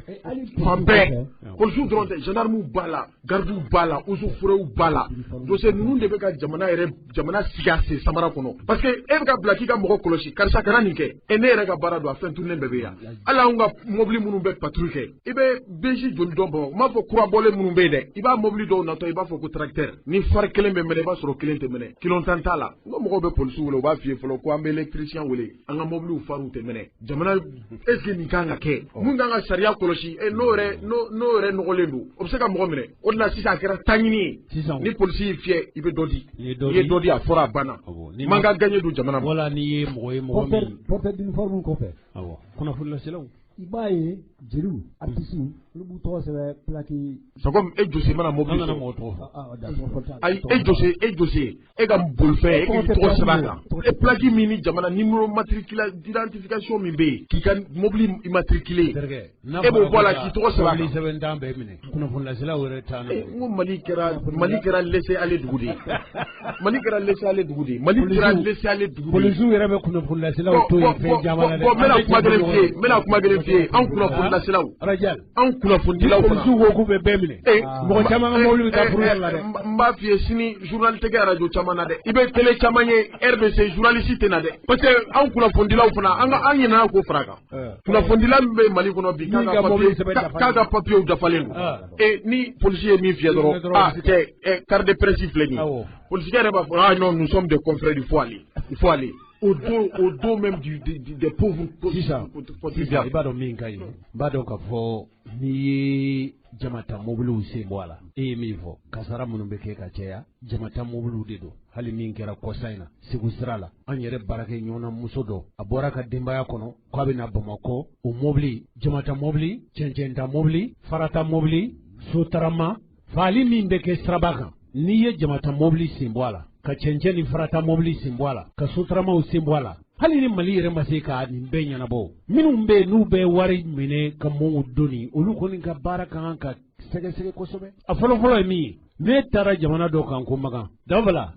Fan bɛɛ polisiw dɔrɔn tɛ, gendarmew b'a la, gardiw b'a la, eaux et forêts b'a la. Jose, ninnu de bɛ ka jamana yɛrɛ jamana sigi a sen samara kɔnɔ, parce que e bɛ ka bila k'i ka mɔgɔ kɔlɔsi, karisa kana nin kɛ, e ne yɛrɛ ka baara don, a fɛn tununnen bɛɛ bɛ yan. Hali anw ka mobili minnu bɛ patrouille kɛ, i bɛ BJ joli dɔn Bamakɔ, n m'a fɔ kura bɔlen minnu bɛ yen dɛ, i b'a mobili dɔw natɔ, i b'a fɔ ko tracteur, ni phare kelen bɛ mɛnɛ, i b'a sɔrɔ kelen tɛ mɛnɛ, kilon 10 t'a la. N ko mɔgɔw bɛ polisiw wele, u b'a f'i ye fɔlɔ ko an bɛ électricien wele, an ka mobiliw pharew tɛ mɛnɛ. Jamana, est ce que nin kan ka kɛ? Mun kan ka sariya kɔlɔsi, n'o yɛrɛ nɔgɔlen don, o bɛ se ka mɔgɔ minɛ. O de la sisan a kɛra taɲini ye, ni polisi y'i fiyɛ, i bɛ dɔ di, i ye dɔ di, a fɔra a banna, manque à gagner don jamana ma. Wala n'i ye mɔgɔ ye, mɔgɔ min porteur d'uniforme kɔfɛ. Awɔ, kunnafonilaselaw. I b'a ye jeliw, artistes, olu b'u tɔgɔ sɛbɛn plaque. C'est comme e Jose mana mobili sɔrɔ. Mɔgɔ tɔgɔ fɔ. Ayi, e Jose, e ka bolifɛn, e k'i tɔgɔ sɛbɛn a kan. E plaque min ni jamana numéro matricule d'identification min bɛ yen, k'i ka mobili immatriculé. E b'o bɔ a la k'i tɔgɔ sɛbɛn a kan. Mobili sɛbɛn t'an bɛɛ minɛ. Kunnafonilaselaw yɛrɛ t'an na. N ko Mali kɛra laisser-aller dugu de ye. Mali kɛra laisser-aller dugu de ye. Mali kɛra laisser-aller dugu de ye. Polisiw yɛrɛ bɛ kunnafonilaselaw to yen fɛn caman na dɛ. Bon, n bɛna kuma kelen f'i ye, n bɛna kuma kelen f'i ye. f'i ye, anw kunnafonilasilaw, anw kunnafonidilaw fana, polisiw ko k'u bɛ bɛɛ minɛ, mɔgɔ caman ka mobili bɛ taa fourrière la dɛ. N b'a f'i ye sini journal tɛ kɛ radio caman na dɛ, i bɛ télé caman ye RBC journaliste tɛ na dɛ, parce que anw kunnafonidilaw fana an ka an ɲinɛna k'o fara a kan. Kunnafonidila min bɛ Mali kɔnɔ bi k'a ka papiyew dafalen don, ni polisi ye min fiyɛ dɔrɔn, ah cɛ, carte de presse filɛ nin ye, polisikɛ yɛrɛ b'a fɔ ah non, nous sommes des confrères, il faut aller, il faut aller au dos même des pauvres. Sisan i b'a dɔn min ka ɲi, n b'a dɔn k'a fɔ n'i ye jamata mobiliw sen bɔ a la, e ye min fɔ, kasara minnu bɛ kɛ ka caya, jamata mobiliw de don. Hali min kɛra kɔsa in na Segu sira la, an yɛrɛ baarakɛ ɲɔgɔnna muso dɔ, a bɔra ka denbaya kɔnɔ k'a bɛ na Bamakɔ, o mobili, jamata mobili, cɛncɛnta mobili, farata mobili, sotarama, faali min bɛ kɛ siraba kan, n'i ye jamata mobili sen bɔ a la, ka cɛncɛn ni farata mobili sen bɔ a la, ka sotaramaw sen bɔ a la, hali ni Mali yɛrɛ ma se ka nin bɛɛ ɲɛnabɔ, minnu bɛ yen n'u bɛ wari minɛ ka mɔgɔw doni, olu kɔni ka baara ka kan ka sɛgɛsɛgɛ kosɛbɛ. A fɔlɔfɔlɔ ye min ye, ne taara jamana dɔ kan ko Makan Danfala,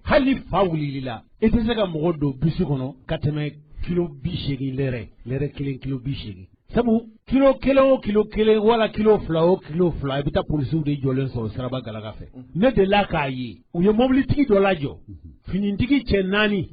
hali fa wulili la, i tɛ se ka mɔgɔ don bisi kɔnɔ ka tɛmɛ kilo 80 lɛrɛ, kelen kilo 80, sabu kilo kelen o kilo kelen wala kilo fila o kilo fila, i bɛ taa polisiw de jɔlen sɔrɔ siraba galaga fɛ. Ne delila k'a ye, u ye mobilitigi dɔ lajɔ, finitigi cɛ 4,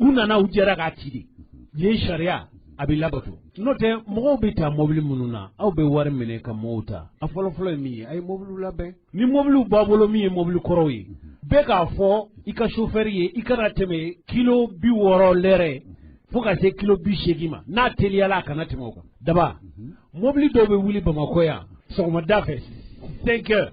u nana u jɛra k'a ci de. Nin ye sariya, a bɛ labato. N'o tɛ mɔgɔw bɛ taa mobili minnu na, aw bɛ wari minɛ ka mɔgɔw ta. A fɔlɔfɔlɔ ye min ye, a ye mobiliw labɛn. Ni mobiliw b'a bolo min ye mobili kɔrɔw ye, bɛɛ k'a fɔ i ka chauffeur ye i kana tɛmɛ kilo 60 lɛrɛ fo ka se kilo 80 ma, n'a teliyala a kana tɛmɛ o kan. Daba, mobili dɔw bɛ wuli Bamakɔ yan sɔgɔmada fɛ 5 heures,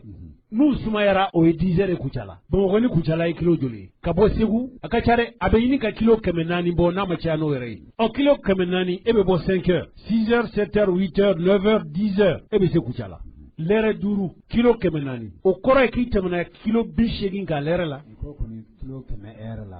n'u sumayara o ye 10 heures ye Kucala. Bamakɔ ni Kucala ye kilo joli ye? Ka bɔ Segu a ka ca dɛ, a bɛ ɲini ka kilo 400 bɔ n'a ma caya n'o yɛrɛ ye. Ɔ kilo 400, e bɛ bɔ 5 heures, 6 heures, 7 heures, 8 heures, 9 heures, 10 heures, e bɛ se Kucala. Lɛrɛ 5, kilo 400, o kɔrɔ ye k'i tɛmɛna kilo 80 kan lɛrɛ la.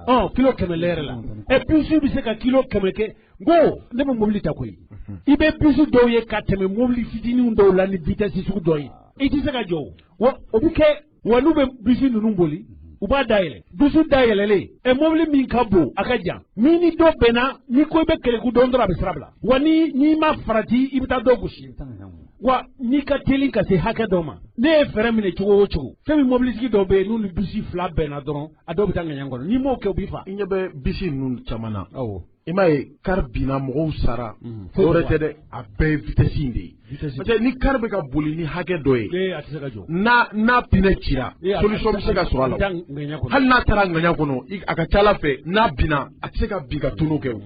Ɔ kilo 100 lɛrɛ la. Ɛ bisi bɛ se ka kilo 100 kɛ. N ko ne bɛ mobili ta koyi, i bɛ bisi dɔw ye ka tɛmɛ mobili fitininw dɔw la ni vitesse sugu dɔ ye, i tɛ se ka jɔ o. Wa o bɛ kɛ, wa n'u bɛ bisi ninnu boli, u b'a dayɛlɛ, bisi dayɛlɛlen, ɛ mobili min ka bon a ka jan, ni ni dɔ bɛnna, n'i ko i bɛ kɛlɛku dɔn dɔrɔn a bɛ sira bila, wa ni n'i ma farati i bɛ taa dɔ gosi. Wa n'i ka teli ka se hakɛ dɔ ma, ne ye fɛɛrɛ minɛ cogo o cogo, fɛn min mobilitigi dɔw bɛ yen n'u ni bisi 2 bɛnna dɔrɔn, a dɔw bɛ taa ŋaɲa kɔnɔ, n'i m'o kɛ u b'i fa. I ɲɛ bɛ bisi ninnu caman na. Awɔ. I m'a ye kari binna, mɔgɔw sara, dɔwɛrɛ tɛ dɛ, a bɛɛ ye vitesse in de ye. Parce que ni kari bɛ ka boli ni hakɛ dɔ ye, a tɛ se ka jɔ. N'a pinɛ cira, solution bɛ se ka sɔrɔ a la. Hali n'a taara ŋaɲa kɔnɔ, a ka ca Ala fɛ n'a binna, a tɛ se ka bin ka tonneau kɛ o.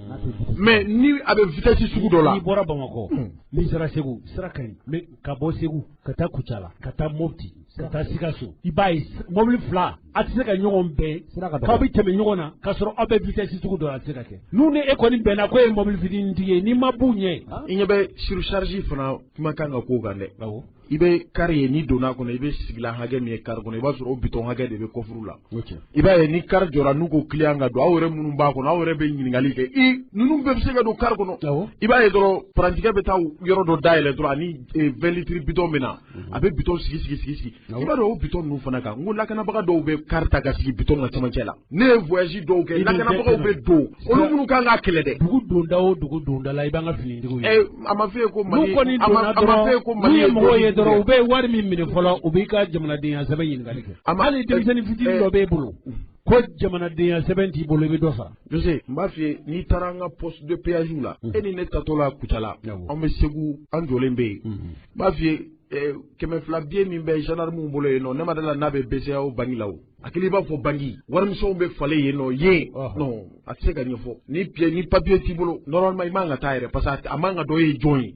Mais ni a bɛ vitesse sugu dɔ la. N'i bɔra Bamakɔ, n'i sera Segu, sira ka ɲi, mais ka bɔ Segu ka taa Kucala, ka taa Mopti, ka taa Sikaso, i b'a ye mobili 2 a tɛ se ka ɲɔgɔn bɛn, k'aw bɛ tɛmɛ ɲɔgɔn na k'a sɔrɔ aw bɛ vitesse sugu dɔ la, a tɛ se ka kɛ. N'u ni e kɔni bɛnna ko e ye mobili fitinintigi ye, n'i ma b'u ɲɛ. I ɲɛ bɛ surcharge fana kuma kan ka k'o kan dɛ. I bɛ kari ye, n'i donna a kɔnɔ, i bɛ sigilan hakɛ min ye kari kɔnɔ, i b'a sɔrɔ o bitɔn hakɛ de bɛ kɔfuru la. I b'a ye ni kari jɔra, n'u ko client ka don, aw yɛrɛ minnu b'a kɔnɔ, aw yɛrɛ bɛ ɲininkali kɛ, i ninnu bɛɛ bɛ se ka don kari kɔnɔ. I b'a ye dɔrɔn parantikɛ bɛ taa yɔrɔ dɔ dayɛlɛ dɔrɔn, ani 20 litres bitɔn bɛ na, a bɛ bitɔn sigi sigi sigi sigi. I b'a dɔn o bitɔn ninnu fana kan, n ko lakanabaga dɔw bɛ kari ta ka sigi bitɔn ka cɛmancɛ la. Ne ye voyage dɔw kɛ, lakanabagaw bɛ don, olu minnu kan k'a kɛlɛ dɛ. Dugu donda o dugu donda la, i b'an ka finitigiw ye. A ma f'e ye ko Mali, n'u kɔni donna dɔrɔn, n'u ye mɔgɔw ye dɔrɔn, u bɛ wari min minɛ fɔlɔ, u b'i ka jamanadenya sɛbɛn ɲininkali kɛ. Hali denmisɛnnin fitinin dɔ b'e bolo, ko jamanadenya sɛbɛn t'i bolo, i bɛ dɔ sara. Jose, n b'a f'i ye, n'i taara an ka poste de péage la, e ni ne tatɔ la Kucala, an bɛ Segu, an jɔlen bɛ yen. N b'a f'i ye, 200 billet min bɛ gendarme bolo yen nɔ, ne ma dala n'a bɛ BCEAO banque la o. A kelen i b'a fɔ banque, warimisɛnw bɛ falen yen nɔ yen. Non, a tɛ se ka ɲɛfɔ. Ni pied ni papier t'i bolo, normalement i man ka taa yɛrɛ, parce que a man ka dɔn e ye jɔn ye.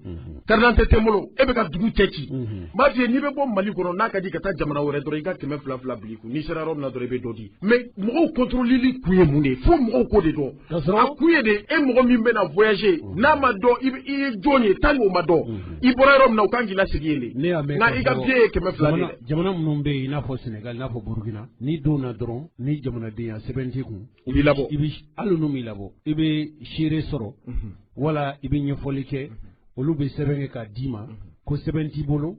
Carte d'identité tɛ n bolo, e bɛ ka dugu cɛ ci. N b'a f'i ye, n'i bɛ bɔ Mali kɔnɔ, n'a ka di ka taa jamana wɛrɛ dɔrɔn, i ka 200 200 bila i kun. N'i sera yɔrɔ min na dɔrɔn, i bɛ dɔ di. Mais mɔgɔw contrôleli kun ye mun de ye? Fo mɔgɔw k'o de dɔn. A kun ye de, e mɔgɔ min bɛna voyager, n'a ma dɔn i ye jɔn ye, tant que o ma dɔn, i bɔra yɔrɔ min na, u kan k'i lasegin yen de. Nka i ka billet ye 200 de ye dɛ. Jamana minnu bɛ yen, i n'a fɔ Sénégal, i n'a fɔ Burukina, n'i donna dɔrɔn, ni jamanadenya sɛbɛn t'i kun, u b'i labɔ. I bɛ hali n'u m'i labɔ, i bɛ seere sɔrɔ, wala i bɛ ɲɛfɔli kɛ, olu bɛ sɛbɛn kɛ k'a d'i ma, ko sɛbɛn t'i bolo,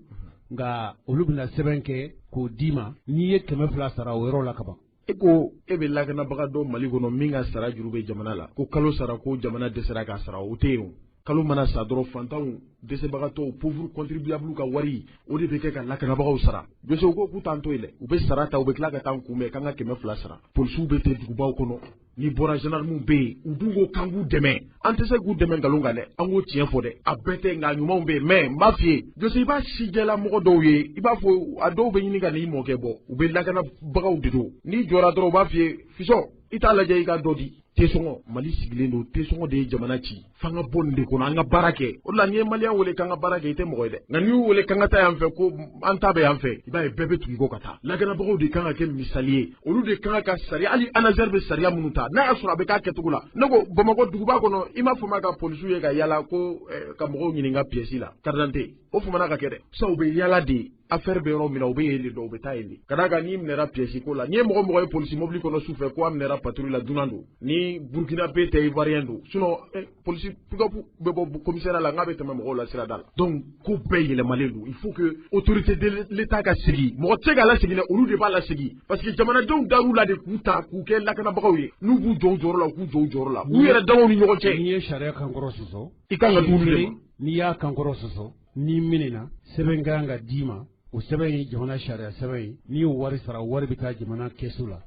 nka olu bɛna sɛbɛn kɛ k'o d'i ma, n'i ye 200 sara o yɔrɔ la ka ban. E ko e bɛ lakanabaga dɔn Mali kɔnɔ min ka sara juru bɛ jamana la, ko kalo sara ko jamana dɛsɛra k'a sara, o tɛ yen o. Kalo mana sa dɔrɔn, fantanw, dɛsɛbagatɔw, pauvre contribuable ka wari, o de bɛ kɛ ka lakanabagaw sara. Jose, u ko k'u t'an to yen dɛ, u bɛ sara ta, u bɛ tila ka taa an kunbɛn k'an ka 200 sara. Polisiw bɛ ten dugubaw kɔnɔ, n'i bɔra, gendarmew bɛ yen. U dun ko k'an k'u dɛmɛ, an tɛ se k'u dɛmɛ nkalon kan dɛ, an k'o tiɲɛ fɔ dɛ. A bɛɛ tɛ, nka ɲumanw bɛ yen. Mais n b'a f'i ye, Jose, i b'a sijɛla mɔgɔ dɔw ye, i b'a fɔ a dɔw bɛ ɲini ka n'i mɔkɛ bɔ, u bɛ lakanabagaw de don. N'i jɔra dɔrɔn, u b'a f'i ye: fisɔn, i t'a lajɛ, i ka dɔ di. Tesɔngɔ, Mali sigilen don, tesɔngɔ de ye jamana ci. F'an ka bɔ nin de kɔnɔ, an ka baara kɛ. O de la, n'i ye Maliyɛn wele k'an ka baara kɛ, i tɛ mɔgɔ ye dɛ. Nka n'i y'u wele k'an ka taa yan fɛ, ko an ta bɛ yan fɛ, i b'a ye bɛɛ bɛ tugu i kɔ ka taa. Lakanabagaw de kan ka kɛ misali ye, olu de kan ka sariya, hali ANASER bɛ sariya minnu ta, n'a y'a sɔrɔ a bɛ k'a kɛcogo la. Ne ko Bamakɔ duguba kɔnɔ, i m'a fɔ ka polisiw ye ka yala ko ka mɔgɔw ɲininka pièce la, carte d'identité, o famana ka kɛ dɛ. Sisan u bɛ yala de, affaire bɛ yɔrɔ min na, u bɛ yen de dɔn, u bɛ taa yen de. Ka d'a kan, n'i minɛra pièce ko la, n'i ye mɔgɔ mɔgɔ ye polisi mobili kɔnɔ su fɛ ko a minɛra patrouille la, dunan don, ni Burkinabé tɛ, Ivoirien don. Sinon polisi pick-up bɛ bɔ commissariat la, n'a bɛ tɛmɛ mɔgɔw la sirada la. Donc ko bɛɛ yɛlɛmalen don. Il faut que autorité de l'État ka sigi. Mɔgɔ tɛ se k'a lasegin dɛ, olu de b'a lasegin, parce que jamanadenw dar'u la de k'u ta k'u kɛ lakanabagaw ye. N'u b'u jɔ u jɔyɔrɔ la, u k'u jɔ u jɔyɔrɔ la, u yɛrɛ damaw ni ɲɔgɔn cɛ. N'i ye sariya kankɔrɔ sɔsɔ, i kan ka d'olu de ma. N'i y'a kankɔrɔ sɔsɔ, n'i minɛna, sɛbɛn kan ka d'i ma. O sɛbɛn ye jamana sariya sɛbɛn ye. N'i y'o wari sara, o wari bɛ taa jamana kɛsu la.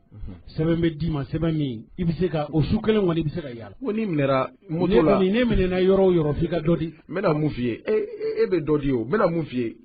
Sɛbɛn bɛ d'i ma, sɛbɛn min i bɛ se ka o su kelen kɔni, i bɛ se ka yaala. Ko n'i minɛra moto la, ne kɔni, ne minɛna yɔrɔ o yɔrɔ, f'i ka dɔ di. N bɛna mun f'i ye, e bɛ dɔ di o. N bɛna mun f'i ye,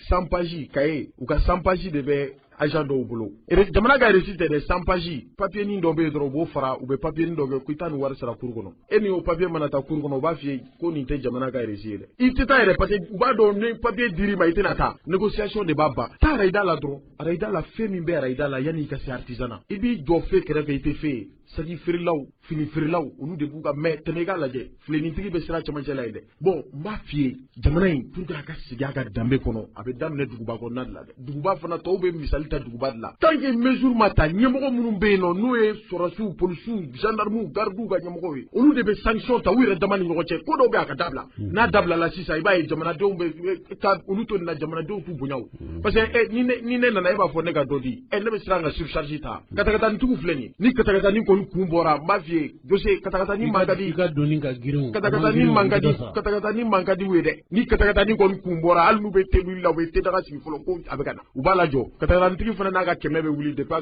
100 pages cahier, u ka 100 pages de bɛ agent dɔw bolo. Jamana ka reçu tɛ dɛ, 100 pages papier nin dɔ bɛ yen dɔrɔn, u b'o fara, u bɛ papier nin dɔ kɛ ko i taa nin wari sara cour kɔnɔ. E ni o papier mana taa cour kɔnɔ, u b'a f'i ye ko nin tɛ jamana ka reçu ye dɛ, i tɛ taa yɛrɛ, parce que u b'a dɔn ni papier dir'i ma, i tɛna taa. Négociation de b'a ban. Taa arayida la dɔrɔn, arayida la, fɛn min bɛ arayida la, yanni i ka se artisanat, i b'i jɔ fe kɛrɛfɛ, i tɛ fe ye. Saki feerelaw, fini feerelaw, olu de b'u ka mɛ tɛmɛ. I k'a lajɛ, filenintigi bɛ sira cɛmancɛ la yen dɛ. Bon, n b'a f'i ye, jamana in, pour que a ka sigi a ka danbe kɔnɔ, a bɛ daminɛ duguba kɔnɔna de la dɛ. Duguba fana tɔw bɛ misali ta duguba de la. Tant que mesure ma ta, ɲɛmɔgɔ minnu bɛ yen nɔ, n'o ye sɔrɔdasiw, polisiw, gendarmew, gardiw ka ɲɛmɔgɔw ye, olu de bɛ sanction ta u yɛrɛ dama ni ɲɔgɔn cɛ. Ko dɔw bɛ yen, a ka dabila. N'a dabilala sisan, i b'a ye jamanadenw bɛ taa olu to nin na, jamanadenw t'u bonya o. Parce que ni ne nana, e b'a fɔ ne ka dɔ di, ne bɛ siran ka surcharge ta. Katakatanintigiw filɛ nin ye, ni katakatanin kɔni kun bɔra, n b'a f'i ye, dossier katakatanin man ka di. I ka doni ka girin. Katakatanin man ka di, katakatanin man ka di u ye dɛ. Ni katakatanin kɔni kun bɔra, hali n'u bɛ te wuli la, u bɛ te daga sigi fɔlɔ ko a bɛ ka na, u b'a lajɔ. Katakatanintigi fana n'a ka 100 bɛ wuli depuis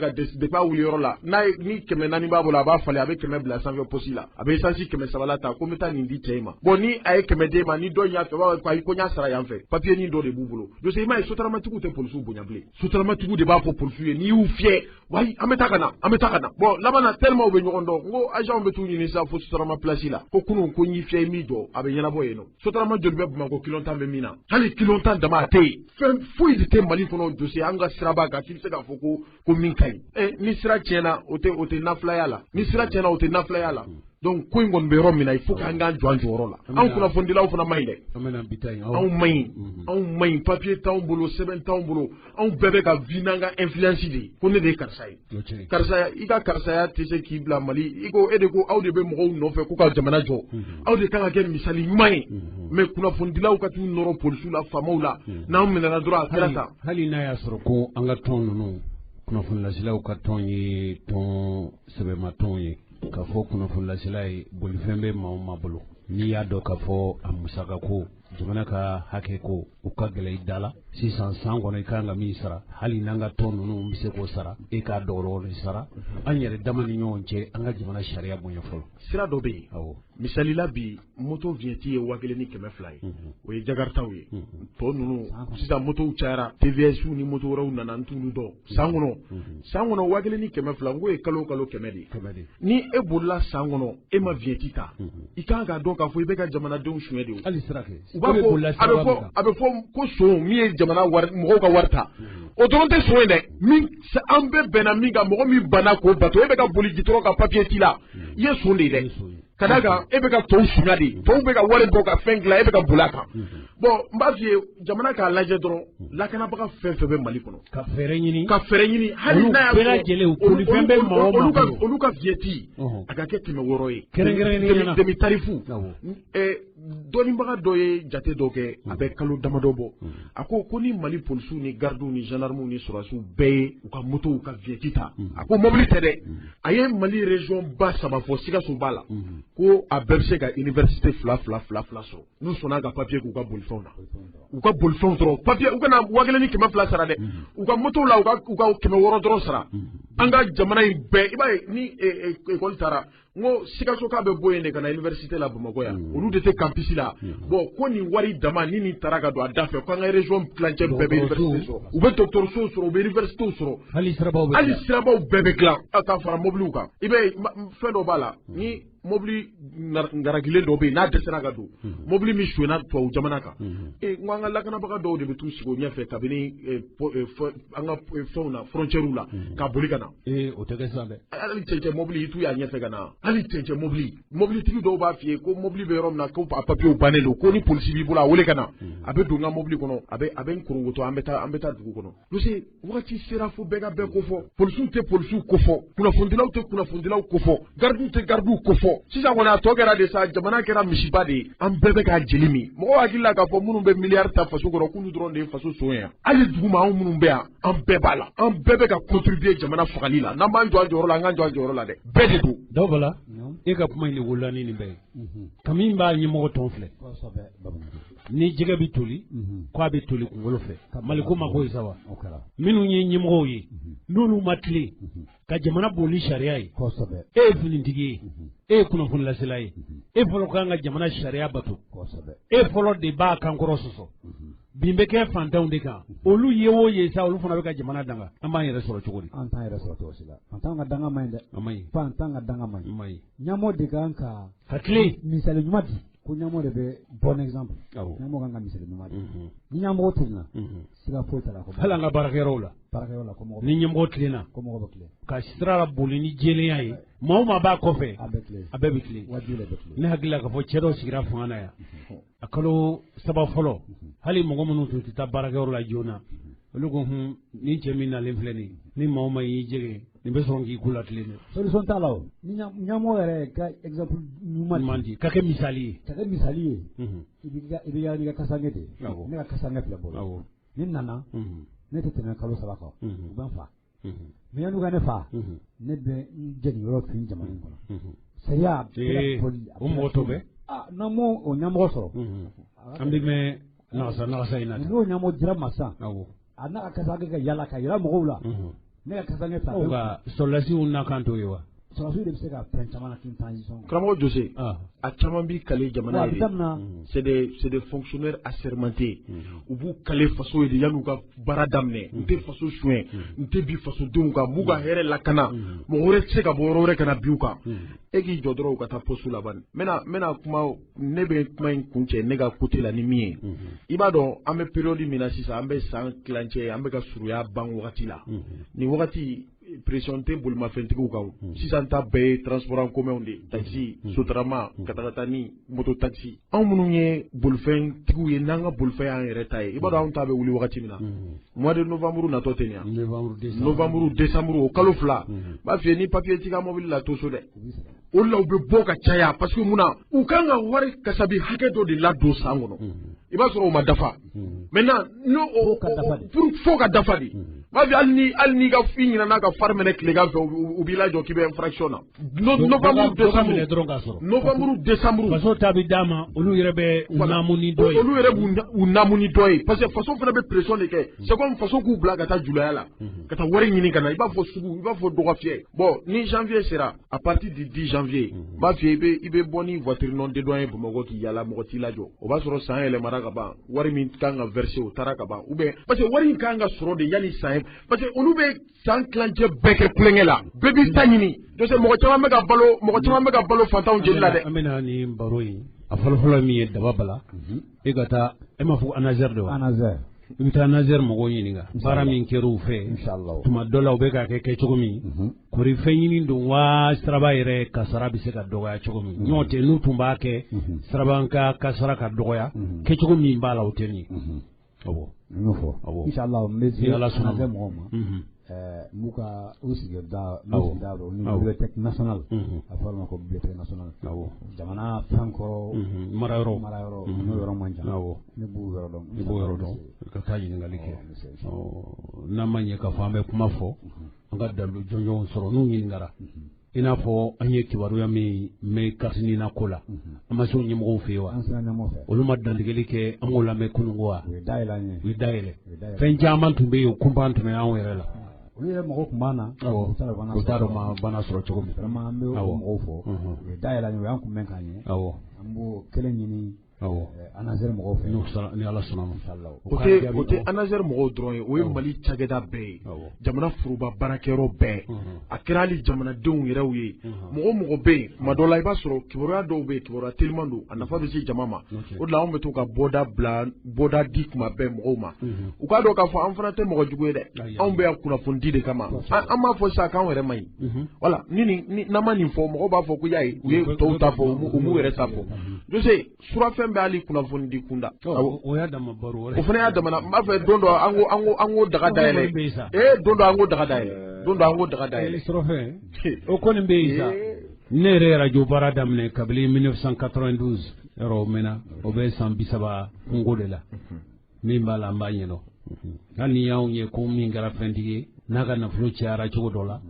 a wuli yɔrɔ la, n'a ye ni 400 b'a bolo, a b'a falen, a bɛ 100 bila sanfɛ posi la, a bɛ essence 300 la ta ko n bɛ taa nin di cɛ in ma. Bon, ni a ye 100 d'e ma, ni dɔ in y'a fɛ, u b'a fɔ ko ayi, ko n y'a sara yan fɛ. Papier nin dɔ de b'u bolo. Dossier, i m'a ye, sotaramatigiw tɛ polisiw bonya bilen. Sotaramatigiw de b'a fɔ polisiw ye n'i y'u fiyɛ: wayi, an bɛ taa ka na, an bɛ taa ka na. Bon, laban na, tellement u bɛ ɲɔgɔn dɔn, n ko agent bɛ t'u ɲini sisan fo sotarama place la, ko kunun ko n y'i fiyɛ, i m'i jɔ, a bɛ ɲɛnabɔ yen nɔ. Sotarama joli bɛ Bamakɔ kilo 10 bɛ min na? Hali kilo 10 dama a tɛ yen. Fɛn foyi de tɛ Mali kɔnɔ, dossier, an ka siraba kan k'i bɛ se k'a fɔ ko min ka ɲi. Ni sira tiɲɛna, o tɛ nafilaya la. Ni sira tiɲɛna, o tɛ nafilaya la. Donc ko in kɔni bɛ yɔrɔ min na, il faut k'an k'an jɔ an jɔyɔrɔ la. Anw kunnafonidilaw fana man ɲi dɛ. Anw man ɲi, anw man ɲi. Papier t'anw bolo, sɛbɛn t'anw bolo, anw bɛɛ bɛ ka vi n'an ka influence de ye, ko ne de ye karisa ye. Karisa, i ka karisaya tɛ se k'i bila Mali. I ko e de ko aw de bɛ mɔgɔw nɔfɛ k'u ka jamana jɔ, aw de kan ka kɛ misali ɲuman ye. Mais kunnafonidilaw ka t'u nɔrɔ polisiw la, faamaw la, n'anw minɛna dɔrɔn, a kɛra tan. Hali n'a y'a sɔrɔ ko an ka tɔn ninnu, kunnafonilaselaw ka tɔn ye tɔn sɛbɛma tɔn ye, k'a fɔ kunnafonilasela ye, bolifɛn bɛ maa o maa bolo, n'i y'a dɔn k'a fɔ a musaka ko, jamana ka hakɛ ko, u ka gɛlɛ i da la sisan, san kɔnɔ i kan ka min sara, hali n'an ka tɔn ninnu bɛ se k'o sara, e k'a dɔgɔdɔgɔnin sara. An yɛrɛ dama ni ɲɔgɔn cɛ, an ka jamana sariya bonya fɔlɔ. Sira dɔ bɛ yen. Misali la, bi moto vignette ye 1200 ye, o ye jakaritaw ye. Tɔ ninnu sisan, motow cayara, TVS ni moto wɛrɛw nana, n t'olu dɔn. San kɔnɔ, san kɔnɔ, 1200, n k'o ye kalo o kalo 100 de ye. Ni e bolila san kɔnɔ, e ma vignette ta, i kan k'a dɔn k'a fɔ i bɛ ka jamanadenw suɲɛ de o. Hali sira kɛ. U b'a fɔ, a bɛ fɔ ko son min ye jamana wari, mɔgɔw ka wari ta, o dɔrɔn tɛ son ye dɛ. Min an bɛɛ bɛnna min kan, mɔgɔ min banna k'o bato, e bɛ ka boli gitɔrɔn ka papier t'i la, i ye son de ye dɛ. Ka d'a kan, e bɛ ka tɔw suɲa de, tɔw bɛ ka wari bɔ ka fɛn dilan, e bɛ ka boli a kan. Bon, n b'a f'i ye, jamana k'a lajɛ dɔrɔn, lakanabaga fɛn fɛn bɛ Mali kɔnɔ, ka fɛɛrɛ ɲini, ka fɛɛrɛ ɲini, hali n'a y'a bɛɛ lajɛlen bolifɛn bɛ maa o maa bolo, olu ka vignette a ka kɛ 600 ye. Kɛrɛnkɛrɛnnenya la demi tarif. Dɔnnibaga dɔ ye jate dɔ kɛ, a bɛ kalo damadɔ bɔ. A ko ko ni Mali polisiw ni gardiw ni gendarmew ni sɔrɔdasiw bɛɛ ye u ka motow ka vignette ta, a ko mobili tɛ dɛ, a ye Mali région ba saba fɔ, Sikaso b'a la, ko a bɛɛ bɛ se ka université fila fila fila fila sɔrɔ n'u sɔnna ka papier k'u ka bolifɛnw na. U ka bolifɛnw dɔrɔn papier, u kana 1500 sara dɛ, u ka motow la u ka 600 dɔrɔn sara. An ka jamana in bɛɛ, i b'a ye ni école taara, n ko Sikaso k'a bɛ bɔ yen de ka na université la Bamakɔ yan, olu de tɛ campus la. Bon, ko nin wari dama ni nin taara ka don a da fɛ, ko an ka région tilancɛ bɛɛ bɛ université sɔrɔ, u bɛ dɔgɔtɔrɔsow sɔrɔ, u bɛ universitéw sɔrɔ, hali sirabaw bɛɛ bɛ dilan ka fara mobiliw kan. I bɛ fɛn dɔ b'a la, ni mobili ngaragilen dɔ bɛ yen n'a dɛsɛra ka don, mobili min sonyɛna tubabu jamana kan, n ko an ka lakanabaga dɔw de bɛ t'u sigi o ɲɛfɛ kabini an ka fɛnw na, frontières la, ka boli ka na. O tɛ kɛ sisan dɛ. Hali cɛncɛn mobili i t'u y'a ɲɛfɛ ka na. Hali cɛncɛn mobili, mobilitigi dɔw b'a f'i ye ko mobili bɛ yɔrɔ min na, ko a papiyew bannen don, ko ni polisi b'i bolo a wele ka na. A bɛ don n ka mobili kɔnɔ, a bɛ n koronkoto, an bɛ taa dugu kɔnɔ. Parce wagati sera fo bɛɛ ka bɛɛ kofɔ. Polisiw tɛ polisiw kofɔ, kunnafonidilaw tɛ kunnafonidilaw kofɔ, gardiw tɛ gardiw kofɔ. Sisan kɔni a tɔ kɛra de sa, jamana kɛra misiba de ye, an bɛɛ bɛ k'a jeli min. Mɔgɔw hakili la k'a fɔ minnu bɛ miliyari ta faso kɔrɔ k'olu dɔrɔn de ye faso son ye. Hali duguma anw minnu bɛ yan, an bɛɛ b'a la, an bɛɛ bɛ ka contribuer jamana fagali la. N'an b'an jɔ an jɔyɔrɔ la, an k'an jɔ an jɔyɔrɔ la dɛ, bɛɛ de don. Dɔw bala, e ka kuma in de wolola ni nin bɛɛ ye. Kami b'a ɲɛmɔgɔ tɔn filɛ. Ni jɛgɛ bɛ toli, k'a bɛ toli kunkolo fɛ. Mali ko ma ko ye sa wa? Minnu ye ɲɛmɔgɔw ye, n'olu ma tilen ka jamana boli sariya ye, e ye finitigi ye, e ye kunnafonilasela ye, e fɔlɔ kan ka jamana sariya bato, e fɔlɔ de b'a kankɔrɔ sɔsɔ. Bin bɛ kɛ fantanw de kan, olu ye o ye sa, olu fana bɛ ka jamana danga. An b'an yɛrɛ sɔrɔ cogo di? An t'an yɛrɛ sɔrɔ cogo si la. Fantanw ka danga man ɲi dɛ. A man ɲi. Fantan ka danga man ɲi. Ɲɛmɔgɔ de kan ka tilen misali ɲuman di. Ko ɲɛmɔgɔ de bɛ bon exemple. Ɲɛmɔgɔ kan ka misali ɲuman di. Ni ɲɛmɔgɔ tilenna, siga foyi t'a la. Hali an ka baarakɛyɔrɔw la. Ni ɲɛmɔgɔ tilenna, ko mɔgɔ bɛ tilen. Ka sira la boli ni jɛlenya ye, maa o maa b'a kɔfɛ, a bɛɛ bɛ tilen. Ne hakili la k'a fɔ cɛ dɔ sigira fanga na yan, a kalo saba fɔlɔ, hali mɔgɔ minnu tun tɛ taa baarakɛyɔrɔ la joona, olu ko hun, ni cɛ min nalen filɛ nin, ni maa o maa y'i jɛgɛ, nin bɛ sɔrɔ k'i ko la tilen dɛ. Solution t'a la o. Ni ɲɛmɔgɔ yɛrɛ ka exemple ɲuman di, ka kɛ misali ye. Ka kɛ misali ye. I bɛ yaala n'i ka kasange de ye. Ne ka kasange filɛ bolo. Ni nana, ne tɛ tɛmɛ kalo 3 kan. U bɛ n fa. Mais yan'u ka ne fa, ne bɛ n jɛniyɔrɔ fin jamana in kɔnɔ. Sariya o mɔgɔ t'o bɛ. N'an m'o o ɲɛmɔgɔ sɔrɔ. An bɛ mɛn nagasa in na. N'o ɲɛmɔgɔ dira ma sisan. A n'a ka kasange ka yala ka yira mɔgɔw la. Ne ka kasange ta. Nka sɔrɔdasiw na kan t'o ye wa? Sɔrɔdasiw de bɛ se ka fɛn caman na k'i transition. Karamɔgɔ Jose, a caman b'i kale jamana ye. C'est des fonctionnaires assermentés. U b'u kale faso ye de yan'u ka baara daminɛ. N tɛ faso suɲɛ, n tɛ bi fasodenw kan, n b'u ka hɛrɛ lakana. Mɔgɔ wɛrɛ tɛ se ka bɔ yɔrɔ wɛrɛ ka na bin u kan. E k'i jɔ dɔrɔn u ka taa poste la bani. N bɛna kuma, ne bɛ kuma in kuncɛ ne ka côté la ni min ye. I b'a dɔn an bɛ période min na sisan, an bɛ san tilancɛ, an bɛ ka surunya ban wagati la. Nin wagati pression tɛ bolimafɛntigiw kan. Sisan ta bɛɛ ye transport en commun de ye, taxi, sotarama, katakatani, moto taxi. Anw minnu ye bolifɛntigiw ye, n'an ka bolifɛn y'an yɛrɛ ta ye, i b'a dɔn anw ta bɛ wuli wagati min na, mois de novembre natɔ tɛ nin ya, novembre décembre o kalo 2, n b'a f'i ye ni papier t'i ka mobili la to so dɛ. O de la u bɛ bɔ ka caya, parce que mun na, u kan ka wari kasabi hakɛ dɔ de ladon san kɔnɔ, i b'a sɔrɔ o ma dafa. Maintenant n'o o pour fo ka dafa de, n b'a f'i ye hali n'i ka i ɲinɛna ka fari minɛ tilegan fɛ, u b'i lajɔ k'i bɛ infraction na. Novembre décembre, novembre décembre. Faso ta bɛ d'a ma, olu yɛrɛ bɛ u naamu ni dɔ ye. Olu yɛrɛ b'u naamu ni dɔ ye, parce que faso fana bɛ pression de kɛ. C'est comme faso k'u bila ka taa julaya la, ka taa wari ɲini ka na, i b'a fɔ sugu, i b'a fɔ dɔgɔfiyɛ. Bon, ni janvier sera, à partir du 10 janvier, n b'a f'i ye i bɛ bɔ ni voiture non dédouanée Bamakɔ k'i yala, mɔgɔ t'i lajɔ. O b'a sɔrɔ san yɛlɛmara ka ban, wari min kan ka verser o taara ka ban, ou bien parce que wari in kan ka sɔrɔ de yanni san ye, parce que olu bɛ san tilancɛ bɛɛ kɛ kulonkɛ la, bɛɛ b'i ta ɲini. Donc mɔgɔ caman bɛ ka balo, mɔgɔ caman bɛ ka balo fantanw jeli la dɛ. An bɛna nin baro in, a fɔlɔfɔlɔ min ye daba bala, e ka taa, e m'a fɔ ANASER de wa? ANASER. I bɛ taa ANASER mɔgɔw ɲininka baara min kɛra u fɛ, tuma dɔ la u bɛ k'a kɛ cogo min, kɔri fɛn ɲini don wa siraba yɛrɛ kasara bɛ se ka dɔgɔya cogo min. N'o tɛ n'u tun b'a kɛ siraba ka kasara ka dɔgɔya, kɛcogo min b'a la o tɛ nin ye. Awɔ. N y'o fɔ. Inshallah n bɛ se ANASER mɔgɔw ma. N b'u ka u sigida dɔn ni bibliothèque nationale, a fɔra ma ko bibliothèque nationale, jamana fɛn kɔrɔ marayɔrɔ, n'o yɔrɔ man jan, ne b'u yɔrɔ dɔn. I b'o yɔrɔ dɔn, ka taa ɲininkali kɛ. N'an ma ɲɛ k'a fɔ an bɛ kuma fɔ, an ka dalilu jɔnjɔnw sɔrɔ n'u ɲininkara, i n'a fɔ an ye kibaruya min mɛn Kasinina ko la, an ma se o ɲɛmɔgɔw fɛ yen wa? Olu ma dantigɛli kɛ an k'o lamɛn kununko wa? U ye dayɛlɛ an ye. U ye dayɛlɛ. Fɛn caman tun bɛ yen, o kunpan tun bɛ anw yɛrɛ la. Olu yɛrɛ mɔgɔw tun b'an na. U t'a dɔn ma bana sɔrɔ cogo min. Vraiment an bɛ o mɔgɔw fɔ. U ye dayɛlɛ an ye, u y'an kunbɛn k'an ɲɛ. An b'o kelen ɲini. ANASER mɔgɔw fɛ. Ni Ala sɔnna ma. O tɛ ANASER mɔgɔw dɔrɔn ye, o ye Mali cakɛda bɛɛ ye, jamana foroba baarakɛyɔrɔ bɛɛ, a kɛra hali jamanadenw yɛrɛw ye, mɔgɔ mɔgɔ bɛ yen, tuma dɔ la i b'a sɔrɔ kibaruya dɔw bɛ yen, kibaruya teliman don, a nafa bɛ se jama ma. O de la anw bɛ to ka bɔda bila, bɔda di tuma bɛɛ mɔgɔw ma. U k'a dɔn k'a fɔ an fana tɛ mɔgɔ jugu ye dɛ, anw bɛ yan kunnafoni di de kama. An m'a fɔ sisan k'anw yɛrɛ man ɲi. Voilà, ni n'an ma nin fɔ, mɔgɔw b'a fɔ ko y'a ye, u ye tɔw ta fɔ, u m'u yɛrɛ ta fɔ. Jose, surafɛn bɛ hali kunnafoni di kunda. O y'a dama baro. O fana y'a damana. N b'a fɛ don dɔ an k'o daga dayɛlɛ. Don dɔ an k'o daga dayɛlɛ. Don dɔ an k'o daga dayɛlɛ. Surafɛn. O kɔni bɛ yen sa. Ne yɛrɛ ye radio baara daminɛ kabini 1992, yɔrɔ o mɛnna, o bɛ san 30 kungo de la. Min b'a la an b'a ɲɛdɔn. Hali ni y'anw ye ko min kɛra fɛntigi ye, n'a ka nafolo cayara cogo dɔ la,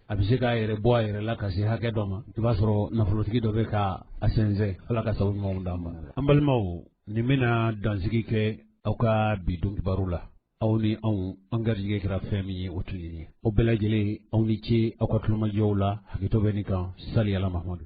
a bɛ se k'a yɛrɛ bɔ a yɛrɛ la ka se hakɛ dɔ ma, i b'a sɔrɔ nafolotigi dɔ bɛ ka a sɛnsɛn. Ala ka sababu ɲumanw d'an ma. An balimaw, nin bɛna dansigi kɛ aw ka bi don kibaru la. Aw ni anw, an garijɛgɛ kɛra fɛn min ye, o tun ye nin ye. O bɛɛ lajɛlen, aw ni ce aw ka tulomajɔw la. Hakɛto bɛ nin kan. Sali ala Mahamadu.